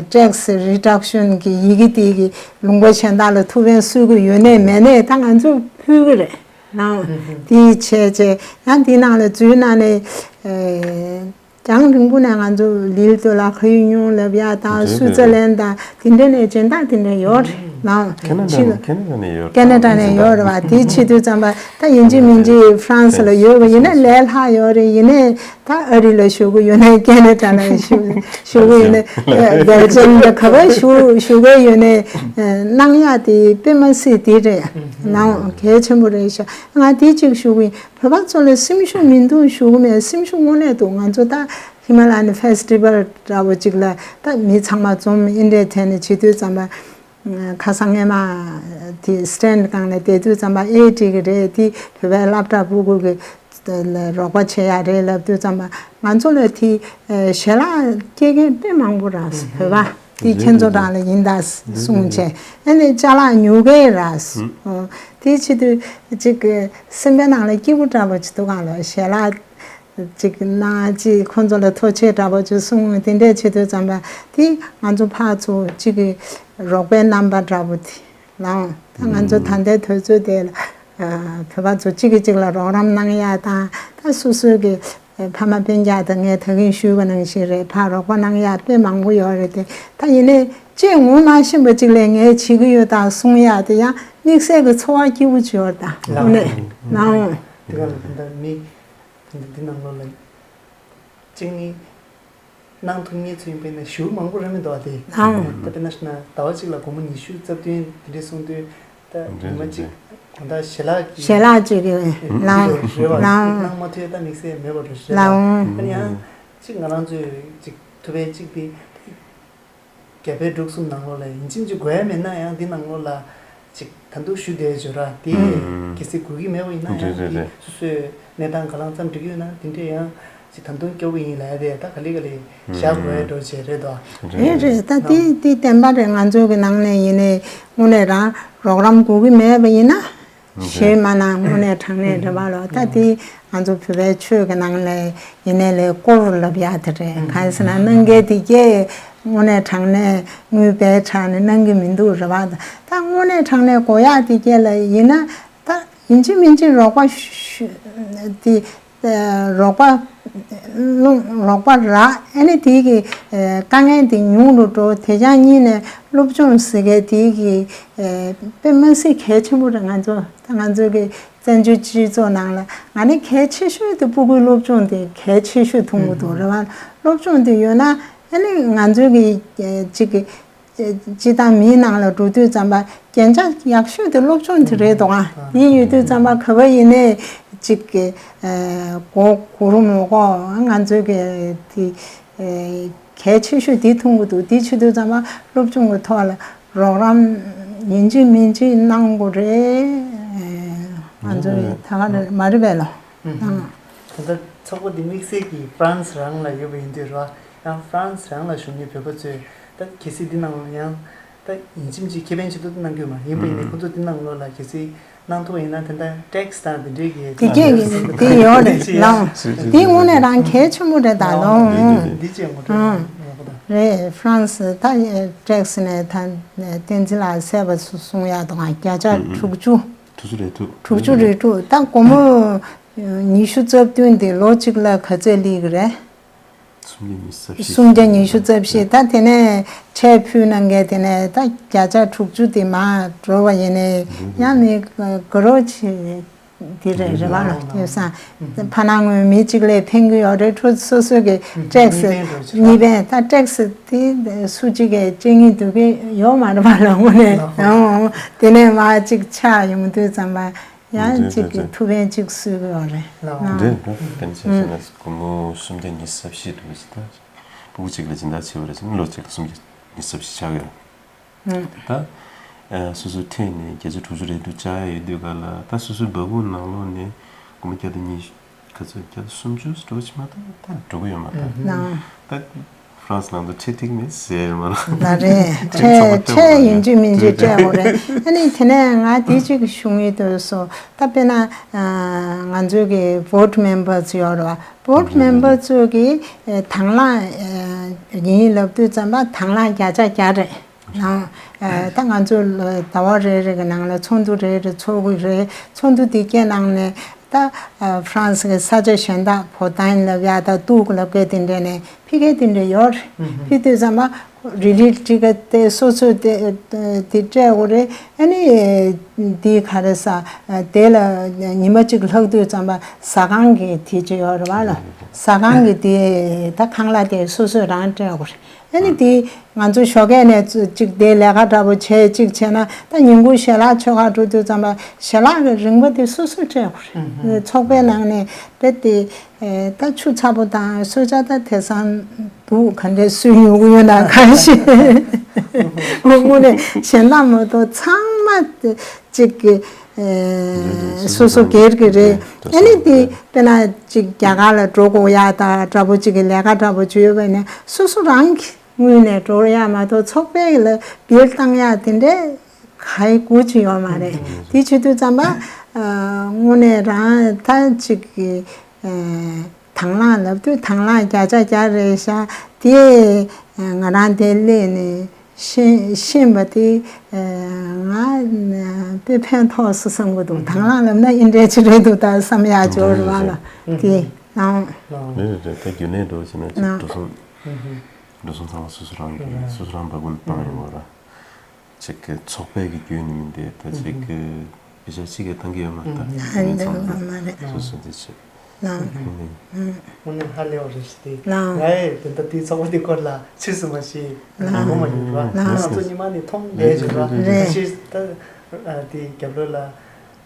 ཊེག་སི་རི་ཌག་ཤན་གི་ཡི་གེ་དེ་གི་ལུང་པ་གཞན་དག་ལ་ཐུགས་ཕན་གསོས་གི་ཡོད་ནའི་མེད་ནའི་ད་ང་ཚོས་ཕུལ་གི་རེད་ལགས། དེ་བྱས་བྱས་ཡང་དེ་ནང་ལ་འཛུལ་གནང་ནས། རྒྱང་རིང་པོ་ནས་ང་ཚོ་ལིལ་དུ་ལ་ཁ་ཡུ་ཉུང་ལབ་ཡ་དང་སུའུ་ཙེར་ལན་དང་དེ་འདྲ་ནས་སྦྱིན་བདག་དེ་འདྲ་ཡོད་རེད་ལགས། ཁེ་ན་ཌ་ཕྱི་ནས་ཁེ་ན་ཌ་ནས་ཡོད་ཁེ་ན་ཌ་ནས་ཡོད་རེད་བ་དེ་བྱེད་དུས་ཙམ་པ་ད་ཡིན་གཅིག་མིན་གཅིག་ཧྥ་རན་སི་ལ་ཡོད་པ་ཡིན་ན་ལས་སླ་ཡོད་རེད། ཡིན་ནའི་ད་ཨ་རི་ལ་བཞུགས་ཀྱི་ཡོད་ནའི་ཁེ་ན་ཌ་ལ་བཞུགས་བཞུགས་ཀྱི་ཡོད་ནའི་སྦེལ་ཇམ་ལ་ག་པར་བཞུགས་བཞུགས་ཀྱི་ཡོད་ནའི་གནང་ཡ་དེ་དཔེ་མ་སྲིད་དེ་རེད་ལགས། གལ་ཆེན་པོ་རེད་ཤག་ང་དེ་གཅིག་ཞུ་གི་ཡིན། བོད་པ་ཚོ་ལ་སེམས་ཤུགས་མི་འདུག་ཞུ་གི་མེད། སེམས་ཤུགས་དངོས་གནས་འདུག་ང་ཚོ་ད་ཧི་མ་ལ་ཡན་ཕེ་སི་ཊི་བལ་འདྲ་བོ་ཅིག་ལ་ད་མི་ཚང་མ་འཛོམས་ཨིན་འདྲས་བྱས་ནས་བྱེད་དུས་ཙམ་པ་ཁ་སང་སྔས་མ་དེ་སི་ཊེན་ཌི་སྒང་ལ་བསྡད་དུས་ཙམ་པ་ཨེ་འགྲིག་གི་རེད། དེ་བོད་པའི་སློབ་གྲྭ་ཕྲུ་གུ་གི་ལ་རོགས་པ་བྱེད་ཡ་རེད་ལབ་དུས་ཙམ་པ་ང་ཚོ་ལ་དེ་ཞལ་ལག་སྐྱེལ་མཁན་དཔེ་མང་པོ་རག་བོད་པ་དེ་ཁྱེད་ཚོ་རང་ལ་ཡིན་ད་གསུངས་བྱས་ཨ་ནི་ཅ་ལག་ཉོ་མཁན་རག་དེ་བྱེད་དུས་ཅིག་སེམས་པའི་ནང་ལ་སྐྱིད་པོ་འདྲ་པོ་ཅིག་འདུག་གང་ལ་ཞལ་ལག་ཅིག་གནང་ཅིག་ཁོང་ཚོ་ལ་ཐུགས་རྗེ་ཆེ་འདྲ་པོ་ཅིག་གསུང་དེ་འདྲས་བྱེད་དུས་ཙམ་པ་དེ་ང་ཚོ་ཕར་ཚུར་ཅིག་གི་རོགས་པའི་རྣམ་པ་འདྲ་པོ་དེ་ལའང་ད་ང་ཚོ་ད་ལྟའི་དུས་ཚོད་དེ་ལ་བོད་པ་ཚོ་གཅིག་གིས་གཅིག་ལ་རོགས་རམ་གནང་ཡ་དང་ད་སོ་སོའི་གི་ཕ་མ་སྤུན་ཀྱག་དང་ངས་ད་གིན་ཞུས་པ་ནང་བཞིན་རེད། ཕར་རོགས་པ་གནང་ཡ་དཔེ་མང་པོ་ཡོད་རེད་དེ་ད་ཡིན་ནའི་ཅིག་ངོ་མ་ཤེས་པ་ཅིག་ལས་ངས་བྱེད་ཀྱི་ཡོད་ད་གསུང་ཡ་དེ་ཡང་དམིགས་བསལ་གི་ཚོར་བ་སྐྱིད་པོ་ཅིག་ཡོད་ད་དངོས་གནས་ནའང་། དེ་ག་ལ་ད་ལྟ་མི་ད་ལྟ་འདི་ནང་ལོགས་ལ་གཅིག་ནི། གནང་ཐུབ་མཁན་ཚོ་ཡིན་པས་ན་ཞེ་པོ་མང་པོ་རེད་མི་འདུག་ཨ་དེ། ཨང་། ད་དཔེར་ན་ཞུ་ན་ཟླ་བ་གཅིག་ལ་སྒོར་མོ་ཉི་ཤུ་རྩ་བདུན་དེ་འདྲས་གསུངས་དུས་ད་ཉི་མ་གཅིག་དགོང་དག་ཞལ་ལག་གི་ཞལ་ལག་ཅིག་གི་ལའང་རེད་བ་ལའང་གནང་མ་ཐུབ་ཡ་ད་དམིགས་བསལ་མེད་པ་རེད་རེད་ལའང་། ཨ་ནི་ཡང་གཅིག་ང་རང་ཚོས་གཅིག་ཐུབ་པའི་གཅིག་དེ། རྒྱ་བལ་འབྲུག་གསུམ་ནང་ལོགས་ལ་ཡིན་གཅིག་མིན་གཅིག་དགོས་ཡ་མེད་ན་ཡང་འདི་ནང་ལོགས་ལ་ཅིག་ད་དུང་ཞུ་བསྡད་ཡོད་ར་དེ་གལ་སྲིད་དགོས་ཀྱི་མེད་པ་ཡིན་ན་ཡང་འདི་སོ་སོའི་གནས་སྟངས་ག་ལང་ཙམ་འགྲིག་ཡོད་ན་དེ་འདྲས་ཡང་ཅིག་ད་དུང་སྐྱོ་པོ་ཡིན་ལབ་ཡ་དེ་ད་ག་ལེ་ག་ལེ་བཞག་དགོས་ཡ་འགྲོ་བྱས་རེད་དོ། རེད་རེད་ད་དེ་དེ་བདེན་པ་རེད། ང་ཚོ་གི་ནང་ནས་ཡིན་ནའི་དངོས་གནས་རང་རོགས་རམ་དགོས་ཀྱི་མེད་པ་ཡིན་ན། ཞེས་མ་གནང་དངོས་གནས་དྲང་གནས་རེད་བ་ལོ། ད་དེ་ང་ཚོ་བོད་པའི་ཆོས་ཀྱི་ནང་ལ་ཡིན་ནའི་ལས་སྐོར་ལབ་ཡག་དེ་རེད། གང་ཟེར་ན་གནང་མཁན་དེ་གས་དངོས་གནས་དྲང་གནས་དངུལ་སྦས་དྲགས་ནས་གནང་གི་མི་འདུག་རེད་བ། ད་དངོས་གནས་དྲང་གནས་དགོས་ཡག་དེ་གས་ལ་ཡིན་ན་ད་ཡིན་གཅིག་མིན་གཅིག་རོགས་པ་ཞུ་དེ། རོགས་པ་རླུང་རོགས་པ་རག་ཨ་ནི་དེ་གི་དཀའ་ངལ་དེ་ཉུང་རུ་འགྲོ། དེ་ཀྱང་གཉིས་ནས་སློབ་སྦྱོང་ཟེར་མཁན་དེ་གི་དཔེ་མ་སྲིད་གལ་ཆེན་པོ་རེད། ང་ཚོ་ད་ང་ཚོ་གི་བཙན་བྱོལ་སྤྱི་ཚོགས་ནང་ལ་ང་ནི་གལ་ཆེ་ཤོས་དེ་སྤུ་གུའི་སློབ་སྦྱོང་དེ་གལ་ཆེ་ཤོས་མཐོང་གི་འདུག་རེད་བ། སློབ་སྦྱོང་དེ་ཡོད་ན་ཨ་ནི་ང་ཚོ་གི་གཅིག་གི་སྤྱི་བཏང་མིའི་ནང་ལ་འགྲོ་དུས་ཙམ་པ་རྒྱན་ཆ་ཡག་ཤོས་དེ་སློབ་སྦྱོང་དེ་རེད་འདུག་ཨ། དེ་ཡོད་དུས་ཙམ་པ་ག་བ་ཡིན་ནའི་ཅིག་གི་མགོ་སྒུར་མི་དགོས། ང་ཚོའི་གི་དེ་གལ་ཆེ་ཤོས་དེ་མཐོང་གི་འདུག་དེ་བྱེད་དུས་ཙམ་པ་སློབ་སྦྱོང་གི་ཐོག་ལ་རོགས་རམ་ཡིན་གཅིག་མིན་གཅིག་གནང་དགོས་རེད། ང་ཚོའི་ད་ག་རེ་མ་རེད་པས་ལོ། ད་ལྟ་ཚོགས་པ་འདི་དམིགས་བསལ་གྱིས་ཧྥ་རན་སི་རང་ལ་ཡོད་པ་ཡིན་དུས་ར། ཡང་ཧྥ་རན་སི་རང་ལ་བཞུགས་མཁན་བོད་པ་ཚོས་ད་གལ་སྲིད་འདི་ནང་ལ་ཡང་ད་ཡིན་གཅིག་མིན་གཅིག་ཁེ་ཕན་ཆེད་དུ་གནང་གི་ཡོད་མ་རེད། ཡིན་པ་ཡིན་ནའི་ཁོ་ཚོ་འདི་ནང་ལོགས་ལ་གལ་སྲིད་གནང་ཐུབ་པ་ཡིན་ན་དེ་འདྲ་ཊེག་སི་དང་དེ་འདྲའི་གི་དེ་གས་ཀྱི་དེ་ཡོད་རེད་ལགས། དེ་དངོས་གནས་རང་གལ་ཆེན་པོ་རེད་ད་ལོ། འདི་བྱས་ངོ་སྤྲོད་ཡག་པོ་ད། རེད། ཧྥ་རན་སི་ད་ཊེག་སི་ནས་ད་བསྟན་འཛིན་ལགས་གསལ་པོ་གསུང་ཡག་འདུག་ག་བརྒྱ་ཆ་དྲུག་ཅུ། དྲུག་ཅུ་རེ་དྲུག་དྲུག་ཅུ་རེ་དྲུག་ད་སྒོར་མོ་ཉི་ཤུ་རྩ་བདུན་དེ་ལོ་གཅིག་ལ་ག་ཚོད་སླེབས་ཀྱི་རེད། སུམ་བརྒྱ་ཉི་ཤུ་རྩ་བཞི། ད་དེ་ནས་ཁྲལ་ཕུལ་གནང་མཁན་དེ་ནས་ད་བརྒྱ་ཆ་དྲུག་ཅུ་དེ་མར་འགྲོ་བ་ཡིན་ནའི་ཡང་མི་ཀ་རོར་ཆེ་དེ་རེད། རེད་པ་ལགས། དེ་སང་ཕར་ནང་ངོས་མི་གཅིག་ལ་ཕན་གྱི་ཡོད་རེད། ཁོ་སོ་སོ་གི་ཊེག་སི་གཉིས་ཕན་ད་ཊེག་སི་དེ་སུ་གཅིག་གིས་སྤྲད་སྙིང་འདོད་ཀྱི་ཡོད་མ་རེད་པ་ལགས། དངོས་གནས་ཨང་། དེ་ནས་མར་གཅིག་ཆག་ཡོང་དུས་ཙམ་པ་ཡང་གཅིག་གི་ཐུགས་ཕན་གཅིག་གསོས་ཀྱི་ཡོད་རེད། ལགས། འདི་ད་ཕན་ཆད་ཟེར་ན་སྒོར་མོ་སུམ་བརྒྱ་ཉི་ཤུ་རྩ་བཞི་འདུག་ཟེར། ད་ཕྲུ་གུ་གཅིག་ལ་སྦྱིན་བདག་བྱས་པ་རེད་ཟེར་ན་ལོ་གཅིག་ལ་སུམ་བརྒྱ་ཉི་ཤུ་རྩ་བཞི་ཆགས་ཀྱི་ཡོད་རེད། ད་སོ་སོའི་ཁྲལ་ནས་བརྒྱ་ཆ་དྲུག་ཅུ་རེ་དྲུག་བཅག་ཡོད་དུས་ག་ལ་ད་སོ་སོའི་སྦ་ཁུག་ནང་ལོགས་ནས་སྒོར་མོ་བརྒྱ་དང་ཉི་ཤུ་ག་ཚོད་བརྒྱ་དང་སུམ་ཅུ་འགྲོ་ཕྱིན་མ་གཏོགས་ད་འགྲོ་གི་ཡོད་མ་རེད། ད་ཧྥ་རན་སི་ནང་དུ་ཁྲལ་ཐིག་མེད་ཟེར་མ་རེད། ལགས་རེད། ཁྲལ་ཁྲལ་ཡིན་གཅིག་མིན་གཅིག་སྤྲད་དགོས་རེད། ཨ་ནི་དེ་ནས་ང་དེ་གཅིག་ཞུ་ཡིན་དུས་སོ་ད་དཔེར་ན་ང་ཚོའི་གི་བྷོཌ་མེམ་བར་ཚོ་ཡོད་རེད་པ། བྷོཌ་མེམ་བར་ཚོ་གི་དང་བླངས་ཡིན་ལབ་དུས་ཙམ་པ་དང་བླངས་བརྒྱ་ཆ་བརྒྱ་རེད། ནང་ད་ང་ཚོ་ཟླ་བ་རེ་རེ་གི་ནང་ལ་ཚོགས་འདུ་རེ་རེ་ཚོགས་ཀྱི་རེད། ཚོགས་འདུ་དེ་གའི་ནང་ནས་ད་ཧྥ་རན་སི་གི་ས་ཆ་གཞན་དག་བོ་ཏན་ལབ་ཡ་ད་ཏུག་ལབ་མཁན་དེ་འདྲས་ནས་ཕུལ་མཁན་དེ་འདྲས་ཡོད་རེད། ཕུལ་དུས་ཙམ་པ་རེ་རེ་ཅིག་གི་དེ་སོ་སོ་དེ་དེ་སྤྲད་དགོས་རེད། ཨ་ནི་དེ་ག་རེ་ཟ་དེ་ལ་ཉི་མ་གཅིག་ལྷག་དུས་ཙམ་པ་ཟ་ཁང་གི་དེ་ཅིག་ཡོད་རེད་པ་ལགས། ཟ་ཁང་གི་དེ་ད་ཁང་གླ་དེ་སོ་སོས་རང་སྤྲད་དགོས་རེད། ཨ་ནི་དེ་ང་ཚོ་ཞོགས་ཀས་ནས་ཅིག་དེ་ལས་ཀ་འདྲ་པོ་བྱས་ཅིག་བྱས་ན་ད་ཉིན་གུང་ཞལ་ལག་མཆོད་གར་འགྲོ་དུས་ཙམ་པ་ཞལ་ལག་གི་རིན་པ་དེ་སོ་སོས་སྤྲད་དགོས་རེད། ཚོགས་པའི་ནང་ནས་རྦད་དེ་ད་ཆུ་ཚ་པོ་དང་གསོལ་ཇ་ད་དེང་སང་འདུག་ག་འདྲས་སུས་ཉོ་གི་ཡོད་ན་གང་ཤེས། དངོས་གནས་གཞན་དག་མ་གཏོགས་ཚང་མ་གཅིག་གི་སོ་སོ་སྒེར་གྱི་རེད། ཨ་ནི་དེ་དཔེར་ན་གཅིག་རྒྱ་གར་ལ་འགྲོ་དགོས་ཡ་ད་འདྲ་པོ་གཅིག་གི་ལས་ཀ་འདྲ་པོ་བྱོས་ཡོད་པ་ཡིན་ན་སོ་སོ་རང་གི་ངོས་ནས་འགྲོ་ཡ་མ་གཏོགས་ཚོགས་པའི་ལ་བིལ་བཏང་ཡ་དེ་འདྲས་ག་ཡི་དགོས་ཀྱི་ཡོད་མ་རེད། དེ་བྱེད་དུས་ཙམ་པ་དངོས་གནས་རང་ད་གཅིག་གི་དང་བླངས་ལབ་དུས་དང་བླངས་བརྒྱ་ཆ་བརྒྱ་རེད་ཤག་དེ་ང་རང་དེ་སླེབས་ནས་ཤེས་ཤེས་པ་དེ་ང་དཔེ་ཕན་ཐོགས་སོང་བསམ་གྱི་འདུག་དང་བླངས་ལབ་ན་ཨེ་འདྲས་ཅིག་རེད་འདུག་ད་བསམ་ཡག་འབྱོར་བ་ལ་དེ་ནང་། རེད་རེད་རེད། ད་རྒྱུན་ལས་འགྲོ་བྱས་ན་ཅིག་འགྲོ་སོང་འགྲོ་སོང་ཚང་མ་སོ་སོ་རང་གིས་སོ་སོ་རང་འབག་གུན་བཏང་ཡོང་བ་ར། ཅིག་གི་ཚོགས་པའི་གི་རྒྱུན་ནི་མིན་ཏེ་ད་ཅིག་གི་དཔེ་ཆ་གཅིག་གི་ཐང་གི་ཡོད་མ་རེད། ད་ཨ་ཡིན་འདི་ཚང་ཡོད་མ་མ་རེད། སོ་སོ་འདི་ཆེ། ལགས། དངོས་གནས་ཧ་ལས་པ་རེད་ཤི་སྟེ། ལགས། ང་ཡི་དེ་འདྲ་དེའི་ཚོགས་པ་འདི་སྐོར་ལ་ཕྱིས་སུ་མ་ཤེས། ལགས། གོ་མ་མྱོང་ར། ལགས། ང་ཚོ་ཉི་མ་ནས་མཐོང་བསྡད་བྱུང་ར། རེད། ཁ་ཤས་ད་དེའི་རྒྱབ་ལོགས་ལ་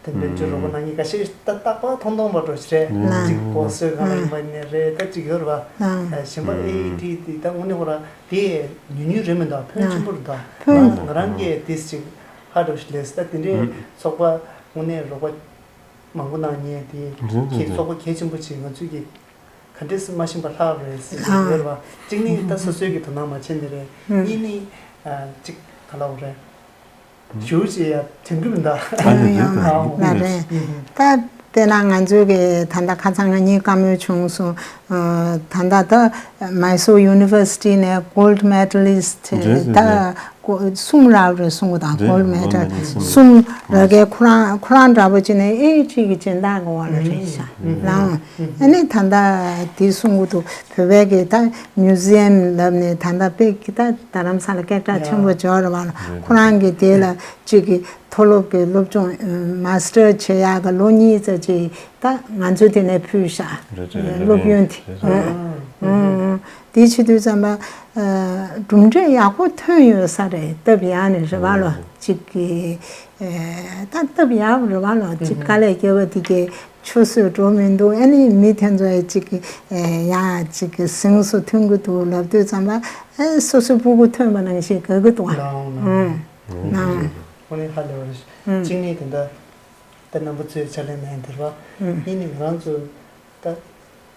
དེ་འདྲ་ཅིག་རོགས་པ་གནང་མཁན་ཁ་ཤས་ད་རྟག་པར་མཐོང་མཐོང་པ་འགྲོ་ཤི་རེད། ལགས། ཅིག་སྐོར་སོས་གང་ལ་ཡིན་པ་ནས་རེད། ད་ཅིག་ཡོད་ར་བ། ལགས། གཞན་པ་ཨེ་ཨི་ཊི་དེ་ད་དངོས་གནས་ཧོ་ར། དེ་ཉུང་ཉུང་རེད་མི་འདུག་ཕོན་ཆེན་པོ་རེད་འདུག་ཕོན། ང་རང་གིས་དེ་ཅིག་ཧ་འགྲོ་ཞིག་ལས་ད་དེ་འདྲའི་ཚོགས་པ་དངོས་གནས་རོགས་པ་མང་པོ་གནང་མཁན་དེ་རེད་རེད་གལ་རེད། ཚོགས་པ་གལ་ཆེན་པོ་ཅིག་ང་ཚོས་ཀྱི་ག་འདྲས་སེ་མ་ཤེས་པ་ལྷག་རེད་ཟེར་གྱི་ཡོད་རེད་བ། གཅིག་ནི་ད་སོ་སོའི་གི་དོ་སྣང་མ་བྱས་ནི་རེད། གཉིས་ནི་ཅིག་ག་ལབ་དགོས་རེད། ཞུ་ཅེས་ཡ་དྲན་གི་མི་འདུག་ཨ་ནི་ཡང་ཡང་ལ་རེད། ད་དཔེར་ན་ང་ཚོའི་གི་ད་ལྟ་ཁ་སང་ང་གཉིས་བཀའ་མོལ་བྱུང་སོང་། ད་ལྟ་ད་Mysore University ནས་gold medalist རེད་རེད་ད་རེད། གསུམ་རག་རེད་གསུང་གི་དང་རེད། gold gold medal medal གསུམ་གསུམ་རག་གི་ཁོ་རང་ཁོ་རང་འདྲ་པོ་ཅིག་ནས་ཨེ་ཅིག་གི་སྦྱིན་བདག་གི་འོག་ལ་རེད་ཤག་ལགས། ཨ་ནི་ད་ལྟ་དེ་གསུང་གི་འདུག་བོད་པའི་གི་ད་museum ལབ་ནས་ད་ལྟ་དཔེ་གི་ད་རྡ་རམ་ས་ལ་སྐད་གྲགས་ཆེན་པོ་འབྱོར་བ་ལ་ཁོ་རང་གི་དེ་ལ་གཅིག་གི་མཐོ་སློབ་ཀྱི་སློབ་སྦྱོང་master བྱེད་ཡག་གི་ལོ་གཉིས་ཙམ་ཅིག་ད་ང་ཚོའི་དེ་ནས་ཕུལ་ཤག་རེད་རེད་རེད། སློབ་ཡོན་དེ། རེད་རེད། ཨང་ཨང་། དེ་བྱེད་དུས་ཙམ་པ་གྲུབ་འབྲས་ཡག་པོ་ཐོན་ཡོད་ས་རེད། སྟབས་ཡག་ནས་རེད་བ་ལོ། གཅིག་གི་ད་སྟབས་ཡག་རེད་བ་ལོ། གཅིག་དཀའ་ལས་བརྒྱབ་པ་དེ་གའི་ཆུད་ཟོས་འགྲོ་མི་འདུག་ཨ་ནི་མི་དེ་ཚོ་གཅིག་གི་ཡ་གཅིག་གི་གཟེངས་སུ་ཐོན་གི་འདུག་ལབ་དུས་ཙམ་པ་ཨེ་སོ་སོའི་སྤུ་གུ་ཐོན་པ་ནང་བཞིན་དགའ་གི་འདུག་ཨ། ལའང་ལའང་། ཨོ་ནི་ཧ་ལས་པ་རེད། གཅིག་ནི་དེ་འདྲ་ད་རྣམ་པ་ཚོས་ཕྱག་ལས་གནང་དེ་རེད་བ། གཉིས་ནི་ང་རང་ཚོ་ད་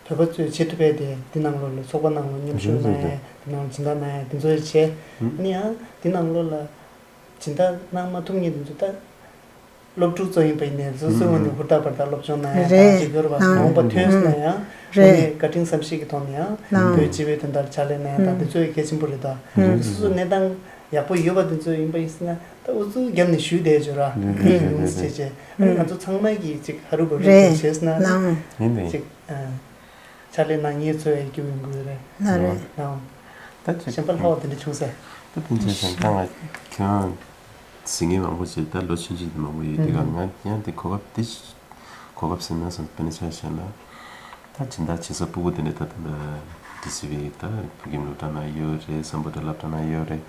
བོད་པ་ཚོས་བྱེད་ཐུབ་པའི་དེ་འདི་ནང་ལོགས་ལ་ཚོགས་པ་ནང་ལ་མཉམ་ཞུགས་གནང་ཡས། འདི་ནང་ལ་སྦྱིན་བདག་གནང་ཡས་དེ་ཚོ་བྱས། ཨ་ནི་ཡང་འདི་ནང་ལོགས་ལ་སྦྱིན་བདག་གནང་མ་ཐུབ་མཁན་དེ་ཚོ་ད་སློབ་ཕྲུག་ཚོ་ཡིན་པ་ཡིན་ནའི་སོ་སོའི་ངོས་ནས་ཧུར་ཐག་བར་ཐག་སློབ་སྦྱོང་གནང་ཡས་དང་ཅིག་ཡོད་རེད་བ། མ་འོངས་པ་ཐོན་སོང་ན་ཡང་དངོས་གནས་བཀའ་དྲིན་བསམ་ཤེས་ཀྱི་ཐོག་ནས་ཡང་བོད་སྤྱི་པའི་དོན་དག་ལ་ཕྱག་ལས་གནང་ཡས་དང་དེ་ཚོ་ཡང་གལ་ཆེན་པོ་རེད་ད། སོ་སོའི་གནས་སྟངས་ཡག་པོ་ཡོད་པ་དེ་ཚོ་ཡིན་པ་ཡིན་ན་ད་ཨུ་ཚུགས་བརྒྱབ་ནས་ཞུས་བསྡད་ཡོད་ར། དེ་ཡིན་ཡོང་སྲིད་བྱས་ཨ་ནི་ང་ཚོ་ཚང་མ་གིས་ཅིག་ཧ་རུ་བ་རུ་ཅིག་བྱས་ན་ཅིག་ཕྱག་ལས་གནང་མཁན་ཚོ་ཡང་སྐྱོ་ཡོང་གི་རེད། ལགས་རེད། ལགས། ད་ཅིག་གཞན་པ་ལྷག་པ་དེ་འདྲ་བྱུང་ཟེར། ད་དེ་འདྲ་བྱས་ཙང་ད་ང་ཁྱོད་རང་ཟིན་ངེས་མང་པོ་བྱས། ད་ལོ་ཆུང་ཆུང་དེ་མང་པོ་ཡོད་དུས་ཀ་ང་ཡང་དེ་གོ་སྐབས་དེ་གོ་སྐབས་ཟིན་ན་སོང་། དཔེར་ན་ཆ་བཞག་ན། ད་སྦྱིན་བདག་བྱེད་ས་སྤུ་གུ་དེ་འདྲ་ད་ད་ལྟ་ཌི་སི་བི་ད་བོད་ཁྱིམ་སློབ་གྲྭ་ནང་ཡོད་རེད། སམ་བྷོ་ཊ་སློབ་གྲྭ་ནང་ཡོད་རེད།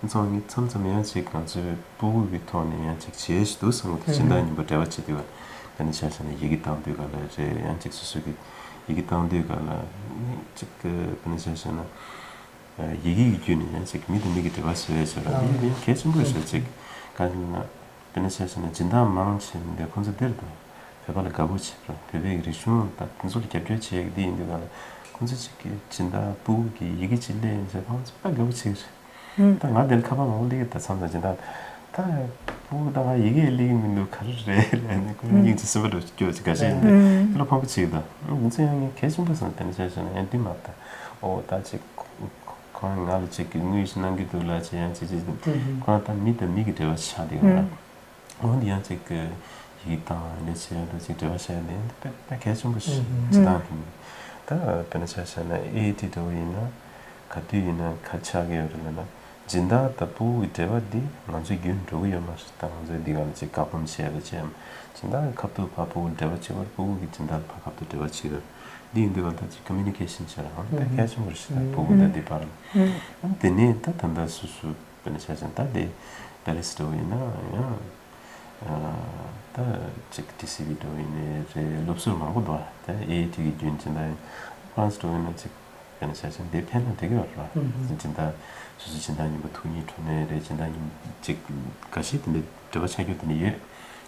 ཚང་མ་མཚམས་མཚམས་ཡང་ཅིག་ང་ཚོའི་སྤུ་གུ་གི་ཐོག་ནས་ཡང་ཅིག་བྱེད་ཤི་འདུག་བསམ་གི་འདུག་སྦྱིན་བདག་གཉིས་པོ་འབྲེལ་བ་བྱེད་དུས་ཀ་དཔེར་ན་ཆ་བཞག་ན་ཡི་གེ་བཏང་དུས་ཀ་ལ་རེད། ཡང་ཅིག་སོ་སོ་གི་ཡི་གེ་བཏང་དུས་ཀ་ལ་ནི་ཅིག་དཔེར་ན་ཆ་བཞག་ན་ཡི་གེ་གི་བརྒྱུད་ནས་ཡང་ཅིག་མི་དང་མི་གི་འབྲེལ་བ་བཟོ་ཡ་བྱེད་ར། འདི་ཡང་གལ་ཆེན་པོ་རེད་ཤག་ཅིག་ག་ལ་དཔེར་ན་ཆ་བཞག་ན་སྦྱིན་བདག་མང་ཆེ་མི་འདི་ཁོང་ཚོ་འདིར་དང་བོད་པ་ལ་དགའ་པོ་བྱེད་ར། བོད་པའི་རིག་གཞུང་དང་དེ་ཚོ་ལ་རྒྱབ་སྐྱོར་བྱེད་ཡག་འདི་ཡིན་དུས་ཀ་ལ་ཁོང་ཚོ་ཅིག་གི་སྦྱིན་བདག་སྤུ་གུ་གི་ཡི་གེ་ཅིག་སླེབས་ཡིན་ཟེར་ཁོང་ཚོ་དཔེ་དགའ་པོ་བྱེད་ཀྱི་རེད། ད་ང་དེར་ཁ་པར་མང་པོ་སླེབས་ཀྱི་ད་མཚམས་མཚམས་སྦྱིན་བདག་ད་སྤུ་གུ་ད་ང་ཡི་གེ་སླེབས་ཀྱི་མི་འདུག་ག་རེ་རེད་ལབ་ནས་ཁོང་སྙིང་རྗེ་སེམས་པ་འདྲ་སྐྱོ་ཅིག་འགའ་ཤས་ཡིན་ད་ཁྱོད་ལ་ཕངས་པོ་བྱེད་ཀྱི་ད་ང་ཚོ་ཡང་ངས་གལ་ཆེན་པོ་བསམ། དེ་ནས་བྱས་བྱས་ན་ཡང་འདི་མ་ད་ཨོ་ད་ཅིག་ཁོང་ང་ལ་ཅིག་གི་དངུལ་ཞིག་གནང་གི་འདུག་ལ་ཅིག་ཡང་ཅིག་ཅིག་ཁོ་རང་ད་མི་དང་མི་གི་འབྲེལ་བ་ཆགས་བསྡད་ཡོད་ལ། འོ་འདི་ཡང་ཅིག་གི་ཡི་གེ་བཏང་ནས་བྱས་ཡོད་ད་ཅིག་འབྲེལ་བ་བྱས་ནས་འདི་དཔེ་དཔེ་གལ་ཆེན་པོ་ཞིག་སྤྱི་བཏང་གི་མི་ད་དཔེར་ན་ཆ་བཞག་ན་ཨེ་ཨེ་ཊི་འདྲ་བོ་ཡིན་ན་ག་དུས་ཡིན་ན་ག་ཆགས་ཀྱི་ཡོད་རེད་ལབ་ན། སྦྱིན་བདག་དང་སྤུ་གུ་གི་འབྲེལ་བ་འདི་ང་ཚོའི་རྒྱུན་འགྲོ་གི་ཡོད་མ་རེད། ད་ང་ཚོའི་འདི་ག་ལ་ཅིག་བཀག་སྡོམ་བྱས་ཡོད་ད་བྱས་ཡོད་མ་སྦྱིན་བདག་གི་ཁ་ཐུག་ཕར་སྤུ་གུ་འབྲེལ་བ་བྱེད་པར་སྤུ་གུ་གི་སྦྱིན་བདག་ལ་ཕར་ཁ་ཐུག་འབྲེལ་བ་བྱེད་ཡོད། འདི་ཡིན་དུས་ང་ད་ཅིག་ཀོ་མུ་ནི་ཀེ་ཤན་བྱས་ར་ཧང་ད་གལ་ཆེན་པོ་རེད་ཤག་ད་སྤུ་གུ་དང་འདི་བར་ལ། དེ་ནས་ད་ད་ལྟ་སོ་སོ་དཔེར་ན་ཆ་བཞག་ད་དེ་པེ་རི་སི་འདྲ་བོ་ཡིན་ན་ཡང་ད་ཅིག་ཌི་སི་བི་འདྲ་བོ་ཡིན་ནའི་རེད། སློབ་ཟུར་མང་པོ་འདུག་ད་ཨེ་ཨེ་ཊི་གི་རྒྱུན་སྦྱིན་བདག་ཡིན། ཧྥ་རན་སི་འདྲ་བོ་ཡིན་ན་ཅིག་དཔེར་ན་ཆ་བཞག་འདི་ཕན་ན་འགྲིག་གི་ཡོད་རེད་བ། སྦྱིན་བདག་སོ་སོ་སྦྱིན་བདག་རྙིང་པ་ཐུགས་ཉིད་གྲོགས་ནས་རེད། སྦྱིན་བདག་རྙིང་ཅིག་འགའ་ཤས་དེ་འདྲའི་འབྲེལ་བ་ཆགས་རྒྱུ་དེ་འདྲ་ཡོད།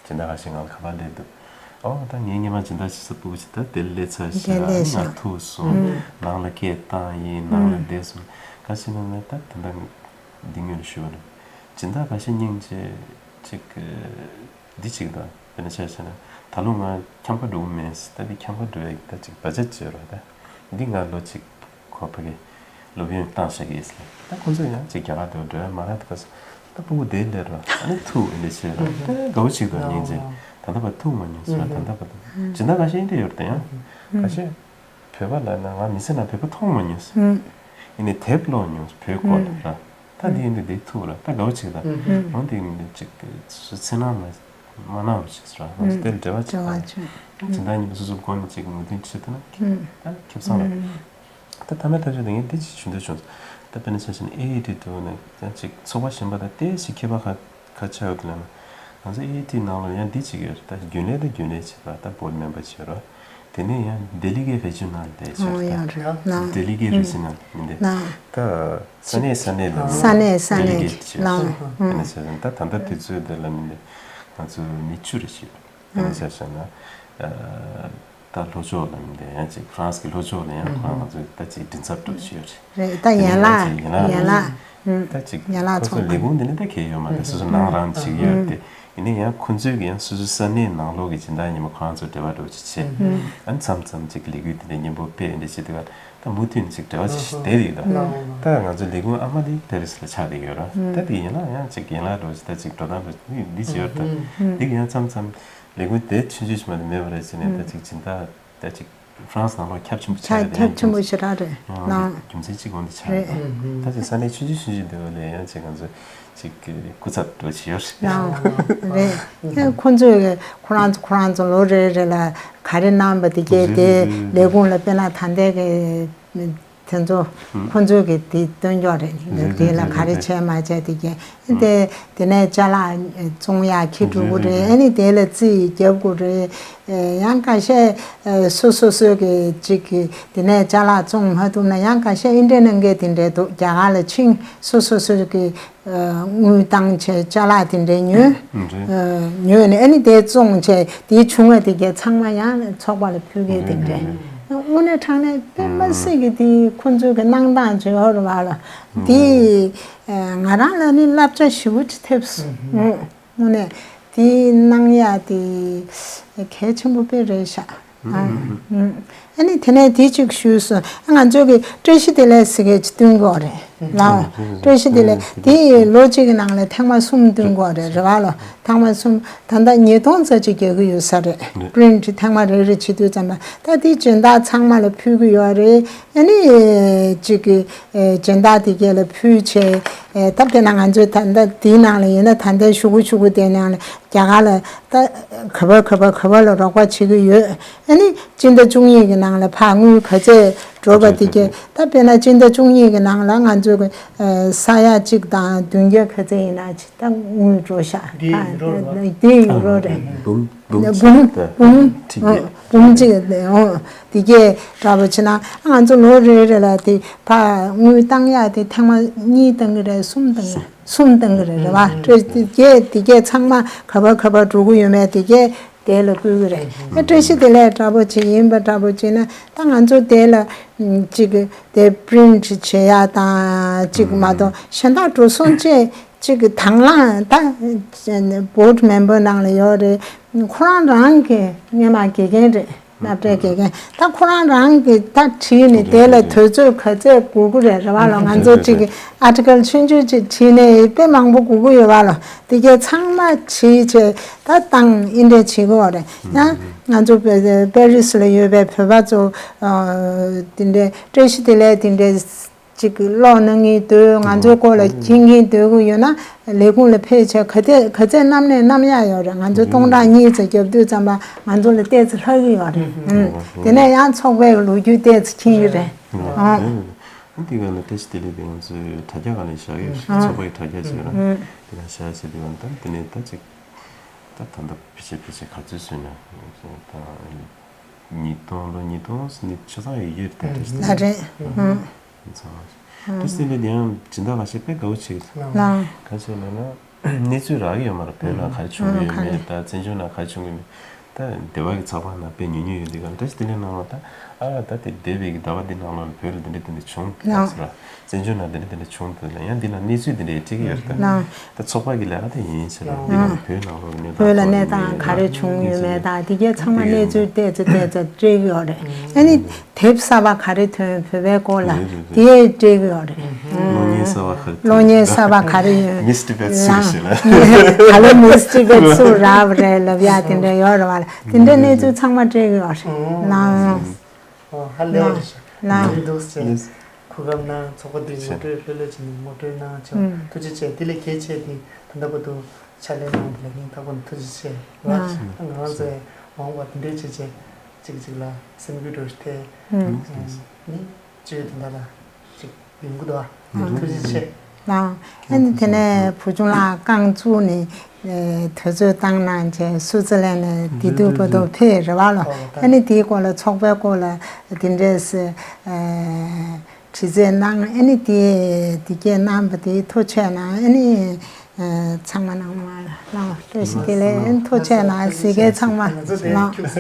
སྦྱིན་བདག་ཁ་ཤས་ང་ལ་ཁ་པར་སླེབས་འདུག་ཨོ་ད་ངའི་སྔོན་མ་སྦྱིན་བདག་བྱེད་ས་སྤུ་གུ་ཅིག་ད་དེར་སླེབས་ཚར་ཤག་ང་ཐུག་སོང་། ནང་ལ་སྐད་བཏང་ཡིན། ནང་ལ་བསྡད་སོང་། ཁ་ཤས་ནང་ལ་ད་ད་ལྟ་འདི་སྔོན་ལ་ཞུས་པ་རེད། སྦྱིན་བདག་ཁ་ཤས་སྙིང་རྗེ་ཅིག་འདི་ཅིག་ད་དཔེར་ན་ཆ་བཞག་ན་ད་ལོ་ང་འཁྱམ་པ་འགྲོ་གི་མེད། ད་འདི་འཁྱམ་པ་འགྲོ་ཡག་ད་ཅིག་བ་ཇེཊ་བྱས་རོགས་ད། འདི་ང་ལོ་གཅིག་ཁོ་ཕ་གི་སློབ་ཡོན་བཏང་བཞག་གི་ཡིན་ཟེར། ད་ཁོ་ཚོ་ཡང་གཅིག་རྒྱ་གར་དུ་འགྲོ་ཡ་མ་རག་དུས་སྐབས་སུ་ད་སྤུ་གུ་དེ་སླེབས་ར་ཨ་ནི་ཐུག་འདི་བྱས་ར་ད་དགའ་བོ་གཅིག་དང་སྙིང་རྗེ། ད་ལྟ་བར་ཐུག་མ་མྱོང་ཟེར། ད་ལྟ་བར་དུ་སྦྱིན་བདག་ཁ་ཤས་འདི་ཡོད་རེད་ད། ཡང་ཁ་ཤས་བོད་པ་ལབ་ན་ང་མི་ཚེ་ནང་བོད་པ་མཐོང་མ་མྱོང་ཟེར། ཡིན་ནའི་དེབ་ཀློག་མྱོང་ཟེར་བོད་སྐོར་ལ་ར། ད་འདི་ཡིན་དུས་འདི་ཐུག་ར་ད་དགའ་བོ་གཅིག་དང་འོ་འདི་ཡིན་དུས་གཅིག་སུ་འཚེར་སྣང་མ་མ་གནང་རོགས་བྱེད་ཟེར་ར། ང་ཚོ་དེར་འབྲེལ་བ་བྱེད་དང་སྦྱིན་བདག་གཉིས་པོ་སོ་སོ་སྒོ་ནས་གཅིག་མོས་མཐུན་བྱེད་ཐུབ་ན་ད་ཁེ་བཟང་རེད། ད་ཐ་མའི་ཐག་གཅོད་དེ་ངས་འདི་ཅིག་ཞུ་འདོད་བྱུང་། ད་དཔེར་ན་ཆ་བཞག་ན་ཨེ་ཨེ་ཊི་འདྲ་བོ་ནས་ཡང་ཅིག་ཚོགས་པ་གཞན་པ་དང་ཏོག་ཙམ་ཁྱད་པར་ཁ་ཁ་ཆགས་ཡོད་ལབ་ན། ང་ཚོ་ཨེ་ཨེ་ཊི་ནང་ལ་ཡང་འདི་ཅིག་ཡོད་རེད། ད་རྒྱུན་ལས་དང་རྒྱུན་ལས་བྱེད་པ་ད་བྷོར་ཌི་མེམ་བར་བྱེད་རོགས། དེ་ནས་ཡང་ཌེ་ལི་གེ་རེ་ཇི་ནལ་དེ་བྱེད་རོགས། ད་ཌེ་ལི་གེ་རེ་ཇི་ནལ་མིན་ཏེ། ད་ས་གནས་ས་གནས་ལ་ས་གནས་ས་གནས་ཌེ་ལི་གེ་རེ་ཇི་ནལ་ལ། ད་ད་ལྟ་དུས་ཚོད་དེ་ལ་མིན་ཏེ་ང་ཚོ་མི་བཅུ་རེ་བྱེད་རོགས། དཔེར་ན་ཆ་བཞག་ན། ད་ལྷོ་ཕྱོགས་ལ་མིན་ཏེ་ཡང་ཅིག་ཧྥ་རན་སི་གི་ལྷོ་ཕྱོགས་ལ་ཡང་ཁོ་རང་ང་ཚོས་ད་ཅིག་མགྲིན་ཚབ་འགྲོ་བྱས་ཡོད་རེད། རེད། ད་ཡན་ལག་ཡན་ལག་ད་ཅིག་ཡན་ལག་ཁོ་ཚོ་ཚོགས་པ་ལས་ཁུངས་དེ་ནི་ད་གལ་ཡོད་མ་རེད། སོ་སོ་ནང་རང་ཅིག་ཡོད་དེ། ཡིན་ན་ཡང་ཁོ་ཚོས་ཀྱི་ཡང་སོ་སོའི་ས་གནས་ནང་ལོགས་ཀྱི་སྦྱིན་བདག་ཉིན་མོ་ཁོ་རང་ཚོ་འབྲེལ་བ་འགྲོ་བྱེད་བྱེད། ཨ་ནི་མཚམས་མཚམས་ཅིག་ལས་འགུལ་དེ་འདྲ་མཉམ་པོ་སྤེལ་འདྲ་བྱེད་དུས་ད་མུ་མཐུད་ནས་ཅིག་འབྲེལ་བ་ཅིག་བསྡད་ཡོད་ད། ད་ང་ཚོ་ལས་ཁུངས་ཨ་མ་དེ་པེ་རི་སི་ལ་ཆགས་བསྡད་ཡོད་ར། ད་དེ་ཡིན་ན་ཡང་ཅིག་ཡན་ལག་འགྲོ་བྱེད་ད་ཅིག་འགྲོ་སྟངས་འགྲོ་བྱེད་འདི་བྱེད་ཡོད་ད། འདི་གི་ཡང་མཚམས་མཚམས། ལས་ཁུངས་དེ་ཆུང་ཆུང་ཞིག་མ་གཏོགས་མེད་པ་རེད་ཟེར་ནས་ད་ཅིག་སྦྱིན་བདག་ད་ཅིག་ཧྥ་རན་སི་ནང་ལོགས་ཁྱབ་ཆེན་པོ་ཆགས་ཡོད་རེད། ཁྱབ་ཆེན་པོ་ཞེ་དྲག་རེད་ཡང་ལགས། རྒྱུ་མཚན་གཅིག་འོང་དུ་ཆགས་རེད། ད་ཅིག་ས་གནས་ཆུང་ཆུང་ཆུང་ཆུང་འདི་བ་ལས་ཡང་ཅིག་ང་ཚོ་ཅིག་སྐུ་ཚབ་འགྲོ་བྱེད་ཡོད་རེད། ལགས་རེད། ཁོ་ཚོས་ཁོ་རང་ཚོ་ཁོ་རང་ཚོ་ལོ་རེ་རེ་ལ་ག་རེ་གནང་པ་དེ་གས་དེ་ལས་ཁུངས་ལ་དཔེར་ན་ད་ལྟའི་གི་དེ་ཚོ་ཁོ་ཚོས་གི་དེ་སྟོན་ཀྱོག་རེད། དེ་ལ་ག་རེ་བྱས་མ་བྱས་དེ་གས་དེ་དེ་ནས་ཅ་ལག་བཙོང་ཡག་འཁྱེར་འགྲོ་གི་རེད། ཨ་ནི་དེ་ལ་རྩིས་རྒྱབ་དགོས་རེད། ཡང་ཁ་ཤས་སོ་སོ་སོ་གི་ཅིག་གི་དེ་ནས་ཅ་ལག་བཙོང་མ་ཐུབ་ན་ཡང་ཁ་ཤས་ཨིན་དྲན་གནང་མཁན་དེ་འདྲས་འདུག་རྒྱ་གར་ལ་ཕྱིན་སོ་སོ་སོ་གི་དངུལ་བཏང་བྱས་ཅ་ལག་དེ་འདྲས་ཉོས། ཉོས་ནས་ཨ་ནི་དེ་བཙོང་བྱས་དེའི་བྱུང་བ་དེ་གས་ཚང་མ་ཡང་ཚོགས་པ་ལ་ཕུལ་མཁན་དེ་འདྲས། དངོས་གནས་དྲང་གནས་དཔེ་མི་སྲིད་ཀྱི་དེ་ཁོ་ཚོའི་གི་གནང་སྟངས་བྱས་ཡོད་རེད་བ་ལ། དེ་ང་རང་ལ་ནི་བསླབ་བྱ་ཞེ་པོ་ཅིག་ཐེབས་སོང་། དངོས་གནས་དེ་གནང་ཡག་དེ་གལ་ཆེན་པོ་དཔེ་རེད་ཤག་ཨ་ནི་དེ་ནས་དེ་གཅིག་ཞུས་སོང་། ང་ཚོ་གི་བཀྲ་ཤིས་བདེ་ལེགས་ཟེར་མཁན་ཅིག་སྟོན་གྱི་ཡོད་རེད་ལགས། བཀྲ་ཤིས་བདེ་ལེགས་དེ་ལོ་གཅིག་གི་ནང་ལ་ཐེངས་མ་གསུམ་སྟོན་གྱི་ཡོད་རེད། རེད་བ་ལོ། ཐེངས་མ་གསུམ། ད་ལྟ་ཉིས་སྟོང་ཙམ་ཅིག་རྒྱག་གི་ཡོད་ས་རེད། པི་རིན་ཊི་ཐེངས་མ་རེ་རེ་བྱེད་དུས་ཙམ་པ་ད་དེ་སྦྱིན་བདག་ཚང་མ་ལ་ཕུལ་གྱི་ཡོད་རེད། ཨ་ནི་གཅིག་གི་སྦྱིན་བདག་དེ་གས་ལ་ཕུལ་བྱས། ད་དཔེར་ན་ང་ཚོས་ད་ལྟ་དེའི་ནང་ལ་ཡིན་ན་ད་ལྟའི་ཞུ་སྒོ་ཞུ་སྒོ་དེ་ནང་ལ་རྒྱ་གར་ལ་ད་ག་བ་ག་བ་ག་བ་ལ་རོགས་པ་བྱེད་ཀྱི་ཡོད། ཨ་ནི་སྤྱི་ཟླ་བཅུ་གཉིས་ཀྱི་ནང་ལ་ཕར་དངུལ་ག་ཚད་འགྲོ་བ་དེ་གས་ད་དཔེར་ན་སྤྱི་ཟླ་བཅུ་གཉིས་ཀྱི་ནང་ལ་ང་ཚོས་ས་ཡ་གཅིག་དང་བདུན་བརྒྱ་ག་ཚད་ཡིན་ན་ཅིག་ད་དངུལ་འགྲོ་ཤག་དེ་ཡུ་རོ་རེད། འབུམ་འབུམ་འབུམ་གཅིག་དང་འབུམ་ཁྲི་བརྒྱད། འབུམ་གཅིག་དེ་འོ་དེ་གས་འདྲ་པོ་བྱས་ན་ང་ཚོ་ལོ་རེ་རེ་ལ་དེ་ཕར་དངུལ་བཏང་ཡག་དེ་ཐེངས་མ་གཉིས་བཏང་གི་རེད། གསུམ་བཏང་གི་རེད། གསུམ་བཏང་གི་རེད། རེད་བ། དེ་གས་དེ་གས་ཚང་མ་ག་བ་ག་བ་འགྲོ་གི་ཡོད་མེད་དེ་གས་དེ་ལ་བསྐུལ་གི་རེད། ཨ་བཀྲ་ཤིས་བདེ་ལེགས་འདྲ་པོ་ཅིག་ཡིན་པ་འདྲ་པོ་བྱས་ན་ད་ང་ཚོ་དེ་ལ་ཅིག་དེ་པི་རིན་ཊི་བྱེད་ཡག་དང་ཅིག་མ་གཏོགས་གཞན་དག་འགྲོ་སོང་བཅས། གཅིག་གི་དང་བླངས་ད་བོར་ཌི་མེམ་བར་ནང་ལ་ཡོད་རེད། ཁོ་རང་རང་གི་སྔོན་མ་དགེ་རྒན་རེད། སློབ་གྲྭའི་དགེ་རྒན་ད་ཁོ་རང་རང་གི་ད་བྲིས་ནས་དེ་ལ་དུས་ཚོད་ག་ཚད་དགོས་ཀྱི་རེད། རེད་བ་ལོ། ང་ཚོ་གཅིག་གི་ཨར་ཊི་ཀལ་ཆུང་ཆུང་ཅིག་བྲིས་ནས་དཔེ་མང་པོ་དགོས་ཀྱི་ཡོད་བ་ལོ། དེ་གས་ཚང་མ་བྲིས་བྱས་ད་བཏང་ཨིན་དྲན་བྱེད་ཀྱི་ཡོད་རེད། ཡང་ང་ཚོ་པེ་རི་སི་ལ་ཡོད་པའི་བོད་པ་ཚོ་དེ་འདྲའི་བཀྲ་ཤིས་བདེ་ལེགས་དེ་འདྲའི། གཅིག་གི་ཀློག་གནང་མཁན་འདུག་ང་ཚོའི་སྐོར་ལ་མཁྱེན་མཁན་འདུག་གི་ཡོད་ན་ལས་ཁུངས་ལ་ཕེབས་བྱས་ག་ཚད་ག་ཚད་གནམ་ནས་གནམ་ཡག་ཡོད་རེད། ང་ཚོ་སྟོང་ཕྲག་གཉིས་ཙམ་རྒྱབ་དུས་ཙམ་པ་ང་ཚོ་ལ་ཏོག་ཙམ་ལྷག་གི་ཡོད་རེད། ཨང་། དེ་ནས་ཡང་ཚོགས་པའི་ལོ་རྒྱུས་ཏོག་ཙམ་མཁྱེན་གི་རེད། ཨང་། ཨང་། དེ་ག་ནས་བཀྲ་ཤིས་བདེ་ལེགས་དེ་ང་ཚོའི་དྲ་རྒྱ་ག་ནས་བཞག་ཡོད། ཨང་། ཚོགས་པའི་དྲ་རྒྱ་བྱས་ན་དེ་ལ་བཞག་བྱས་དེ་བ་ད་དེ་ནས་ད་ཅིག་ད་ད་ལྟ་ཕལ་ཆེར་ཕལ་ཆེར་ག་ཚོད་བཟོས་ན་ད། ཉིས་སྟོང་ལོ་ཉིས་སྟོང་ནི་ཆ་ཚང་ཡོད་ཡོད་དེ་འདྲ་ཞིག་ལ་རེད། ཨང་། ཚང་མ་ཞིག་དེ་སྲིད་ལ་ཡང་སྦྱིན་བདག་ལག་ཤེས་དཔེ་དགའ་བོ་ཆེ་གི་ལ། ག་ཚོད་ལབ་ན་གནས་ཚུལ་རག་གི་ཡོད་མ་རེད། བོད་ནང་ག་རེ་བྱུང་གི་ཡོད་མེད། ད་བཙན་བྱོལ་ནང་ག་རེ་བྱུང་གི་མེད། ད་སྡེ་བ་གི་ཚགས་པར་ནང་དཔེ་ཉུང་ཉུང་ཡོད་དེ་ག་ལ་འདྲ་ཞིག་དེ་ལས་ནང་ལ་ད་ཨ་ད་དེ་འདས་པའི་གི་ཟླ་བ་འདི་ནང་ལ་བོད་ལ་དེ་འདྲ་དེ་འདྲ་བྱུང་ད་ཟེར་བ། བཙན་བྱོལ་ནང་དེ་འདྲ་དེ་འདྲ་བྱུང་འདུག་ལ་ཡང་འདི་ལ་གནས་ཚུལ་དེ་འདྲ་ཡང་བྲིས་ཀྱི་ཡོད་རེད། ད་ཚོགས་པ་གི་ལས་ཀ་དེ་ཡིན་ཕྱིར་འདི་ལ་བོད་ནང་ལོགས་གནས་སྟངས་བོད་ལ་གནས་སྟངས་ག་རེ་བྱུང་ཡོད་མེད་དང་དེ་གའི་ཚང་མ་གནས་ཚུལ་ཏོག་ཙམ་ཏོག་ཙམ་སྤྲད་ཀྱི་ཡོད་རེད། ཨ་ནི་དེབ་གསར་པ་ག་རེ་ཐོན་བོད་པའི་སྐོར་ལ་རེད་རེད་རེད། དེ་སྤྲད་ཀྱི་ཡོད་རེད། གློག་བརྙན་གསར་པ་ག་རེ་གློག་བརྙན་གསར་པ་ག་རེ་ཡོད། མིས་ཊི་བེད་སུ་ཞེས་ལ། ག་ལེ་མིས་ཊི་བེད་སུ་རག་པ་རེད་ལབ་ཡ་དེ་འདྲ་ཡོད་རེད་བ་ལ་དེ་འདྲ་གནས་ཚུལ་ཚང་མ་སྤྲད་ཀྱི་ཡོད་རེད། ལགས། ཨོ་ཧ་ལས་པ་རེད་ཤག་ལགས། ཐུགས་རྗེ་ཆེ། ལགས། གོ་སྐབས་གནང་ཚོགས་པ་འདི་ངོ་སྤྲོད་ལྷོད་ལྷོད་བྱས་ནས་ངོ་སྤྲོད་གནང་ཆོག་ཐུགས་རྗེ་ཆེ། དེ་ལས་གལ་ཆེ་དེ་ད་ལྟ་བར་དུ་ཕྱག་ལས་གནང་བ་ལ་སྙིང་ཐག་པ་ནས་ཐུགས་རྗེ་ཆེ། ལགས། ང་རང་ཚོའི་འོང་བ་དེ་འདྲའི་བྱས་བྱས་གཅིག་གཅིག་ལ་སེམས་འགུལ་འགྲོ་ཐལ་ནི་སྤྱོད་དེ་འདྲ་ལ་གཅིག་ཡོང་གི་འདུག་ཨ། ཐུགས་རྗེ་ཆེ། ལགས། ཨ་ནི་དེ་ནས་བུ་ཆུང་ལགས་རྐང་བཙུགས་ནས་དུས་ཚོད་བཏང་གནང་བྱས་སུའུ་ཙི་ལན་ནས་དེ་དུས་བར་དུ་ཕེབས་རེད་བ་ལོ། ཨ་ནི་དེའི་སྐོར་ལ་ཚོགས་པའི་སྐོར་ལ་དེ་འདྲས་དྲི་རྩད་གནང་། ཨ་ནི་དེ་དེ་གས་གནང་བ་དེ་ཐུགས་རྗེ་གནང་། ཨ་ནི་ཚང་མ་གནང་བ་ལ་བཀྲ་ཤིས་བདེ་ལེགས། ཐུགས་རྗེ་གནང་། གཟིགས་མཁན་ཚང་མ་ལ། ལགས། ལགས།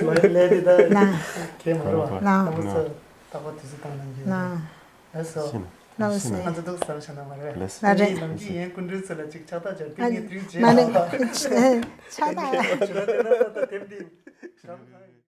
ལགས། ལགས་སོ། ལགས་སོ། ང་ཚོ་འདུག་ཟེར་བྱ་ན་མ་རེད། ལགས་སོ། ནམ་རྒྱུན་ཡན་སྐུ་མགྲོན་ཚོ་ལ་ཅིག་ཕྱག་རྟགས་སྦྱར་ཏེ་ངས་དེ་རིང་རྗེས་མ་རེད། ཕྱག་རྟགས། ཇོ་དེ་ན་ད་ལྟ་དེབ་འདི་གང་གང་ཡིན།